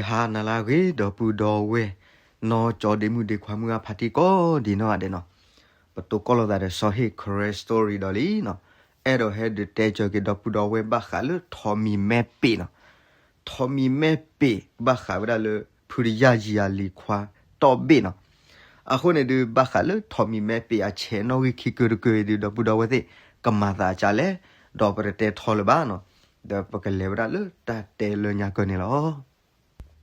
ဟါနၤလၢအဂ့ၤ ဒီပုၢ်ဒီဝဲၢ် နီၢ်ကၠီဒ့မုၣ်ဒ့ခွါမုၢ်ဂၢ်ဖါတံၢ်ကိးဒံးနီၢ်ဂၤဒဲးနီၤ, ပတိၢ်ကီၢ်လိာ်သးဒီးစီၤဟ့ၣ် Karen Story ဒီးလံနီၤ, အဲၣ်ဒိးဟဲဒုးတဲကၢၤက့ၤဒီပုၢ်ဒီဝဲၢ်ဘၣ်ဃးလၢထိးမံၤမဲပ့ၤနီၤ, ထိးမံၤမဲပ့ၤဘၣ်ဃးဝဲဒၣ်လၢ ဖုတယၢ်ယံၤယၤလံၤခွါတီၢ်ဘ့ၣ်နီၤ, အဃိန့ၣ်ဒုး ဘၣ်ဃးလၢထိးမံၤမဲပ့ၤအဆဲးနီၣ်ဂံၢ်ခံကၢတကၢအံၤဒုး ဒီပုၢ်ဒီဝဲၢ်သ့ၣ် ကမၤသးကလဲၣ်, ဒီးပတတဲထီလၢၤဘၣ်နီၤ, ဒီးပကလဲၤဝဲဒၣ်လၢတၢ်တဲလၢညါကၢန့ၣ်လီၤ.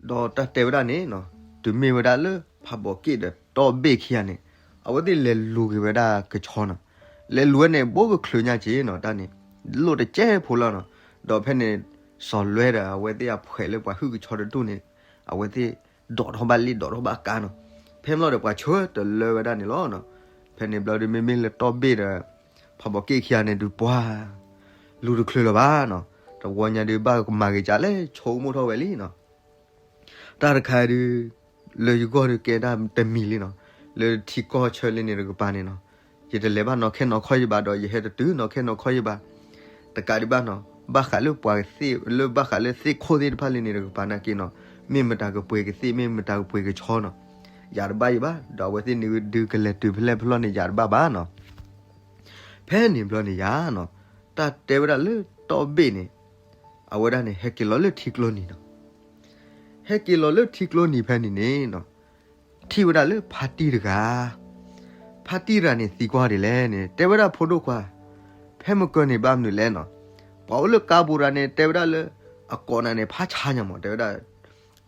ဒီးတၢ်တဲဝဲဒၣ်န့ၣ်နီၤ, တုၤမ့ၢ်ဝဲဒၣ်လၢဖးဘီးက့ၣ်ဒီးတီၢ်ဘ့ၣ်ခံဂၤန့ၣ်, အဝဲသ့ၣ်လဲၤလူၤက့ၤဝဲဒၣ်ကဆီနီၤ, လဲၤလူၤဝဲန့ၣ် ဘိကချုးညါက့ၤနီၤ, တၢ်န့ၣ် လိၣ်တကဲဖိလီၤနီၤ, ဒီးဖဲန့ၣ် စီၤလွဲဒီးအဝဲသ့ၣ်အဖှဲးလၢပှၤဟုၣ်ကဆီတဒူၣ်န့ၣ်, အဝဲသ့ၣ်ဒိးထီၣ်ဘၣ်လ့ၣ်ဒိးထီၣ်ဘၣ်ကါနီၤ, ဖဲမ့ၢ်လီၤဒီးပှၤဆၢတလၢဝဲဒၣ်န့ၣ်လီၤ. ဖဲန့ၣ်ဘျီဒုး မ့မ့ၢ်လၢတီၢ်ဘ့ၣ်ဒီး ဖးဘီးက့ၣ်ခံဂၤန့ၣ်ဒုး ပှၤလူၤတချုးလၢၤဘၣ်နီၤ, တဝီညါဒုး ဘၣ်ကမၤက့ၤကလဲၣ် ဆိကမိၣ်ထီၣ်ဝဲလံနီၤ. တၢ်တခါဒုး လၢယဂီၢ်ဒုးကဲဒၣ်တမံၤလံနီၤ, လၢထံကီၢ်ဆၢလၢန့ၣ်တကပၤန့ၣ်နီၤ, ယတလဲၤဘၣ်နီၢ်ခဲနီၢ်ခီၣ်ယဘၣ် ဒီးယဟဲတတုၤနီၢ်ခဲနီၢ်ခီၣ်ယဘၣ်, တကးဒံးဘၣ်နီၤ, ဘၣ်ဃးလၢပှၤသ့ၣ် လၢဘၣ်ဃးလၢသ့ၣ်ခိၣ်သ့ၣ်တဖၣ်လၢန့ၣ်တကပၤနာ်က့နီၤ, မ့ၢ်မတၤကပှ့ၤကသ့ၣ် မ့ၢ်မတၤကပှ့ၤကဆီနီၤ, ယၤတဘၣ်ယဘၣ်, ဒီးအဝဲသ့ၣ်န့ၣ်ဒုးကလဲၤတုၤဖဲလဲၣ်ဖဲလဲၣ်န့ၣ် ယၤတဘၣ်ဘၣ်နီၤ. ဖဲန့ၣ်ဘျီန့ၣ်ယၤနီၤ, တၢ်တဲဝဲဒၣ်လၢတီၢ်ဘ့ၣ်န့ၣ်, အဝဲဒၣ်န့ၣ် ဟဲက့ၤလီၤလၢထံကျိနံၤနီၤ, ဟဲက့ၤလီၤလၢထံကျိနံၤဖဲန့ၣ်န့ၣ်နီၤ, ထံၣ်ဝဲဒၣ်လၢဖါတံၢ်တဂၤ, ဖါတံၢ်တဂၤန့ၣ်သံကွၢ်ဒ်လဲၣ်န့ၣ် တဲဝဲဒၣ်ဖိဒိၣ်ခွါ, ဖဲမကၢန့ၣ်ဘၣ်မနုၤလဲၣ်နီၤ, ပှၤအိၣ်လၢကါပူၤတဂၤန့ၣ် တဲဝဲဒၣ်လၢ အကိးနၤန့ၣ် ဖးဆါညါမး တဲဝဲဒၣ်,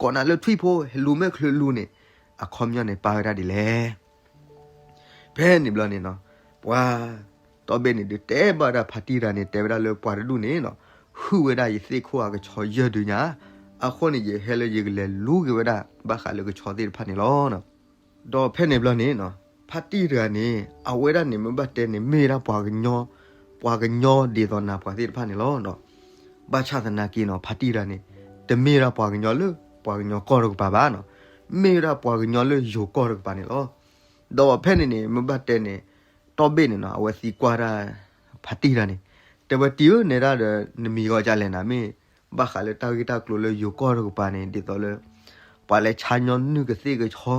ကိးနၤလၢထွံၣ်ဖိ ဟဲလူၤမဲာ်ချၢလူၤန့ၣ်, အခီပညီန့ၣ် ပာ်ဝဲဒၣ်ဒ်လဲၣ် ဖဲန့ၣ်ဘျီန့ၣ်နီၤ, ပှၤတီၢ်ဘ့ၣ်န့ၣ်ဒုးတဲဘၣ်ဝဲဒၣ်ဖါတံၢ်တဂၤန့ၣ် တဲဝဲဒၣ်လၢပှၤတဒူၣ်န့ၣ်နီၤ, ဟုၣ်ဝဲဒၣ်ယသ့ၣ်ခိၣ်အကဆီယဲၢ်ဒုညါ, အဃိန့ၣ် ယဟဲလၢယကလဲၤလူၤက့ၤဝဲဒၣ် ဘၣ်ဃးလၢကဆီသ့ၣ်တဖၣ်န့ၣ်လီၤ. ဒီးဖဲန့ၣ်ဘျီန့ၣ်နီၤ, ဖါတံၢ်တဂၤန့ၣ် အဝဲဒၣ်န့ၣ် မ့ၢ်ဘၣ်တဲန့ၣ် မ့ၢ်ဝဲဒၣ်ပှၤကညီ, ပှၤကညီဒ်သိးနၤပှၤသ့ၣ်တဖၣ်န့ၣ်လီၤ. ဘၣ်ဆၣ်သနာ်က့နီၤ, ဖါတံၢ်တဂၤန့ၣ် တမ့ၢ်ဝဲဒၣ်ပှၤကညီလၢ ပှၤကညီကီၢ်တကပၤဘၣ်နီၤ, မ့ၢ်ဝဲဒၣ်ပှၤကညီလၢယိၤကီၢ်တကပၤန့ၣ်လီၤ. ဒီးဖဲန့ၣ်န့ၣ် မ့ၢ်ဘၣ်တဲန့ၣ်, တီၢ်ဘ့ၣ်န့ၣ်နီၤ, အဝဲသံကွၢ်ဒၣ် ဖါတံၢ်တဂၤန့ၣ်, တဲဝဲတံၢ်ဧၢ နဲဒၣ်ဒီး နမံၤဂီၤဒ်လဲၣ်နၤ, မ့ၢ်ဘၣ်ဃးလၢတၢ်ဂ့ၢ်တၢ်ကျိၤလၢယိၤကီၢ်တကပၤန့ၣ် ဒ်သိးလၢ ပှၤလဲၤဆါညီနုၢ်ကသ့ၣ်ကဆီ,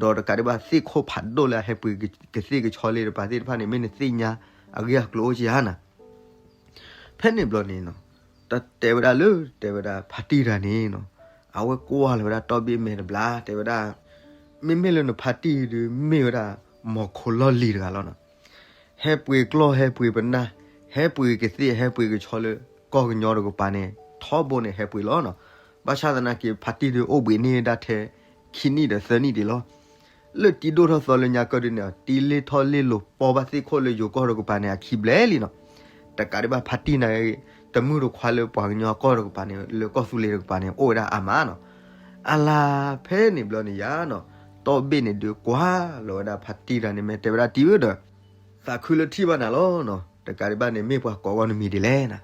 ဒီးတကးဒံးဘၣ်သ့ၣ်ခိၣ်ဖးဒိၣ်လၢအဟဲပှ့ၤကသ့ၣ်ကဆီလံတကပၤသ့ၣ်တဖၣ်န့ၣ် မ့ၢ်နသ့ၣ်ညါအဂ့ၢ်အကျိၤအိၣ်ဧါနၤ. ဖဲန့ၣ်ဘျီန့ၣ်နီၤ, တၢ်တဲဝဲဒၣ်လၢ တဲဝဲဒၣ်ဖါတံၢ်တဂၤန့ၣ်နီၤ, အဝဲကွၢ်လီၤဝဲဒၣ်တီၢ်ဘ့ၣ်မဲာ်တဘျီ တဲဝဲဒၣ်, မ့မ့ၢ်လၢနဖါတံၢ်ဒုး မ့ၢ်ဝဲဒၣ် မီၤခိလီၢ်လံၤတဂၤလီၤနီၤ. ဟဲပှ့ၤကျီၢ်ဟဲပှ့ၤပနၢ်, ဟဲပှ့ၤကသ့ၣ်ဟဲပှ့ၤကဆီလၢ ကီၢ်ကညီတကပၤန့ၣ် ထီဘိန့ၣ်ဟဲပှ့ၤလီၤနီၤ. ဘၣ်ဆၣ်သနာ်က့ ဖါတံၢ်ဒုးအိၣ်ဘှံးန့ၢ်ဒၣ်ထဲ ခံနံၣ်ဒီးသၢနံၣ်ဒံးလီၤ. လၢတံၤဒိၣ်ထီၣ်သီလၢညါကၢဒုးန့ၣ် တံၤလ့ၢ်ထီၣ်လ့ၢ်လိၤပီဘၣ်သ့ၣ်ခိၣ်လၢယိၤကီၢ်တကပၤန့ၣ် အခံဘျဲၣ်လံနီၤ. တကးဒံးဘၣ်ဖါတံၢ်န့ၣ် တမုၢ်တခွါလၢပှၤကညီကီၢ်တကပၤန့ၣ် လၢကီၢ်သူလ့ၤတကပၤန့ၣ် အိၣ်ဝဲဒၣ်အါမးနီၤ. အလါဖဲန့ၣ်ဘျီန့ၣ်ယၤနီၤ, တီၢ်ဘ့ၣ်န့ၣ်ဒုးကွၢ်လီၤဝဲဒၣ် ဖါတံၢ်တဂၤန့ၣ် မ့ၢ်တဲဝဲဒၣ်တံၤဧၢဒီး သးခုလၢထံၣ်ဘၣ်နၤလီၤနီၤ. တကးဒံးဘၣ်န့ၣ် မ့ၢ်ပှၤကိးဂီၢ်နမံၤဒ်လဲၣ်နၤ.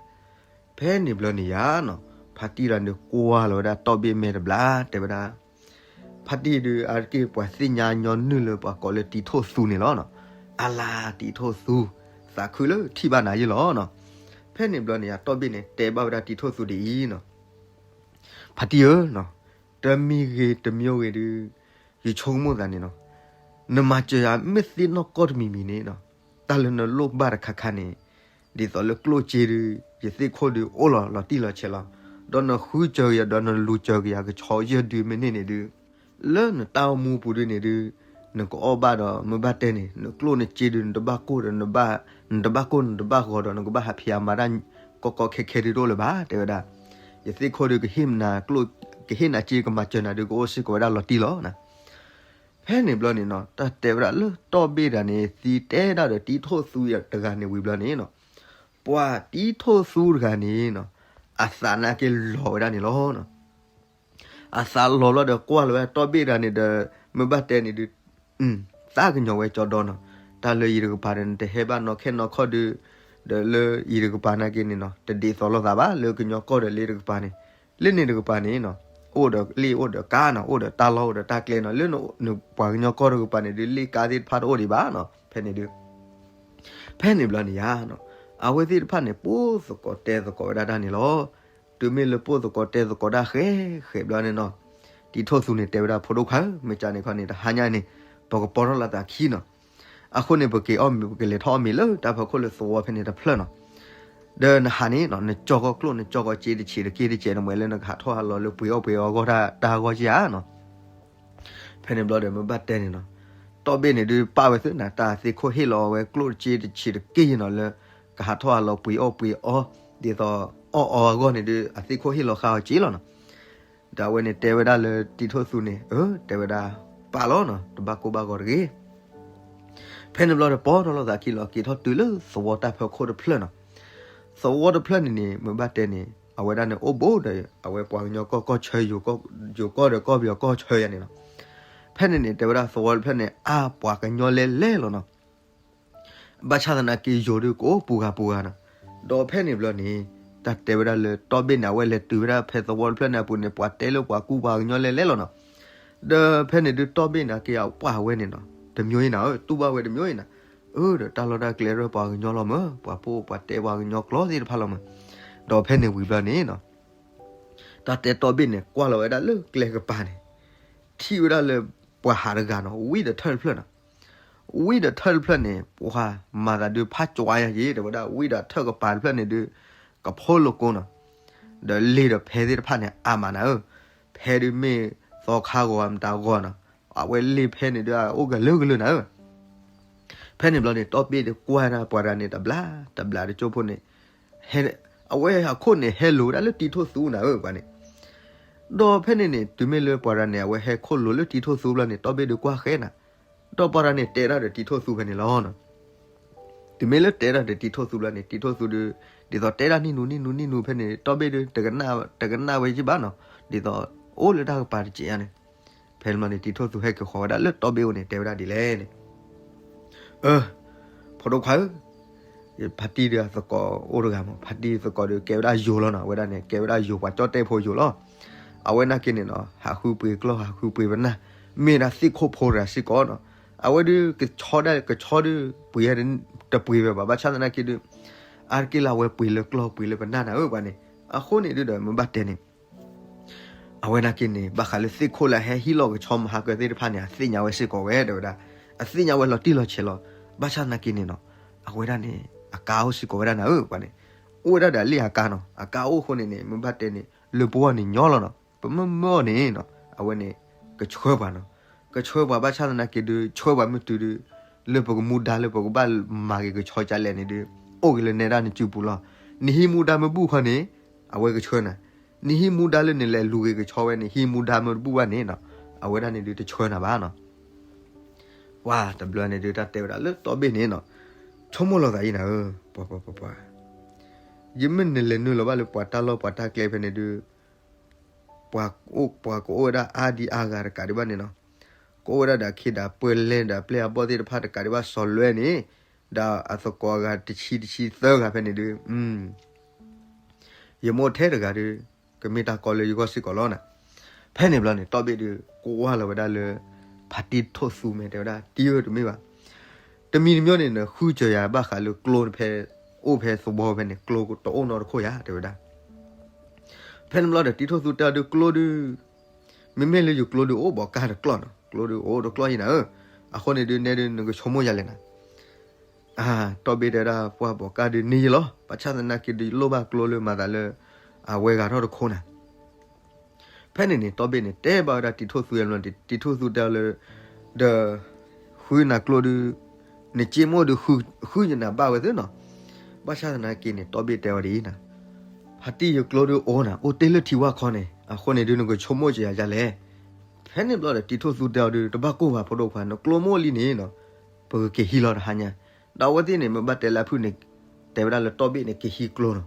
ဖဲန့ၣ်ဘျီန့ၣ်ယၤနီၤ, ဖါတံၢ်တဂၤန့ၣ်ကွၢ်လီၤဝဲဒၣ်တီၢ်ဘ့ၣ်မဲာ်တဘျီ တဲဝဲဒၣ်, ဖါတံၢ်ဒုးအါတက့ၢ်ပှၤသ့ၣ်ညါညီနုၢ်လၢပှၤကိးလၢတံၤထိၣ်သူန့ၣ်လီၤနီၤ. အလါတံၤထိၣ်သူ, သးခုလၢထံၣ်ဘၣ်နၤယ့ၢ်လီၤနီၤ. ဖဲန့ၣ်ဘျီန့ၣ်ယၤ တီၢ်ဘ့ၣ်န့ၣ် တဲဘၣ်ဝဲဒၣ်တံၤထိၣ်သူဒ်အံၤနီၤ, ဖါတံၢ်ဧၢနီၤ, တမံၤဂ့ၤတမံၤဂ့ၤဒုး ယဆိကမိၣ်သးန့ၣ်နီၤ, နမၤစၢၤယၤမ့ၢ်သ့နီၢ်ကီၢ်တမံၤမံၤန့ၣ်နီၤ, တၢ်လၢနလိၣ်ဘၣ်တခါခါန့ၣ်, ဒ်သိးလၢကျိၣ်စ့ဒုး ယသ့ၣ်ခိၣ်ဒုးအိၣ်လီၤလီၤတံၢ်လီၤဆဲးလီၤ, ဒီးနဃုစၢၤက့ၤယၤ ဒီးနလူၤစၢၤက့ၤယၤကဆီယဲၢ်ဒုမ့ၢ်န့ၢ်န့ၣ်ဒုး, လၢနတၢ်အိၣ်မူပူၤဒုန့ၣ်ဒုး, နကအီၣ်ဘၣ်ဒီးမ့ၢ်ဘၣ်တဲန့ၣ် နကျိၣ်နစ့ဒုး နတဘၣ်ကိၢ်ဒီး နဘၣ်, နတဘၣ်ကိၢ်နတဘၣ်ဂီၤဒီး နကဘၣ်ဟးဖံးဟးမၤတၢ်ကီကီခဲခဲဒုးတအိၣ်လၢၤဘၣ် တဲဝဲဒၣ်. ယသ့ၣ်ခိၣ်ဒုး ကဟ့ၣ်နၤကျိၣ်, ကဟ့ၣ်နၤစ့ ကမၤစၢၤနၤဒုး ကအိၣ်စ့ၢ်ကီးဝဲဒၣ်လီၤတံၢ်လီၤနၤ. ဖဲန့ၣ်ဘျီန့ၣ်နီၤ တၢ်တဲဝဲဒၣ်လၢတီၢ်ဘ့ၣ်တဂၤန့ၣ် သံတဲဒၣ်ဒီးတံၤထိၣ်သူတဂၤန့ၣ်ဝံၤဘျီန့ၣ်နီၤ, ပှၤတံၤထိၣ်သူတဂၤန့ၣ်နီၤ, အသးနာ်က့လီၤဝဲဒၣ်န့ၣ်လီၤ. အသးလီၤလီၤဒီးကွၢ်လီၤဝဲတီၢ်ဘ့ၣ်တဂၤန့ၣ်ဒီး မ့ၢ်ဘၣ်တဲန့ၣ်ဒုး, သးကညီၤဝဲကၠီဒီနီၤ, တၢ်လၢယံၤတကပၤဒီး နတဟဲဘၣ်နီၢ်ခဲနီၢ်ခီၣ်ဒုး, ဒီးလၢယံၤတကပၤနာ်က့န့ၣ်နီၤ တဒ်သိးလိာ်သးဘၣ် လၢကညီကီၢ်ဒီးလ့တကပၤန့ၣ်, လၢန့ၣ်တကပၤန့ၣ်နီၤ, အိၣ်ဒီးလ့ၣ်အိၣ်ဒီးကါနီၤ, အိၣ်ဒီးတၢ်လီၢ်အိၣ်ဒီးတၢ်ကျဲနီၤ, လၢနပှၤကညီကီၢ်တကပၤန့ၣ်ဒုး လ့ၣ်ကါသ့ၣ်တဖၣ်တအိၣ်ဒံးဘၣ်နီၤ, ဖဲန့ၣ်ဒုး ဖဲန့ၣ်ဘျီန့ၣ်ယါနီၤ, အဝဲသ့ၣ်တဖၣ်န့ၣ် ပိၢ်သကိးတဲသကိးဝဲဒၣ်တၢ်န့ၣ်လီၤ. တုၤမ့ၢ်လၢပိၢ်သကိးတဲသကိးတၢ်ဃဲးဃဲးဘျီန့ၣ်နီၤ, တံၤထိၣ်သူန့ၣ်တဲဝဲဒၣ် ဖိဒိၣ်ခွါဧၢ, မ့ၢ်ကန့ၣ်ခီန့ၣ် တဟါညါန့ၣ် ပကပီထီၣ်လိာ်သးခံနီၤ. အဃိန့ၣ် ပက့ၤအီၣ်မ့ၤ ပကလဲၤထီၣ်အီၣ်မ့ၤလၢတၢ်ဖီခိၣ်လၢသဝီဖဲန့ၣ်တဖျၢၣ်နီၤ. ဒီးနဟါန့ၣ်နီၤ နကၠီကီၢ်ကျိၣ် နကၠီကီၢ်စ့တဆံးတက့ၢ်တကဲး နမ့ၢ်လၢနကဟးထီၣ်ဟးလီၤလၢပှ့ၤအီၣ်ပှ့ၤအီဂီၢ်တၢ်ဂီၢ်က့ဧါနီၤ. ဖဲန့ၣ်ဘျီဒီးမ့ၢ်ဘၣ်တဲန့ၣ်နီၤ, တီၢ်ဘ့ၣ်န့ၣ်ဒုးပာ်ဝဲသုနၤ တၢ်သ့ၣ်ခိၣ်ဟ့ၣ်လီၤဝဲကျိၣ်တက့ၢ်တဆံးတက့ၢ်နီၤ လၢကဟးထီၣ်ဟးလီၤပှ့ၤအီၣ်ပှ့ၤအီ ဒ်သိးအီၣ်အီအဂီၢ်န့ၣ်ဒုး အသ့ၣ်ခိၣ်ဟ့ၣ်လီၤဃာ်အီၤက့လီၤနီၤ. ဒီးအဝဲန့ၣ်တဲဝဲဒၣ်လၢတံၤထိၣ်သူန့ၣ် အၢ တဲဝဲဒၣ် ပာ်လီၤနီၤ တဘၣ်ကိၢ်ဘၣ်ဂီၤတဂ့ၤ. ဖဲန့ၣ်ဘျီဒီးပီထီၣ်လိာ်သးခံလီၤ က့ၤထီၣ်တုၤလၢသဝီတၢ်ဖီခိၣ်တဖျၢၣ်နီၤ. သဝီတဖျၢၣ်န့ၣ်န့ၣ် မ့ၢ်ဘၣ်တဲန့ၣ် အဝဲဒၣ်န့ၣ်အိၣ်ဘူးဒီး အဝဲပှၤကညီကီၢ်ကီၢ်ဆၢ ယိၤကီၢ်ဒီးကီၢ်ပယီၤကီၢ်ဆၢယၤန့ၣ်လီၤ. ဖဲန့ၣ်န့ၣ် တဲဝဲဒၣ်သဝီတဖျၢၣ်န့ၣ် အါပှၤကညီလဲၣ်လဲၣ်လီၤနီၤ. ဘၣ်ဆၣ်သနာ်က့ယိၤဒုးကအိၣ်ပူၤဂၤပူၤဂၤနီၤ. ဒီးဖဲန့ၣ်ဘျီန့ၣ် တၢ်တဲဝဲဒၣ်လၢတီၢ်ဘ့ၣ်န့ၣ် အဝဲလဲၤတုၤဝဲဒၣ်ဖဲသဝီတဖျၢၣ်န့ၣ်အပူၤန့ၣ် ပှၤတဲလၢပှၤကူပှၤကညီလဲၣ်လဲၣ်လီၤနီၤ. ဒီးဖဲန့ၣ်ဒုးတီၢ်ဘ့ၣ်န့ၣ်က့ၤအပှၢ်ဝဲန့ၣ်နီၤ တမျိုးအံၤနၤဧၢ တူၢ်ဘၣ်ဝဲတမျိုးအံၤနၤ. အၢ ဒီးတၢ်လီၢ်တၢ်ကျဲရၢပှၤကညီလီၤမၢ် ပှၤပိာ်ပှၤတဲပှၤကညီကျိာ်သ့ၣ်တဖၣ်လီၤမၢ်. ဒီးဖဲန့ၣ်ဝံၤဘျီန့ၣ်နီၤ တၢ်တဲတီၢ်ဘ့ၣ်န့ၣ် ကွၢ်လီၤဝဲဒၣ်လၢကျဲကပၤန့ၣ် ထံၣ်ဝဲဒၣ်လၢပှၤဟးတဂၤနီၤ ဝံၣ်ဒီးထၢၣ်တဖျၢၣ်နီၤ. ဝံၣ်ဒီးထၢၣ်တဖျၢၣ်န့ၣ် ပှၤမၤသးဒုးဖးကၠွါယၤက့ၤ တဲဝဲဒၣ် ဝံၣ်ဒီးထၢၣ်ကပၤတဖျၢၣ်န့ၣ်ဒုး ကဖိလိာ်ကိနီၤ. ဒီးလ့ၤဒီးဖဲသ့ၣ်တဖၣ်န့ၣ် အါမးနၤဧၢ. ဖဲဒုးမ့ၢ်သီခါဂီၤမတၤဂီၤနီၤ အဝဲလ့ၤဖဲန့ၣ်ဒုး အအိၣ်ကလုာ်ကလုာ်နၤဧၢ. ဖဲန့ၣ်ဘျီန့ၣ် တီၢ်ဘ့ၣ်ဒုးကွၢ်ဒၣ်ပှၤတဂၤန့ၣ် တဘျးတဘျးတကၠိၢ်ဖိန့ၣ် ဟဲ အဝဲအခိၣ်န့ၣ် ဟဲလိၤဝဲဒၣ်လၢတံၤထိၣ်သူနၤဧၢ ပှၤန့ၣ်. ဒီးဖဲန့ၣ်န့ၣ် တုၤမ့ၢ်လၢပှၤတဂၤန့ၣ် အဝဲဟဲခိၣ်လိၤလၢတံၤထိၣ်သူဘျီန့ၣ် တီၢ်ဘ့ၣ်ဒုးကွၢ်ဃဲနၤ. ဒီးပှၤတဂၤန့ၣ်တဲဒၣ်ဒီးတံၤထိၣ်သူဖဲန့ၣ်လီၤ. တုၤမ့ၢ်လၢတဲဒၣ်ဒီးတံၤထိၣ်သူဘျီန့ၣ် တံၤထိၣ်သူဒုး ဒ်သိးတဲဒၣ်နံၣ်နူနံၣ်နူနံၣ်နူဖဲန့ၣ် တီၢ်ဘ့ၣ်ဒုး တကနၣ်ဝဲယံၣ်ဘၣ်နီၤ ဒ်သိးအိၣ်လၢတၢ်ကပၤတစဲးဧါန့ၣ်. ဖဲန့ၣ်ဘျီန့ၣ် တံၤထိၣ်သူဟဲက့ၤဃီၤဝဲဒၣ်လၢတီၢ်ဘ့ၣ်အိၣ်န့ၣ် တဲဝဲဒၣ်ဒ်လဲၣ်န့ၣ် အၢ ဖိဒိၣ်ခွါဧၢ, ဖါတံၢ်ဒီးအသကိးအိၣ်တဂၤမး ဖါတံၢ်သကိးဒီးကဲဝဲဒၣ်ယိၤလီၤနီၤ အဝဲဒၣ်န့ၣ် ကဲဝဲဒၣ်ယိၤပှၤကၠီၣ်တဲၣ်ဖိယိၤလီၤ. အဝဲနာ်က့န့ၣ်နီၤ ဟးဃုပှ့ၤကျီၢ် ဟးဃုပှ့ၤပနၢ် မ့ၢ်ဒၣ်သ့ၣ်ခိၣ်ဖိတဂၤစ့ၢ်ကီးနီၤ. အဝဲဒုးကဆီဒၣ်ကဆီဒုး ပှ့ၤတပှ့ၤဝဲဘၣ် ဘၣ်ဆၣ်သနာ်က့ဒုး အါတက့ၢ်လၢအဝဲပှ့ၤလၢကျီၢ်ပှ့ၤလၢပနၢ်နၤဧၢ ပှၤန့ၣ်. အဃိန့ၣ်ဒုးဒီးမ့ၢ်ဘၣ်တဲန့ၣ် အဝဲနာ်က့န့ၣ် ဘၣ်ဃးလၢသ့ၣ်ခိၣ်လၢအဟဲဟံးလီၤကဆီမဟါကၢသ့ၣ်တဖၣ်န့ၣ် အသ့ၣ်ညါဝဲစ့ၢ်ကီးဝဲ တဲဝဲဒၣ်. အသ့ၣ်ညါဝဲလီၤတံၢ်လီၤဆဲးလီၤ. ဘၣ်ဆၣ်သနာ်က့န့ၣ်နီၤ အဝဲဒၣ်န့ၣ် အကါအိၣ်စ့ၢ်ကီးဝဲဒၣ်နၤဧၢ ပှၤန့ၣ်. အိၣ်ဝဲဒၣ်ဒီးလ့ၣ်အကါနီၤ အကါအိၣ်အဃိန့ၣ်န့ၣ် မ့ၢ်ဘၣ်တဲန့ၣ် လၢပဂီၢ်န့ၣ်ညီလီၤနီၤ ပမ့ၢ်မၢအီၤန့ၣ်နီၤ အဝဲန့ၣ် ကဆှၢပှၤနီၤ. ကဆှၢပှၤဘၣ်ဆၣ်သနာ်က့ဒုး ဆှၢပှၤမ့ၢ်တုၤဒုး လၢပကမူဒါလၢပကဘၣ်မၤက့ၤကဆီကလဲၣ်န့ၣ်ဒုး အိၣ်က့ၤလၢနဲဒၣ်နစုပူၤလီၤ. နဟံးမူဒါမ့ၢ်ဘူၣ်ခီန့ၣ် အဝဲကဆှၢနၤ. နဟံးမူဒါလၢနလဲၤလူၤက့ၤကဆီဝဲန့ၣ် ဟံးမူဒါမ့ၢ်တဘူၣ်ဘၣ်န့ၣ်နီၤ အဝဲဒၣ်န့ၣ်ဒုးတဆှၢနၤဘၣ်နီၤ. ပှၤတဘျီန့ၣ်ဒုး တၢ်တဲဝဲဒၣ်လၢတီၢ်ဘ့ၣ်န့ၣ်နီၤ ဆိကမိၣ်လီၤသးအံၤနၤဧၢ ပှၤပှၤပှၤပှၤ ယမ့ၢ်နလဲၤနုာ်လီၤဘၣ်လၢပှၤတၢ်လီၢ်ပှၤတၢ်ကျဲဖဲန့ၣ်ဒုး ပှၤအိၣ်ပှၤကအိၣ်ဝဲဒၣ်အါဒံအါဂၤတကးဒံးဘၣ်န့ၣ်နီၤ. ကအိၣ်ဝဲဒၣ်ဒီးအခ့ဒီးပှဲၤလဲၣ်ဒီးအပျဲၢ်အဘီၣ်သ့ၣ်တဖၣ်တကးဒံးဘၣ်စီၤလွဲန့ၣ် ဒီးအသကိးအဂၤတဆံတဆံသၢဂၤဖဲန့ၣ်ဒုး ယမိၢ်ထဲတဂၤဒီး ကမ့ၢ်တၢ်ကီလၢယဂီၢ်စ့ၢ်ကီးလီၤနၤ. ဖဲန့ၣ်ဘျီန့ၣ် တီၢ်ဘ့ၣ်ဒီး ကွၢ်လီၤဝဲဒၣ်လၢ ဖါတံၢ်ထိၣ်သူမဲာ် တဲဝဲဒၣ် တံၢ်ဧၢတမ့ၢ်ဘၣ်. တမံၤတမံၤန့ၣ် နဃုစၢၤယၤဘၣ်ဃးလၢကျိဖဲ အိၣ်ဖဲသဝီဖဲန့ၣ် ကျိတအိၣ်နီတခိၣ်ယၤ တဲဝဲဒၣ်. ဖဲန့ၣ်ဘျီဒီး တံၢ်ထိၣ်သူတဲအီၤဒုး ကျိဒုး မ့မ့ၢ်လၢယကျိဒုးအိၣ်ဘီးကၢ်တကျီၢ်နီၤ, ကျိဒုးအိၣ်တကျီၢ်ယံၤနၤဧၢ, အဃိန့ၣ်ဒုး နဲဒုး နကဆိကမိၣ်ယၤလဲၣ်နၤ. အၢ တီၢ်ဘ့ၣ်တဲဒၣ် ပှၢ်ဘီးကၢ်ဒုးန့ၢ်ယလီၤ, ဘၣ်ဆၣ်သနာ်က့ဒုး လိၣ်ဘၣ်ကျိလၢမၤသးလၢ အဝဲဂၤထီၣ်တခိၣ်နၤ. ဖဲန့ၣ်န့ၣ် တီၢ်ဘ့ၣ်န့ၣ် တဲဘၣ်ဝဲဒၣ်တံၢ်ထိၣ်သူယၤလီၤ, တံၢ်ထိၣ်သူတဲအီၤလၢ ဒီး ဃုနၤကျိဒုး နက့မိၣ်ဒုး ဃုယနၤဘၣ်ဝဲသ့နီၤ. ဘၣ်ဆၣ်သနာ်က့န့ၣ် တီၢ်ဘ့ၣ်တဲအီၤဒ်အံၤနၤ, ဖါတံၢ်ယကျိဒုးအိၣ်နၤ အိၣ်တ့ၢ်လၢထံဝၢ်ခီန့ၣ်, အဃိန့ၣ်ဒုး နကဆိကမိၣ်ကယၤဒ်လဲၣ်. ဖဲန့ၣ်ဘျီဒီး တံၢ်ထိၣ်သူတဲအီၤဒုး တဘၣ်ကိၢ်ဘၣ်ဖိဒိၣ်ခွါ, နကျိမိၣ်လံန့ၣ်နီၤ, ပကက့ၤဟံးလီၤတဟါညါ. ဒီးအဝဲသ့ၣ်န့ၣ် မ့ၢ်ဘၣ်တဲလၢအဖုၣ်န့ၣ် တဲဝဲဒၣ်လၢတီၢ်ဘ့ၣ်န့ၣ် က့ၤဟံးကျိနီၤ.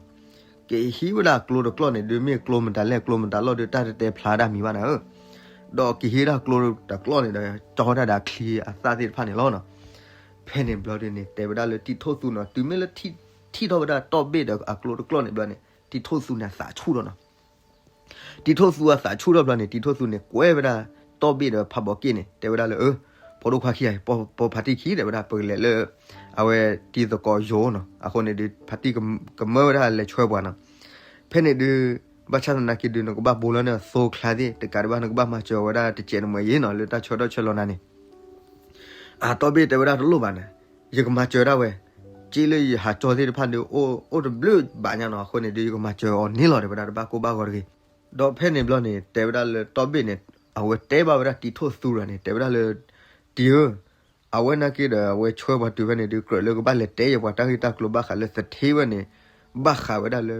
က့ၤဟံးဝဲဒၣ်ကျိတကျီၢ်န့ၣ်ဒုး မ့ၢ်ကျိမတၤလဲၣ် ကျိမတၤလီၢ်ဒုး တၢ်တတဲဖျါဒၣ်မံၤဘၣ်နၤဧၢ. ဒီးက့ၤဟံးဒၣ်ကျိတကျီၢ်န့ၣ်ဒီး ကၠီဒၣ်ဒီးအချံအသၣ်သ့ၣ်တဖၣ်န့ၣ်လီၤနီၤ. ဖဲန့ၣ်ဘျီဒုးန့ၣ် တဲဝဲဒၣ်လၢတံၢ်ထိၣ်သူနီၤ, တုၤမ့ၢ်လၢ ထံၣ်ထီၣ်ဝဲဒၣ်တီၢ်ဘ့ၣ်ဒီးအကျိတကျီၢ်န့ၣ်ဘျီန့ၣ် တံၢ်ထိၣ်သူန့ၣ် အသးဆူၣ်ထီၣ်နီၤ. တံၢ်ထိၣ်သူအသးဆူၣ်ထီၣ်ဘျီန့ၣ် တံၢ်ထိၣ်သူန့ၣ် ကွဲဝဲဒၣ်တီၢ်ဘ့ၣ်ဒီးဖးဘီးက့ၣ်န့ၣ် တဲဝဲဒၣ်လၢ အၢ ဖိဒိၣ်ခွါခံဂၤအံၤ ပိာ်ဖါတံၢ်ခံ တဲဝဲဒၣ် ပကလဲၤလၢ အဝဲတံၤသကိးယိၤနီၤ. အဃိန့ၣ်ဒုး ဖါတံၢ်ကမၢဝဲဒၣ်လဲၤဆှၢပှၤနီၤ. ဖဲန့ၣ်ဒုး ဘၣ်ဆၣ်သနာ်က့ဒုး နကဘၣ်ဘိးလီၤန့ၢ်အသိအကျါသ့ၣ် တကးဒံးဘၣ် နကဘၣ်မၤစၢၤဝဲဒၣ်တစဲးတမှဲၤယ့ၣ်နီၤ လၢတၢ်ဆၢထၢၣ်ဆၢလီၤနၤန့ၣ်. အတီဘ့ၣ်တဲဝဲဒၣ်တလိၣ်ဘၣ်န့ၣ်, ယကမၤစၢၤဒၣ်ဝဲ, စ့လၢယဟးကၠီသ့ၣ်တဖၣ်ဒုး အိၣ်တဘျုးဘၣ်ညါနီၤ အဃိန့ၣ်ဒုး ယကမၤစၢၤအီၤန့ၣ်လီၤ တဲဝဲဒၣ် တဘၣ်ကိၢ်ဘၣ်ဂီၤတဂ့ၤ. ဒီးဖဲန့ၣ်ဘျီန့ၣ် တဲဝဲဒၣ်လၢတီဘ့ၣ်န့ၣ် အဝဲတဲဘၣ်ဝဲဒၣ်တံၤထိၣ်သူဒီးန့ၣ် တဲဝဲဒၣ်လၢ တံၤဧၢ, အဝဲနာ်က့ဒီး အဝဲဆှၢပှၤတုၤဖဲန့ၣ်ဒုး ကြၢးလၢကဘၣ်လဲၤတဲယပှၤတၢ်ဂ့ၢ်တၢ်ကျိၤဘၣ်ဃးလၢသထ့ဝဲန့ၣ်, ဘၣ်ဃးဝဲဒၣ်လၢ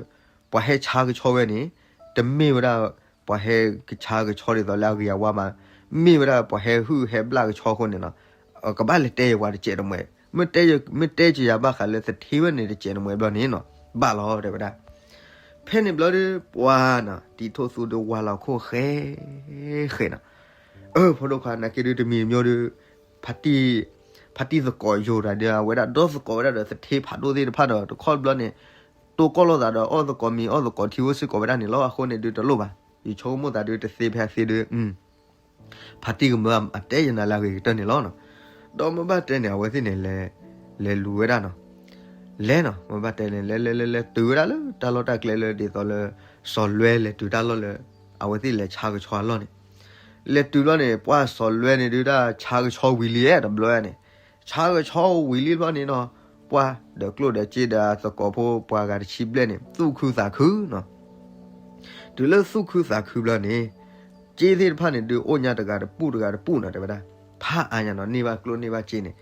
ပှၤဟဲဆါကဆီဝဲန့ၣ် တမ့ၢ်ဝဲဒၣ် ပှၤဟဲကဆါကဆီဒ်သိးလၢအဂ့ၤအဝါဘၣ်, မ့ၢ်ဝဲဒၣ်ပှၤဟဲဟုၣ်ဟဲဘျၣ်ကဆီအဃိန့ၣ်နီၤ, ကဘၣ်လဲၤတဲယပှၤတစဲးတမှဲၤ, မ့ၢ်တဲ မ့ၢ်တဲကယၤဘၣ်ဃးလၢသထ့ဝဲန့ၣ်တစဲးတမှဲၤဘျီန့ၣ်နီၤ, ဘၣ်လီၤ တဲဝဲဒၣ်. ဖဲန့ၣ်ဘျီဒုး ပှၤနီၤ တံၤထိၣ်သူဒုးဝါလီၤခိၣ်ဃဲ ဃဲနီၤ, အၢ ဖိဒိၣ်ခွါ နာ်က့ဒုးတမံၤတမံၤဒုး ဖါတံၢ် ဖါတံၢ်သကိးယိာ်တၢ်ဒီး အဝဲဒၣ်ဒီသကိးဝဲဒၣ်ဒီးသထ့ဖးဒိၣ်သ့ၣ်တဖၣ်ဒီး တခီတဘျီန့ၣ် တိၢ်ကီၢ်လိာ်သးဒီးအီၣ်သကိးမ့ၤ အီၣ်သကိးထံအိၣ်စ့ၢ်ကီးဝဲဒၣ်န့ၣ်လီၤ. အဃိန့ၣ်ဒုးတလိၣ်ဘၣ်, ယဆိကမိၣ်သးဒုးတသ့ဖဲအသ့ဒုး ဖါတံၢ်ကမၢအတဲယနၤလၢအဂ့ၤကတၢၢ်န့ၣ်လီၤ. ဒီးမ့ၢ်ဘၣ်တဲန့ၣ် အဝဲသ့ၣ်န့ၣ် လဲၤလူၤဝဲဒၣ်နီၤ, လဲၤနီၤ မ့ၢ်ဘၣ်တဲန့ၣ် လဲၤလဲၤလဲၤလဲၤတုၤဝဲဒၣ်လၢတၢ်လီၢ်တၢ်ကျဲလၢဒ်သိးလၢ စီၤလွဲလဲၤတုၤတၢ်လီၢ်လၢ အဝဲသ့ၣ်လဲၤဆါကဆီအလီၢ်န့ၣ်, လဲၤတုၤဘျီန့ၣ် ပှၢ်စီၤလွဲန့ၣ်ဒုးတၢ်ဆါကဆီဝံၤလံတဘျီန့ၣ်, ဆါကဆီဝံၤလံဘျီန့ၣ်နီၤ, ပှၢ်ဒီးကျိၣ်ဒီးစ့ဒီးသကိးဖိပှၤဂၤတဆံဘျဲၣ်န့ၣ် သူၣ်ခုသးခုနီၤ တုၤလၢသူၣ်ခုသးခုဘျီန့ၣ်, စ့သ့ၣ်တဖၣ်န့ၣ်ဒုးအိၣ်ညါတဂၤတပူၣ်တဂၤတပူၣ်နီၤ တဲဝဲဒၣ်, ဖးအါညါနီၤ န့ၢ်ဘၣ်ကျိၣ်န့ၢ်ဘၣ်စ့န့ၣ်,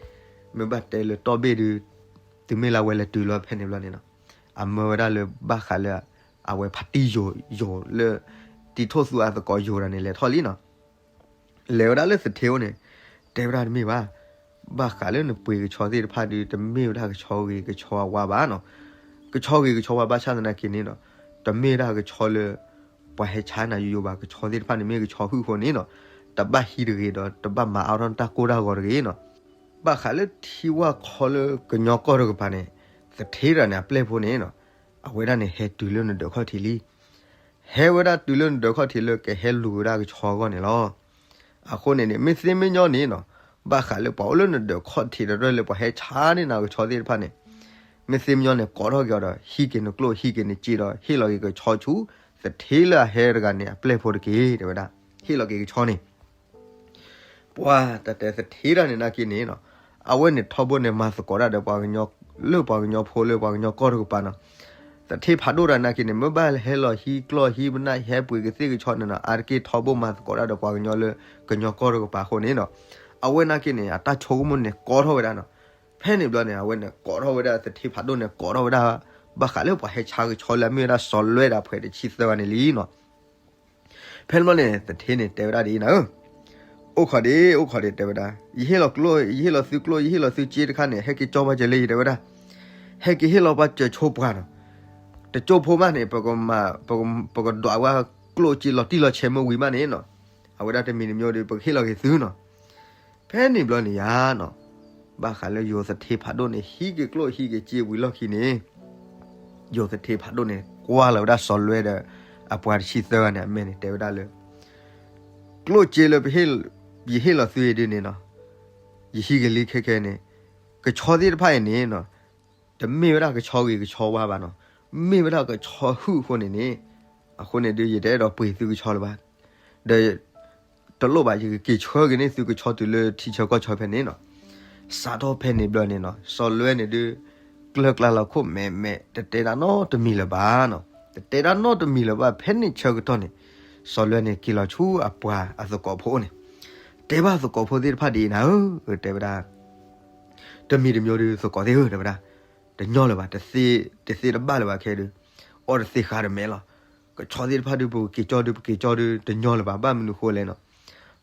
မ့ၢ်ဘၣ်တဲလၢတီဘ့ၣ်ဒုး တုၤမ့ၢ်လၢအဝဲလဲၤတုၤလီၤဖဲန့ၣ်ဘျီန့ၣ်နီၤ, အမၢဝဲဒၣ်လၢဘၣ်ဃးလၢ အဝဲဖါတံၢ်ယိာ်ယိာ်လၢ တံၤထိၣ်သူအသကိးယိာ်တၢ်န့ၣ် လဲၤထီၣ်လံနီၤ လဲၤဝဲဒၣ်လၢသထ့အိၣ်န့ၣ်, တဲဝဲဒၣ်တမ့ၢ်ဘၣ်, ဘၣ်ဃးလၢနပှ့ၤကဆီသ့ၣ်တဖၣ်ဒုး တမ့ၢ်ဝဲဒၣ်ကဆီဂ့ၤကဆီဝါဘၣ်နီၤ, ကဆီဂ့ၤကဆီဝါဘၣ်ဆၣ်သနာ်က့န့ၣ်နီၤ, တမ့ၢ်ဒၣ်ကဆီလၢ ပှၤဟဲဆါနၤယိယိဘၣ်, ကဆီသ့ၣ်တဖၣ်န့ၣ်မ့ၢ်ကဆီဟုၣ်အဃိန့ၣ်နီၤ, တဘၣ်ဟံးတဂ့ၤဒီး တဘၣ်မၤအါထီၣ်နတၢ်ကိၢ်တၢ်ဂီၤတဂ့ၤနီၤ, ဘၣ်ဃးလၢထံဝၢ်ခီလၢကညီကီၢ်တကပၤန့ၣ်, သထ့တၢ်န့ၣ် အပျဲၢ်ဖိန့ၣ်နီၤ, အဝဲဒၣ်န့ၣ်ဟဲတုၤလၢနဒၢးခီၣ်ထံးလံ ဟဲဝဲဒၣ်တုၤလၢနဒၢးခီၣ်ထံးလၢကဟဲလူၤဝဲဒၣ်ကဆီအဂီၢ်န့ၣ်လီၤ. အဃိန့ၣ်န့ၣ် မ့ၢ်သ့မ့ၢ်ညီန့ၣ်နီၤ, ဘၣ်ဃးလၢပှၤအိၣ်လၢနဒၢးခီၣ်ထံးဒီးလၢပှၤဟဲဆါန့ၢ်နၤကဆီသ့ၣ်တဖၣ်န့ၣ်, မ့ၢ်သ့မ့ၢ်ညီန့ၣ် ကိးထီၣ်က့ၤအီၤဒီး ဟံးက့ၤနကျိၣ်ဟံးက့ၤနစ့ဒီး ဟ့ၣ်လီၤက့ၤကဆီဆူ သထ့လၢအဟဲတဂၤန့ၣ် အပျဲၢ်ဖိတက့ၢ် တဲဝဲဒၣ်, ဟ့ၣ်လီၤက့ၤကဆီန့ၣ် ပှၤတၢ်တဲသထ့တၢ်န့ၣ်နာ်က့န့ၣ်နီၤ, အဝဲန့ၣ်ထီဘိန့ၣ်မၤသကိးတၢ်ဒီးပှၤကညီ လၢပှၤကညီဖိလၢပှၤကညီကီၢ်တကပၤနီၤ, သထ့ဖးဒိၣ်တၢ်နာ်က့န့ၣ် မ့ၢ်ဘၣ်ဟဲလီၤဟံးကျီၢ်ဟံးပနၢ်ဟဲပှ့ၤကသ့ၣ်ကဆီန့ၣ်နီၤ, အါတက့ၢ်ထီဘိမၤသကိးတၢ်ဒီးပှၤကညီလၢ ကညီကီၢ်တကပၤအဃိန့ၣ်နီၤ, အဝဲနာ်က့န့ၣ် အတၢ်ဆိကမိၣ်န့ၣ်ကိးထီၣ်ဝဲဒၣ်နီၤ, ဖဲန့ၣ်ဘျီန့ၣ် အဝဲန့ၣ်ကိးထီၣ်ဝဲဒၣ်သထ့ဖးဒိၣ်န့ၣ် ကိးထီၣ်ဝဲဒၣ် ဘၣ်ဃးလၢပှၤဟဲဆါကဆီလၢအမ့ၢ်ဝဲဒၣ်စီၤလွဲဒၣ်ဖှဲးတဆံသၢဂၤန့ၣ်လံနီၤ. ဖဲန့ၣ်ဘျီန့ၣ် သထ့န့ၣ်တဲဝဲဒၣ်ဒ်အံၤနၤဧၢ, အိၣ်ခိးဒံး အိၣ်ခိးဒံး တဲဝဲဒၣ်, ယဟ့ၣ်လီၤကျိၣ် ယဟ့ၣ်လီၤသုကျိၣ် ယဟ့ၣ်လီၤသုစ့တခါန့ၣ် ဟဲက့ၤကၠီပှၤစၢၤလၢယၤတဲဝဲဒၣ်, ဟဲက့ၤဟ့ၣ်လီၤပှၤစၢၤဆိပှၤနီၤ, တကၠိဖိမးန့ၣ် ပကမၤ ပကဒွးဝဲကျိၣ်စ့လီၤတံၢ်လီၤဆဲးမ့ၢ်ဝံၤမးန့ၣ်နီၤ, အဝဲဒၣ်တမံၤတမံၤဒီး ပကဟ့ၣ်လီၤက့ၤသုနီၤ. ဖဲန့ၣ်ဘျီန့ၣ်ယါနီၤ, ဘၣ်ဃးလၢယိၤသထ့ဖးဒိၣ်န့ၣ် ဟံးက့ၤကျိၣ်ဟံးက့ၤစ့ဝံၤလီၢ်ခံန့ၣ် ယိၤသထ့ဖးဒိၣ်န့ၣ် ကွၢ်လီၤဝဲဒၣ်စီၤလွဲဒီး အပှၤတဆံသၢဂၤန့ၣ် အမဲာ်န့ၣ်တဲဝဲဒၣ်လၢ ကျိၣ်စ့လၢပဟ့ၣ် ယဟ့ၣ်လီၤသုအံၤဒ်န့ၣ်နီၤ, ယဟံးက့ၤလံခဲခဲန့ၣ် ကဆီသ့ၣ်တဖၣ်အံၤန့ၣ်နီၤ, တမ့ၢ်ဝဲဒၣ်ကဆီဂ့ၤကဆီဝါဘၣ်နီၤ, မ့ၢ်ဝဲဒၣ်ကဆီဟုၣ်အဃိန့ၣ်န့ၣ်, အဃိန့ၣ်ဒုး ယတအဲၣ်ဒိးပှ့ၤသုကဆီလၢၤဘၣ်, ဒီး တလိၣ်ဘၣ် ယကက့ၤဆှၢက့ၤန့ၢ်သုကဆီတုၤလၢထံဆၢကီၢ်ဆၢဖဲန့ၣ်နီၤ. စးထီၣ်ဖဲန့ၣ်ဘျီန့ၣ်နီၤ စီၤလွဲန့ၣ်ဒုး ကျၢၢ်ကျါလီၤခိၣ်မဲာ်မဲာ် တတဲတၢ်နီတမံၤလၢၤဘၣ်နီၤ, တတဲတၢ်နီတမံၤလၢၤဘၣ်. ဖဲန့ၣ်ဆၢကတီၢ်န့ၣ် စီၤလွဲန့ၣ်က့ၤလီၤဆူအပှၤအသကိးဖိန့ၣ်, တဲဘၣ်သကိးဖိသ့ၣ်တဖၣ်ဒ်အံၤနၤဧၢ, တဲဝဲဒၣ် တမံၤတမံၤဒုး သကိးသ့ၣ်ဧၢ တဲဝဲဒၣ်, တညီလၢၤဘၣ်, တသ့တဘၣ်လၢၤဘၣ်ခဲဒုး, အီၣ်တသ့ဃါတမဲာ်လီၤ. ကဆီသ့ၣ်တဖၣ်ဒုး ပကက့ၤကၠီဒုး ပက့ၤကၠီဒုး တညီလၢၤဘၣ်. ဘၣ်မနုၤဃိလဲၣ်နီၤ,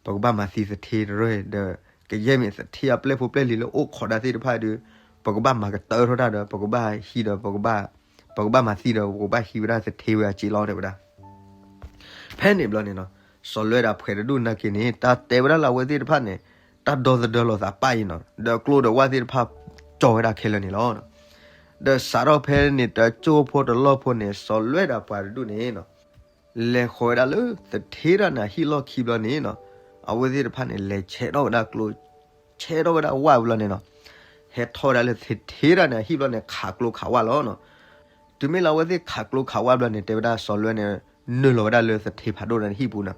ပကဘၣ်မၤသံသထ့တရၢၢ်ဒီး ကယဲၢ်မ့ၢ်သထ့အပျဲၢ်ဖိပျဲၢ်လံၤလၢအိၣ်ခိးတၢ်သ့ၣ်တဖၣ်ဒုး ပကဘၣ်မၤကတၢၢ်ထီၣ်တၢ်ဒီး ပကဘၣ်ဟံးဒီး ပကဘၣ်မၤသံဒီး ပကဘၣ်ဟံးဝဲဒၣ်သထ့ဝဲအစ့လီၤ တဲဝဲဒၣ်. ဖဲန့ၣ်ဘျီန့ၣ်နီၤ စီၤလွဲဒၣ်ဖှဲးတဒူၣ်နာ်က့န့ၣ် တၢ်တဲဝဲဒၣ်လၢအဝဲသ့ၣ်တဖၣ်န့ၣ် တၢ်ဒီသဒၢလီၤသးပၢ်အံၤနီၤ, ဒီးကျိဒီးဝၣ်သ့ၣ်တဖၣ်ကၠီဝဲဒၣ်ခဲလၢာ်န့ၣ်လီၤ. ဒီးစးထီၣ်ဖဲန့ၣ် တကၠိဖိတလီၢ်ဖိန့ၣ် စီၤလွဲဒၣ်ပှၤတဒူၣ်န့ၣ်နီၤ လဲၤဃီၤဝဲဒၣ်လၢသထ့တၢ်န့ၣ်အဟံၣ်လီၢ်ခံဘျီန့ၣ်နီၤ, အဝဲသ့ၣ်တဖၣ်န့ၣ် လဲၤဆဲးထီၣ်ဝဲဒၣ်ကျိ ဆဲးထီၣ်ဝဲဒၣ်ဝၣ်ဘျီန့ၣ်နီၤ, ဟဲထီၣ်ဝဲဒၣ်လၢသထ့တၢ်န့ၣ်အဟံၣ်ဘျီန့ၣ် ခးကျိခးဝၣ်လီၤနီၤ. တုၤမ့ၢ်လၢအဝဲသ့ၣ်ခးကျိခးဝၣ်ဘျီန့ၣ် တဲဝဲဒၣ်စီၤလွဲန့ၣ် နုာ်လီၤဝဲဒၣ်လၢသထ့ဖးဒိၣ်တၢ်န့ၣ်ဟံၣ်ပူၤနီၤ.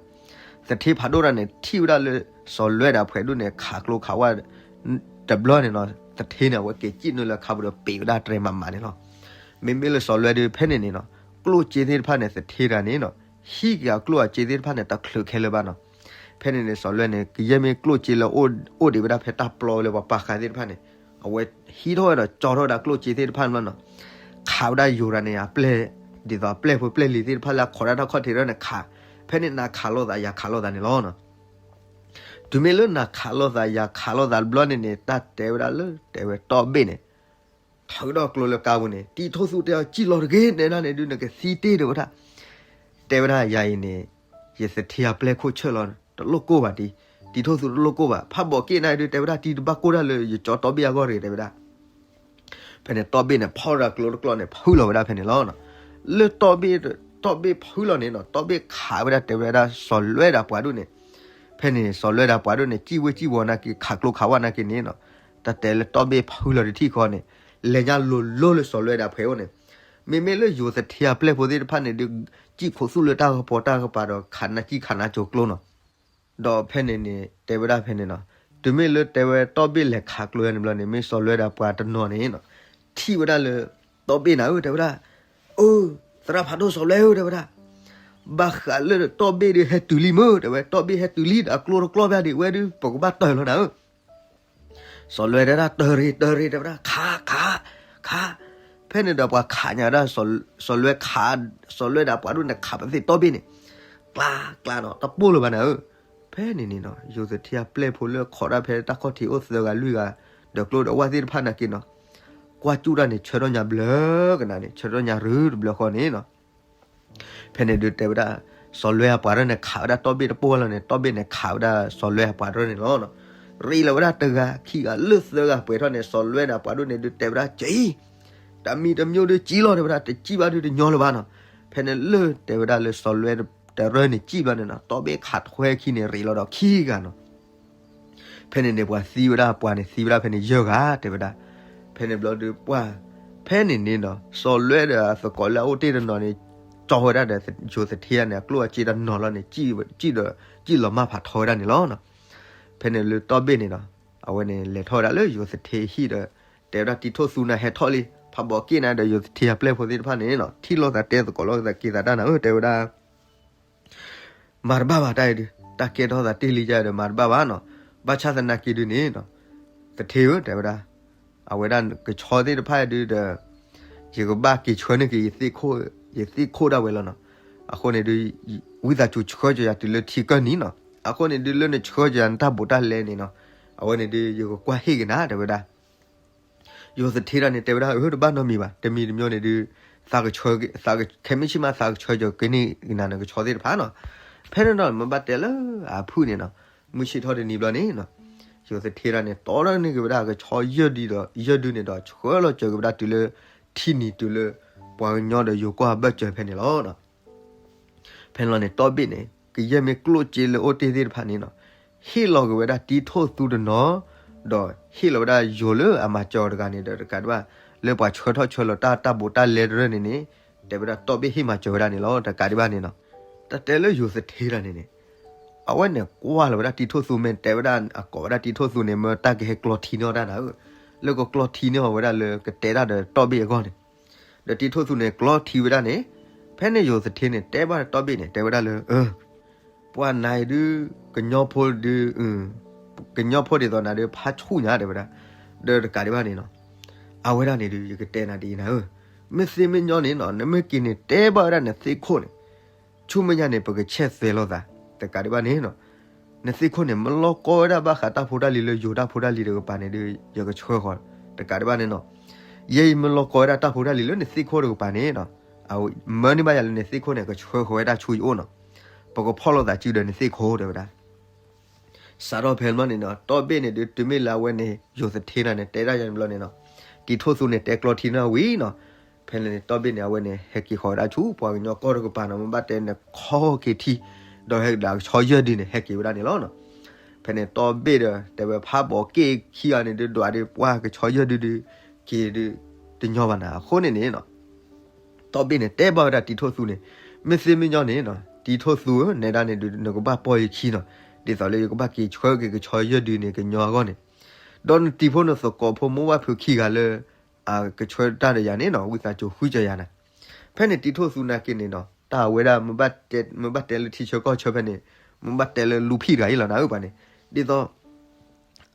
သထ့ဖးဒိၣ်တၢ်န့ၣ် ထံၣ်ဝဲဒၣ်လၢစီၤလွဲဒီးအပှၤဒိၣ်န့ၣ် ခးကျိခးဝဲတဘျီန့ၣ်နီၤ, သထ့န့ၣ် အဝဲက့ၤစံၣ်နုာ်လၢခါပူၤဒီးပ့ၤဝဲဒၣ်တြဲၤမးမးန့ၣ်လီၤ. မ့မ့ၢ်လၢစီၤလွဲဒုး ဖဲန့ၣ်န့ၣ်နီၤ, ကျိၣ်စ့သ့ၣ်တဖၣ်န့ၣ် သထ့တၢ်န့ၣ်နီၤ, ဟံၣ်က့ၤအကျိၣ်အစ့သ့ၣ်တဖၣ်န့ၣ် တချုးခဲလၢာ်ဘၣ်နီၤ. ဖဲန့ၣ်န့ၣ် စီၤလွဲန့ၣ် ကယဲၢ်မ့ၢ်ကျိၣ်စ့လၢအိၣ်ဒံးဝဲဒၣ်ဖဲတၢ်ပျီလၢပှၤပာ်ဃာ်သ့ၣ်တဖၣ်န့ၣ်, အဝဲဟံးထီၣ်ဝဲဒီးကၠီထီၣ်ဝဲဒၣ်ကျိၣ်စ့သ့ၣ်တဖၣ်န့ၣ်လီၤနီၤ. ခးဝဲဒၣ်ယိၤတၢ်န့ၣ် အပျဲၢ်, ဒ်သိးအပျဲၢ်ဖိပျဲၢ်လံၤသ့ၣ်တဖၣ်လၢအခိးတၢ်ထီၣ်ခီၣ်ထံးတၢ်န့ၣ်ခး, ဖဲန့ၣ်နၤခးလိာ်သးယၤခးလိာ်သးန့ၣ်လီၤနီၤ. တုၤမ့ၢ်လၢနၤခးလိာ်သးယၤခးလိာ်သးတဘျီန့ၣ်န့ၣ် တၢ်တဲဝဲဒၣ်လၢတဲဝဲတီဘ့ၣ်န့ၣ် ထုးဒီးကျိလၢကါပူၤန့ၣ် တံၤထိၣ်သူတဲအီၤ စံၣ်လီၤတဂ့ၤ နဲဒၣ်န့ၣ်ဒုး နကသံတ့ၢ်တဲဝဲဒၣ်, တဲဝဲဒၣ်ယၤအံၤန့ၣ် ယသထ့အပျဲၢ်ခိၣ်ဆၢၣ်လီၤ, တလိၣ်ကိၢ်ဘၣ်တံၤ, တံၤထိၣ်သူတလိၣ်ကိၢ်ဘၣ်, ဖးဘီးက့ၣ်နၤဒုး တဲဝဲဒၣ်တံၤတဘၣ်ကိၢ်တၢ်လၢယကၠီတီဘ့ၣ်အဂီၢ်တဂ့ၤ တဲဝဲဒၣ်. ဖဲန့ၣ်တီဘ့ၣ်န့ၣ် ဖီၣ်ဒီးကျိတကျိန့ၣ် ဖုလီၤဝဲဒၣ်ဖဲန့ၣ်လီၤ. လၢတီဘ့ၣ်, တီဘ့ၣ်ဖုလီၤန့ၣ်နီၤ, တီဘ့ၣ်ခးဝဲဒၣ်တဲဝဲဒၣ်စီၤလွဲဒီးပှၤဒိၣ်န့ၣ်, ဖဲန့ၣ် စီၤလွဲဒီးပှၤဒိၣ်န့ၣ် စံၣ်ဝ့စံၣ်ဝီၤနာ်က့ၤ ခးကျိခးဝဲနာ်က့ၤန့ၣ်နီၤ, တၢ်တဲလၢတီဘ့ၣ်ဖုလီၤတထံၣ်ဃီန့ၣ်, လဲၤညါလိၤလိၤလၢစီၤလွဲဒီးပှၤအိၣ်န့ၣ်, မ့မ့ၢ်လၢယိၤသထ့အပျဲၢ်ဖိသ့ၣ်တဖၣ်န့ၣ်ဒုး စံၣ်ခိးသူၣ်လၢတၢ်ကပီၤတၢ်ကပၤဒီး ခးနၢ်စံၣ်ခးနၢ်ကၠိၤကျိနီၤ. ဒီးဖဲန့ၣ်န့ၣ် တဲဝဲဒၣ်ဖဲန့ၣ်နီၤ, တုၤမ့ၢ်လၢတဲဝဲတီဘ့ၣ်လဲၤခးကျိန့ၣ်ဘျီန့ၣ် မ့ၢ်စီၤလွဲဒီးပှၤတနီၤန့ၣ်နီၤ, ထံၣ်ဝဲဒၣ်လၢတီဘ့ၣ်နၤဧၢ တဲဝဲဒၣ်, အိ သရၣ်ဖးဒိၣ်စီၤလွဲဧၢ တဲဝဲဒၣ်, ဘၣ်ဃးလၢတီဘ့ၣ်ဒုးဟဲတုၤလံမ့ၢ် တဲဝဲ, တီဘ့ၣ်ဟဲတုၤလံဒီးအကျိတကျိဖဲဒံးဝဲဒုး ပကဘၣ်တၢၢ်လီၤနၤဧၢ. စီၤလွဲတဲဒၣ် တၢၢ်ရ့ၣ် တၢၢ်ရ့ၣ် တဲဝဲဒၣ်, ခး ခး ခး. ဖဲန့ၣ်ဒီးပှၤခးညါဒၣ် စီၤလွဲခး, စီၤလွဲဒီးပှၤဒိၣ်န့ၣ်ခးပသ့ၣ်တီဘ့ၣ်န့ၣ်, ကျါ ကျါနီၤ တပိၢ်လၢၤဘၣ်နၤဧၢ. ဖဲန့ၣ်န့ၣ်နီၤ ယိၤသထ့အပျဲၢ်ဖိလၢခိးတၢ်ဖဲတၢ်ခီၣ်ထံးအိၣ်သၢဂၤလွံၢ်ဂၤ, ဒီးကျိဒီးဝၣ်သ့ၣ်တဖၣ်နာ်က့နီၤ, ကွၢ်စူၣ်တၢ်န့ၣ် ဆၢထီၣ်ညါဘျၢကနၤန့ၣ် ဆၢထီၣ်ညါရုတဘျၢဃီန့ၣ်နီၤ. ဖဲန့ၣ်ဒုးတဲဝဲဒၣ်, စီၤလွဲအပှၤတရၢၢ်န့ၣ် ခးဝဲဒၣ်တီဘ့ၣ်တပိၢ်လီၤန့ၣ် တီဘ့ၣ်န့ၣ်ခးဝဲဒၣ်စီၤလွဲအပှၤတရၢၢ်န့ၣ်လီၤ. ရ့လီၤဝဲဒၣ်တဂၤခံဂၤလၢသၢဂၤပှဲၤထီၣ်န့ၣ် စီၤလွဲဒီးအပှၤဒိၣ်န့ၣ်ဒုးတဲဝဲဒၣ် ကံၣ်, တမံၤတမံၤဒုးကံၣ်လီၤ တဲဝဲဒၣ် တကံၣ်ဘၣ်ဒုးတညီလၢၤဘၣ်နီၤ. ဖဲန့ၣ်လၢတဲဝဲဒၣ်လၢစီၤလွဲတရၢၢ်န့ၣ်ကံၣ်ဘျီန့ၣ်နီၤ တီဘ့ၣ်ခးထွဲခံန့ၣ် ရ့လီၤဒီးခံဂၤနီၤ. ဖဲန့ၣ်န့ၣ် ပှၤသံဝဲဒၣ် ပှၤန့ၣ်သံဝဲဒၣ်ဖဲန့ၣ်ယဲၢ်ဂၤ တဲဝဲဒၣ်. ဖဲန့ၣ်ဘျီဒုးပှၢ်, ဖဲန့ၣ်န့ၣ်ဒီး စီၤလွဲဒီးအသကိးလၢအအိၣ်တ့ၢ်တနီၤန့ၣ် ကၠီဝဲဒၣ်ဒီး ယိၤသထ့န့ၣ် အကျိၣ်အစ့တနီၤလီၤန့ၣ် စံၣ်ဒီး စံၣ်လီၤမၢ်ဖးထီဝဲဒၣ်န့ၣ်လီၤ. ဖဲန့ၣ်လၢတီဘ့ၣ်န့ၣ်ဒီး အဝဲန့ၣ်လဲၤထီၣ်ဝဲဒၣ်လၢယိၤသထ့ဟံၣ်ဒီး တဲဝဲဒၣ်တံၤထိၣ်သူနၤဟဲထီၣ်လံ ဖးဘီးက့ၣ်နၤဒီးယိၤသထ့အပျဲၢ်ဖိသ့ၣ်တဖၣ်န့ၣ်နီၤ ထံၣ်လိာ်သးတဲသကိးလိာ်သးက့ၤသးတၢ်နၤဧၢ တဲဝဲဒၣ် မၤတဘၣ်ဘၣ်တၢ်အံၤဒုး တၢ်ကဲထီၣ်သးတ့ၢ်လံယါဒီး မၤတဘၣ်ဘၣ်နီၤ. ဘၣ်ဆၣ်သနာ်က့ဒုးန့ၣ်နီၤ သထ့ဧၢ တဲဝဲဒၣ်, အဝဲဒၣ်ကဆီသ့ၣ်တဖၣ်အံၤဒုးဒီး ယကဘၣ်က့ၤဆှၢန့ၢ်က့ၤ ယသ့ၣ်ခိၣ်ဒၣ်ဝဲလီၤနီၤ. အဃိန့ၣ်ဒုး ဝံသးစူၤဆှၢက့ၤယၤတုၤလၢထံကၢၢ်နံၤနီၤ. အဃိန့ၣ်ဒုး လၢနဆှၢက့ၤယၤနတၢ်ဘူးတၢ်လဲန့ၣ်နီၤ အဝဲန့ၣ်ဒုး ယကကွၢ်ဟ့ၣ်က့ၤနၤ တဲဝဲဒၣ်. ယိၤသထ့တၢ်န့ၣ်တဲဝဲဒၣ် အၢ တဘၣ်နီတမံၤဘၣ်, တမံၤတမံၤန့ၣ်ဒုး သးကဆှၢ, ခဲမုၢ်ဆ့ၣ်မး သးကဆှၢက့ၤက့ၤန့ၢ်နၤနကဆီသ့ၣ်တဖၣ်နီၤ. ဖဲန့ၣ်ဒီး မ့ၢ်ဘၣ်တဲလၢအဖုၣ်န့ၣ်နီၤ မုၢ်ဆ့ၣ်ထီၣ်တနံၤဘျီန့ၣ်နီၤ ယိၤသထ့တၢ်န့ၣ် တီထီၣ်န့ၢ်က့ၤဝဲဒၣ်အကဆီယဲၢ်ဒုဒီး ယဲၢ်ဒုန့ၣ်ဒီး ဆှၢလီၤစၢၤက့ၤဝဲဒၣ်တုၤလၢ ထံနံၤတုၤလၢ ပှၤကညီဒီးယိၤကီၢ်အဘၢၣ်စၢၤဖဲန့ၣ်လီၤ. ဖဲန့ၣ်လီၤန့ၣ် တီဘ့ၣ်န့ၣ် ကယဲၢ်မ့ၢ်ကျိၣ်စ့လၢအိၣ်တ့ၢ်သ့ၣ်တဖၣ်န့ၣ်နီၤ ဟ့ၣ်လီၤက့ၤဝဲဒၣ်တံၤထိၣ်သူတနီၤ, ဒီးဟ့ၣ်လီၤဝဲဒၣ်ယိၤလၢအမၤစၢၤအီၤတဂၤန့ၣ်ဒီး တကးဒံးဘၣ် လၢပှၤဆှၢထီၣ်ဆှၢလီၤတၢ်တၢ်ဘူးတၢ်လဲတရၢၢ်န့ၣ်န့ၣ် တဲဝဲဒၣ်တီဘ့ၣ်ဟ့ၣ်မၤစၢၤဝဲဒၣ်န့ၣ်လီၤ. တကးဒံးဘၣ်န့ၣ်နီၤ တၢ်တဲလၢယိၤသထ့တၢ်န့ၣ်န့ၣ် အဝဲန့ၣ်ကွၢ်လီၤဝဲဒၣ်တံၤထိၣ်သူ မ့ၢ်တဲဝဲဒၣ်အကိးဝဲဒၣ်တံၤထိၣ်သူန့ၣ် မ့ၢ်တၢ်ကဟဲကျီထံန့ၢ်အီၤတၢ်နၤဧၢ, လၢကကျီထံန့ၢ်အီၤဝဲဒၣ်လၢကတဲတၢ်ဒီးတီဘ့ၣ်အဂီၢ်န့ၣ် ဒီးတံၤထိၣ်သူန့ၣ် ကျီထံဝဲဒၣ်န့ၣ်, ဖဲန့ၣ်ယိၤသထ့န့ၣ် တဲဘၣ်တီဘ့ၣ်န့ၣ် တဲဝဲဒၣ်လၢ ပှၤနၤအံၤဒုး ကညီဖိဒုး ကညီဖိဒ်သိးနၤဒုး ဖးဆူၣ်ညါတဲဝဲဒၣ်, ဒီးတကးဒံးဘၣ်န့ၣ်နီၤ, အဝဲဒၣ်န့ၣ်ဒုး ယကတဲနၤဒ်အံၤနၤဧၢ, မ့ၢ်သ့မ့ၢ်ညီန့ၣ်နီၤ နမ့ၢ်က့ၤန့ၣ် တဲဘၣ်ဝဲဒၣ်နသ့ၣ်ခိၣ်န့ၣ်, ဆူမဲာ်ညါန့ၣ် ပကဆဲးသွဲးလိာ်သး, တကးဒံးဘၣ်န့ၣ်နီၤ နသ့ၣ်ခိၣ်န့ၣ် မ့ၢ်လီၤကီဝဲဒၣ်ဘၣ်ဃးတၢ်ဖိတၢ်လံၤလၢယိၤတၢ်ဖိတၢ်လံၤတကပၤန့ၣ်ဒုး ယကဆှၢဃီၤ, တကးဒံးဘၣ်န့ၣ်နီၤ, ယဲအံၤမ့ၢ်လီၤကီဝဲဒၣ်တၢ်ဖိတၢ်လံၤလၢနသ့ၣ်ခိၣ်တကပၤန့ၣ်နီၤ, အမၢန့ၢ်ဘၣ်ယၤလၢနသ့ၣ်ခိၣ်န့ၣ် ကဆှၢဃီၤဝဲဒၣ်ဆူယအိၣ်နီၤ, ပကဖီၣ်လိာ်သးစုဒီးနသ့ၣ်ခိၣ်တဲဝဲဒၣ် စးထီၣ်ဖဲန့ၣ်ဘျီန့ၣ်နီၤ တီဘ့ၣ်န့ၣ်ဒုး တုၤမ့ၢ်လၢအဝဲန့ၣ် ယိၤသထ့တၢ်န့ၣ် တဲဒၣ်ယၤန့ၣ်ဘျီန့ၣ်နီၤ, တံၤထိၣ်သူန့ၣ် တဲကျီထံန့ၢ်ဝံၤနီၤ, ဖဲန့ၣ်န့ၣ် တီဘ့ၣ်န့ၣ် အဝဲန့ၣ် ဟဲက့ၤဃီၤဝဲဒၣ်ဆူ ပှၤကညီကီၢ်တကပၤနီၤ, မ့ၢ်ဘၣ်တဲန့ၣ် ခီက့ၤထံ, ဒီးဟဲက့ၤဒီးအကဆီယဲၢ်ဒုန့ၣ် ဟဲက့ၤဝဲဒၣ်န့ၣ်လီၤနီၤ. ဖဲန့ၣ်တီဘ့ၣ်ဒီး တဲဝဲဖးဘီးက့ၣ်ခံဂၤန့ၣ်ဒုး ဒွးဒုး ပှၤကဆီယဲၢ်ဒုဒုး က့ၤဒုး တညီဘၣ်နၤ အဃိန့ၣ်န့ၣ်နီၤ တီဘ့ၣ်န့ၣ် တဲဘၣ်ဝဲဒၣ်တံၤထိၣ်သူန့ၣ်, မ့ၢ်သ့မ့ၢ်ညီန့ၣ်နီၤ တံၤထိၣ်သူဧၢ နဲဒၣ်န့ၣ်ဒုး နကဘၣ်ပီၢ်ယခံနီၤ, ဒ်သိးလၢယကဘၣ်က့ၤဆှၢက့ၤကဆီယဲၢ်ဒုန့ၣ် ကညီအဂီၢ်န့ၣ်, ဒီးနတံၤဖိနသကိးဖိမိၢ်ဝၣ်ဖုခံဂၤလၢ အကဆှၢတၢ်ဒီးယၤန့ၣ်နီၤ ဝံသးစူၤဃုစၢၤယၤနၤ. ဖဲန့ၣ်တံၤထိၣ်သူနာ်က့န့ၣ်နီၤ တၢ်အဝဲဒၣ် မ့ၢ်ဘၣ်တဲလၢထံဆၢကီၢ်ဆၢဖဲန့ၣ် မ့ၢ်ဘၣ်တဲလၢလူၤဖံးတဂၤအံၤလီၤနၤဧၢပှၤန့ၣ်, ဒ်သိး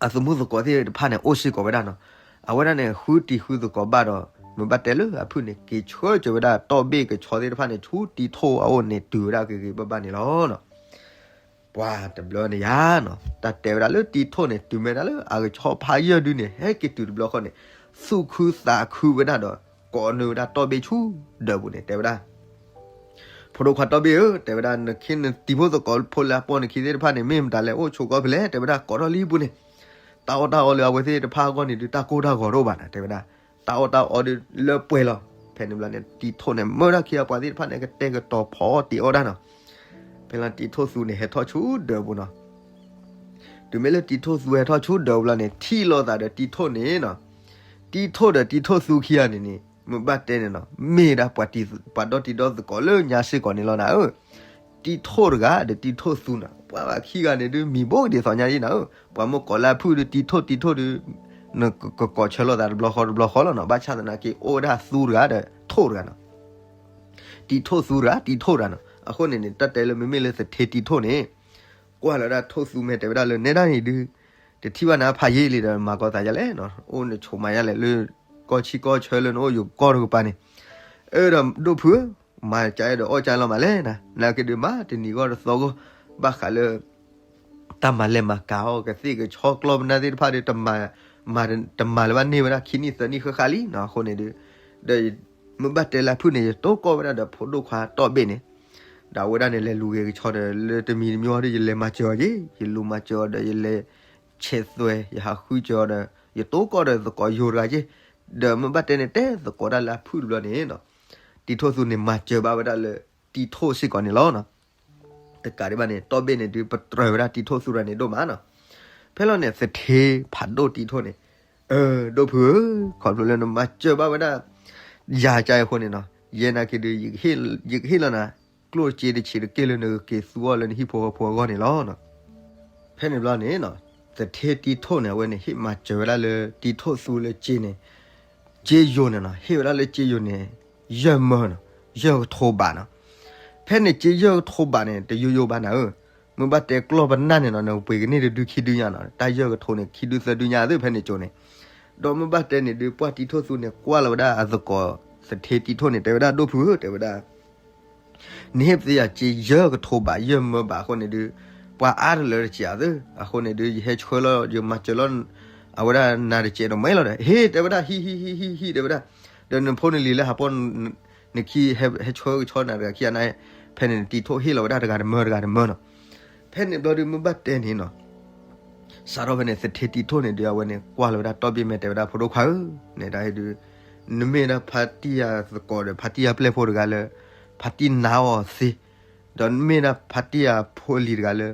အသမူသကိးသ့ၣ်တဖၣ်န့ၣ် အိၣ်စ့ၢ်ကီးဝဲဒၣ်နီၤ. အဝဲဒၣ်န့ၣ် ဃုတံၤဃုသကိးဘၣ်ဒီး မ့ၢ်ဘၣ်တဲလၢအဖုၣ်န့ၣ် က့ၤဆှၢက့ၤဝဲဒၣ်တီၢ်ဘ့ၣ်ကဆီသ့ၣ်တဖၣ်န့ၣ် ဆူတံၤထိၣ်အအိၣ်န့ၣ် တုၤဝဲဒၣ်ဂ့ၤဂ့ၤဘၣ်ဘၣ်န့ၣ်လီၤ. ပှၤတဘျီန့ၣ်ယါနီၤ တၢ်တဲဝဲဒၣ်လၢတံၤထိၣ်န့ၣ် တုၤမ့ၢ်ဒၣ်လၢအကဆီဖးယဲၢ်ဒုန့ၣ် ဟဲက့ၤတုၤတဘျီဃီန့ၣ် သူၣ်ခုသးခုဝဲဒၣ်ဒီး ကိးနုာ်ဝဲဒၣ်တီၢ်ဘ့ၣ်ဆူဒၢးပူၤန့ၣ် တဲဝဲဒၣ် ဖိဒိၣ်ခွါတီၢ်ဘ့ၣ်ဧၢ, တဲဝဲဒၣ် နခ့နတံၤဖိသကိးဖိလၢအပိာ်နခံသ့ၣ်တဖၣ်န့ၣ် မ့ၢ်မတၤလဲၣ်အိၣ်ဆိးကီၢ်ဖဲလဲၣ်, တဲဝဲဒၣ် ကိးထီၣ်လံပူၤန့ၣ်, တၢ်အီၣ်တၢ်အီလၢအဝဲသ့ၣ်တဖၣ်အဂီၢ်န့ၣ်ဒုး တၢ်ကိၢ်တၢ်ဂီၤတအိၣ်ဘၣ်နၤ, တဲဝဲဒၣ် တၢ်အီၣ်တၢ်အီဒုးလၢပှဲၤလီၤ. ဖဲန့ၣ်ဘျီန့ၣ် တံၤထိၣ်န့ၣ် မၢဒၣ်ခံဂၤပှၤသ့ၣ်တဖၣ်န့ၣ် ကတဲာ်ကတီၤဖီအီၣ်တ့ၤအီၣ်ဒၣ်နီၤ. ဖဲလီၤတံၤထိၣ်သူန့ၣ် ဟဲထီၣ်ဆူဒၢးပူၤနီၤ. တုၤမ့ၢ်လၢတံၤထိၣ်သူဟဲထီၣ်ဆူဒၢးပူၤလီၤန့ၣ် ထံၣ်လိာ်သးဒီးတံၤထိၣ်န့ၣ်နီၤ, တံၤထိၣ်ဒီးတံၤထိၣ်သူခံဂၤန့ၣ်န့ၣ် မ့ၢ်ဘၣ်တဲန့ၣ်နီၤ မ့ၢ်ဒၣ်ပှၤဒီတံၤဒီသကိးလၢညါစ့ၢ်ကီးန့ၣ်လီၤနၤဧၢ. တံၤထိၣ်တဂၤဒီးတံၤထိၣ်သူနီၤ ပှၤဘၣ်ခံဂၤန့ၣ်ဒုး မံၤဘိကဒ်သိးညါအံၤနၤဧၢ, ပှၤမိၢ်ကိးလၢအဖုၣ်ဒုး တံၤထိၣ်တံၤထိၣ်ဒုး နကကိးဆၢလိာ်သးတဘျီဃီတဘျီဃီလီၤနီၤ. ဘၣ်ဆၣ်သနာ်က့ အိၣ်ဝဲဒၣ်သူတဂၤဒီးထိၣ်တဂၤနီၤ. တံၤထိၣ်သူတဂၤ တံၤထိၣ်တဂၤနီၤ. အဃိန့ၣ်န့ၣ် တၢ်တဲလၢမ့မ့ၢ်လၢသထ့တံၤထိၣ်န့ၣ် ကွၢ်လီၤဝဲဒၣ်ထိၣ်သူမဲာ် တဲဝဲဒၣ်လၢ နဲဒၣ်န့ၣ်ဒုး တထံၣ်ဘၣ်နၤဖးယံာ်လံဒီး မၤကီသးယါလဲၣ်နီၤ, အိၣ်နဆိးမးယါလဲၣ် လၢကီၢ်ဆံကီၢ်ဆၢလၢနအိၣ်ယိၤကီၢ်တကပၤန့ၣ်, အၢ ဒီးဒိၣ်ဖုဧၢ, မၤကါဒီးအီၣ်ကါလီၤမးလဲၣ်နၤ, နာ်က့ဒုးမၤတနံၤဂီၢ်တသီဂီၢ်, ဘၣ်ဃးလၢ တၢ်မၤလဲၢ်မၤကၤအီၣ်ကသ့ၣ်ကဆီကျီၢ်ပနၢ်သ့ၣ်တဖၣ်ဒီး တမၤလၢၤဘၣ်န့ၢ်ဝဲဒၣ်ခံနံၣ်သၢနံၣ်ဃၣ်ဃၣ်လံနီၤ. အဃိန့ၣ်ဒုး ဒီးမ့ၢ်ဘၣ်တဲလၢအဖုၣ်န့ၣ် ယတိၢ်ကီၢ်ဝဲဒၣ်ဒီးဖိဒိၣ်ခွါတီၢ်ဘ့ၣ်န့ၣ်, ဒီးအဝဲဒၣ်န့ၣ် လဲၤလူၤဂ့ၤကဆီဒီး လၢတမံၤတမံၤအီၤဒီး ယလဲၤမၤစၢၤအီၤက့ၤ, ယလူၤမၤစၢၤအီၤဒီး ယလဲၤဆဲးသွဲၣ် ယဟးဃုစၢၤအီၤဒီး ယတိၢ်ကီၢ်ဒီးသကိးယိၤတဂၤက့ၤ, ဒီးမ့ၢ်ဘၣ်တဲန့ၣ် တဲသကိးတၢ်လၢအဖုၣ်တဘျီန့ၣ်နီၤ, တံၤထိၣ်သူန့ၣ် မၤစၢၤဘၣ်ဝဲဒၣ်လၢတံၤထိၣ်စ့ၢ်ကီးန့ၣ်လီၤနီၤ. တကးဒံးဘၣ်န့ၣ် တီၢ်ဘ့ၣ်န့ၣ်ဒုး ပတြၢၤဝဲဒၣ်တံၤထိၣ်သူတဂၤန့ၣ်ဒိၣ်မးနီၤ. ဖဲလီၤန့ၣ် သထ့ဖးဒိၣ်တံၤထိၣ်န့ၣ်, အၢ ဒိၣ်ဖုဧၢ, ခီဖျိလၢနမၤစၢၤဘၣ်ဝဲဒၣ် ယၤကါအံၤအဃိန့ၣ်နီၤ, ယဲနာ်က့ဒုး ယကဟ့ၣ်လီၤနၤ ကျိၣ်စ့တဆံးတက့ၢ်လၢနကက့ၤသူအီၤလၢနဟံၣ်ဖိဃီဖိအဂီၢ်န့ၣ်လီၤ. ဖဲန့ၣ်ဘျီန့ၣ်နီၤ, သထ့တံၤထိၣ်န့ၣ် အဝဲန့ၣ် ဟ့ၣ်မၤစၢၤဝဲဒၣ်လၢတံၤထိၣ်သူလၢစ့န့ၣ်, စ့ယိၤန့ၣ်နီၤ, ဟ့ၣ်ဝဲဒၣ်လၢစ့ယိၤန့ၣ် ယဲၢ်မၢနီၤ, ယဲၢ်ကထိဘးနီၤ. ဖဲန့ၣ်စ့ယဲၢ်ကထိဘးန့ၣ် တယိယိဘၣ်နၤဧၢ, မ့ၢ်ဘၣ်တဲကျီၢ်ပနၢ်န့ၣ်နီၤ နပှ့ၤကန့ၢ်တဒုခံဒုညါနီၤ, တၢ်ယဲၢ်ကထိန့ၣ် ခံဒုသၢဒုညါသ့ၣ်ဖဲန့ၣ်ကၠိန့ၣ်. ဒီးမ့ၢ်ဘၣ်တဲန့ၣ်ဒုး ပှၢ်တံၤထိၣ်သူန့ၣ် ကွၢ်လီၤဝဲဒၣ်အသကိး သထ့တံၤထိၣ်န့ၣ် တဲဝဲဒၣ် ဒိၣ်ဖုဧၢ, တဲဝဲဒၣ် နဟ့ၣ်ပသ့ယၤစ့ယဲၢ်ကထိဘး ယဲၢ်မၢဘးအဃိန့ၣ်ဒုး ပှၤအါတလၢတစဲးအသၢ, အဃိန့ၣ်ဒုး ယဟဲဆှၢလီၤ ယမၤစၢၤလီၤ အဝဲဒၣ်နၤတစဲးဒီးမ့ၢ်လီၤဒီး ဟ့ၣ် တဲဝဲဒၣ် ဟံၣ် ဟံၣ် ဟံၣ် ဟံၣ် ဟံၣ် တဲဝဲဒၣ်, ဒီးနဖိနလံၤလၢဟးပိာ်နခံ ဟဲဆှၢကဆီနၤတဂၤခံဂၤန့ၣ်, ဖဲန့ၣ်တံၤထိၣ်ဟ့ၣ်လီၤဝဲဒၣ်တဂၤတမၢတဂၤတမၢနီၤ. ဖဲန့ၣ်ဘျီဒုးမ့ၢ်ဘၣ်တဲန့ၣ်နီၤ စးထီၣ်ဖဲန့ၣ် သထ့တံၤထိၣ်န့ၣ်ဒုး အဝဲန့ၣ် ကွၢ်လီၤဝဲဒၣ်တီၢ်ဘ့ၣ်မဲာ် တဲဝဲဒၣ် ဖိဒိၣ်ခွါဧၢ, နဲဒၣ်ဒုး နမ့ၢ်ဒၣ်ဖါတံၢ်ယၤသကိးဒီး ဖါတံၢ်ယၤပျဲၢ်ဖိတဂၤလၢ ဖါတံၢ်နာ်အီၤသ့, ဒီးနမ့ၢ်ဒၣ်ဖါတံၢ်ယၤဖိလံၤတဂၤလၢ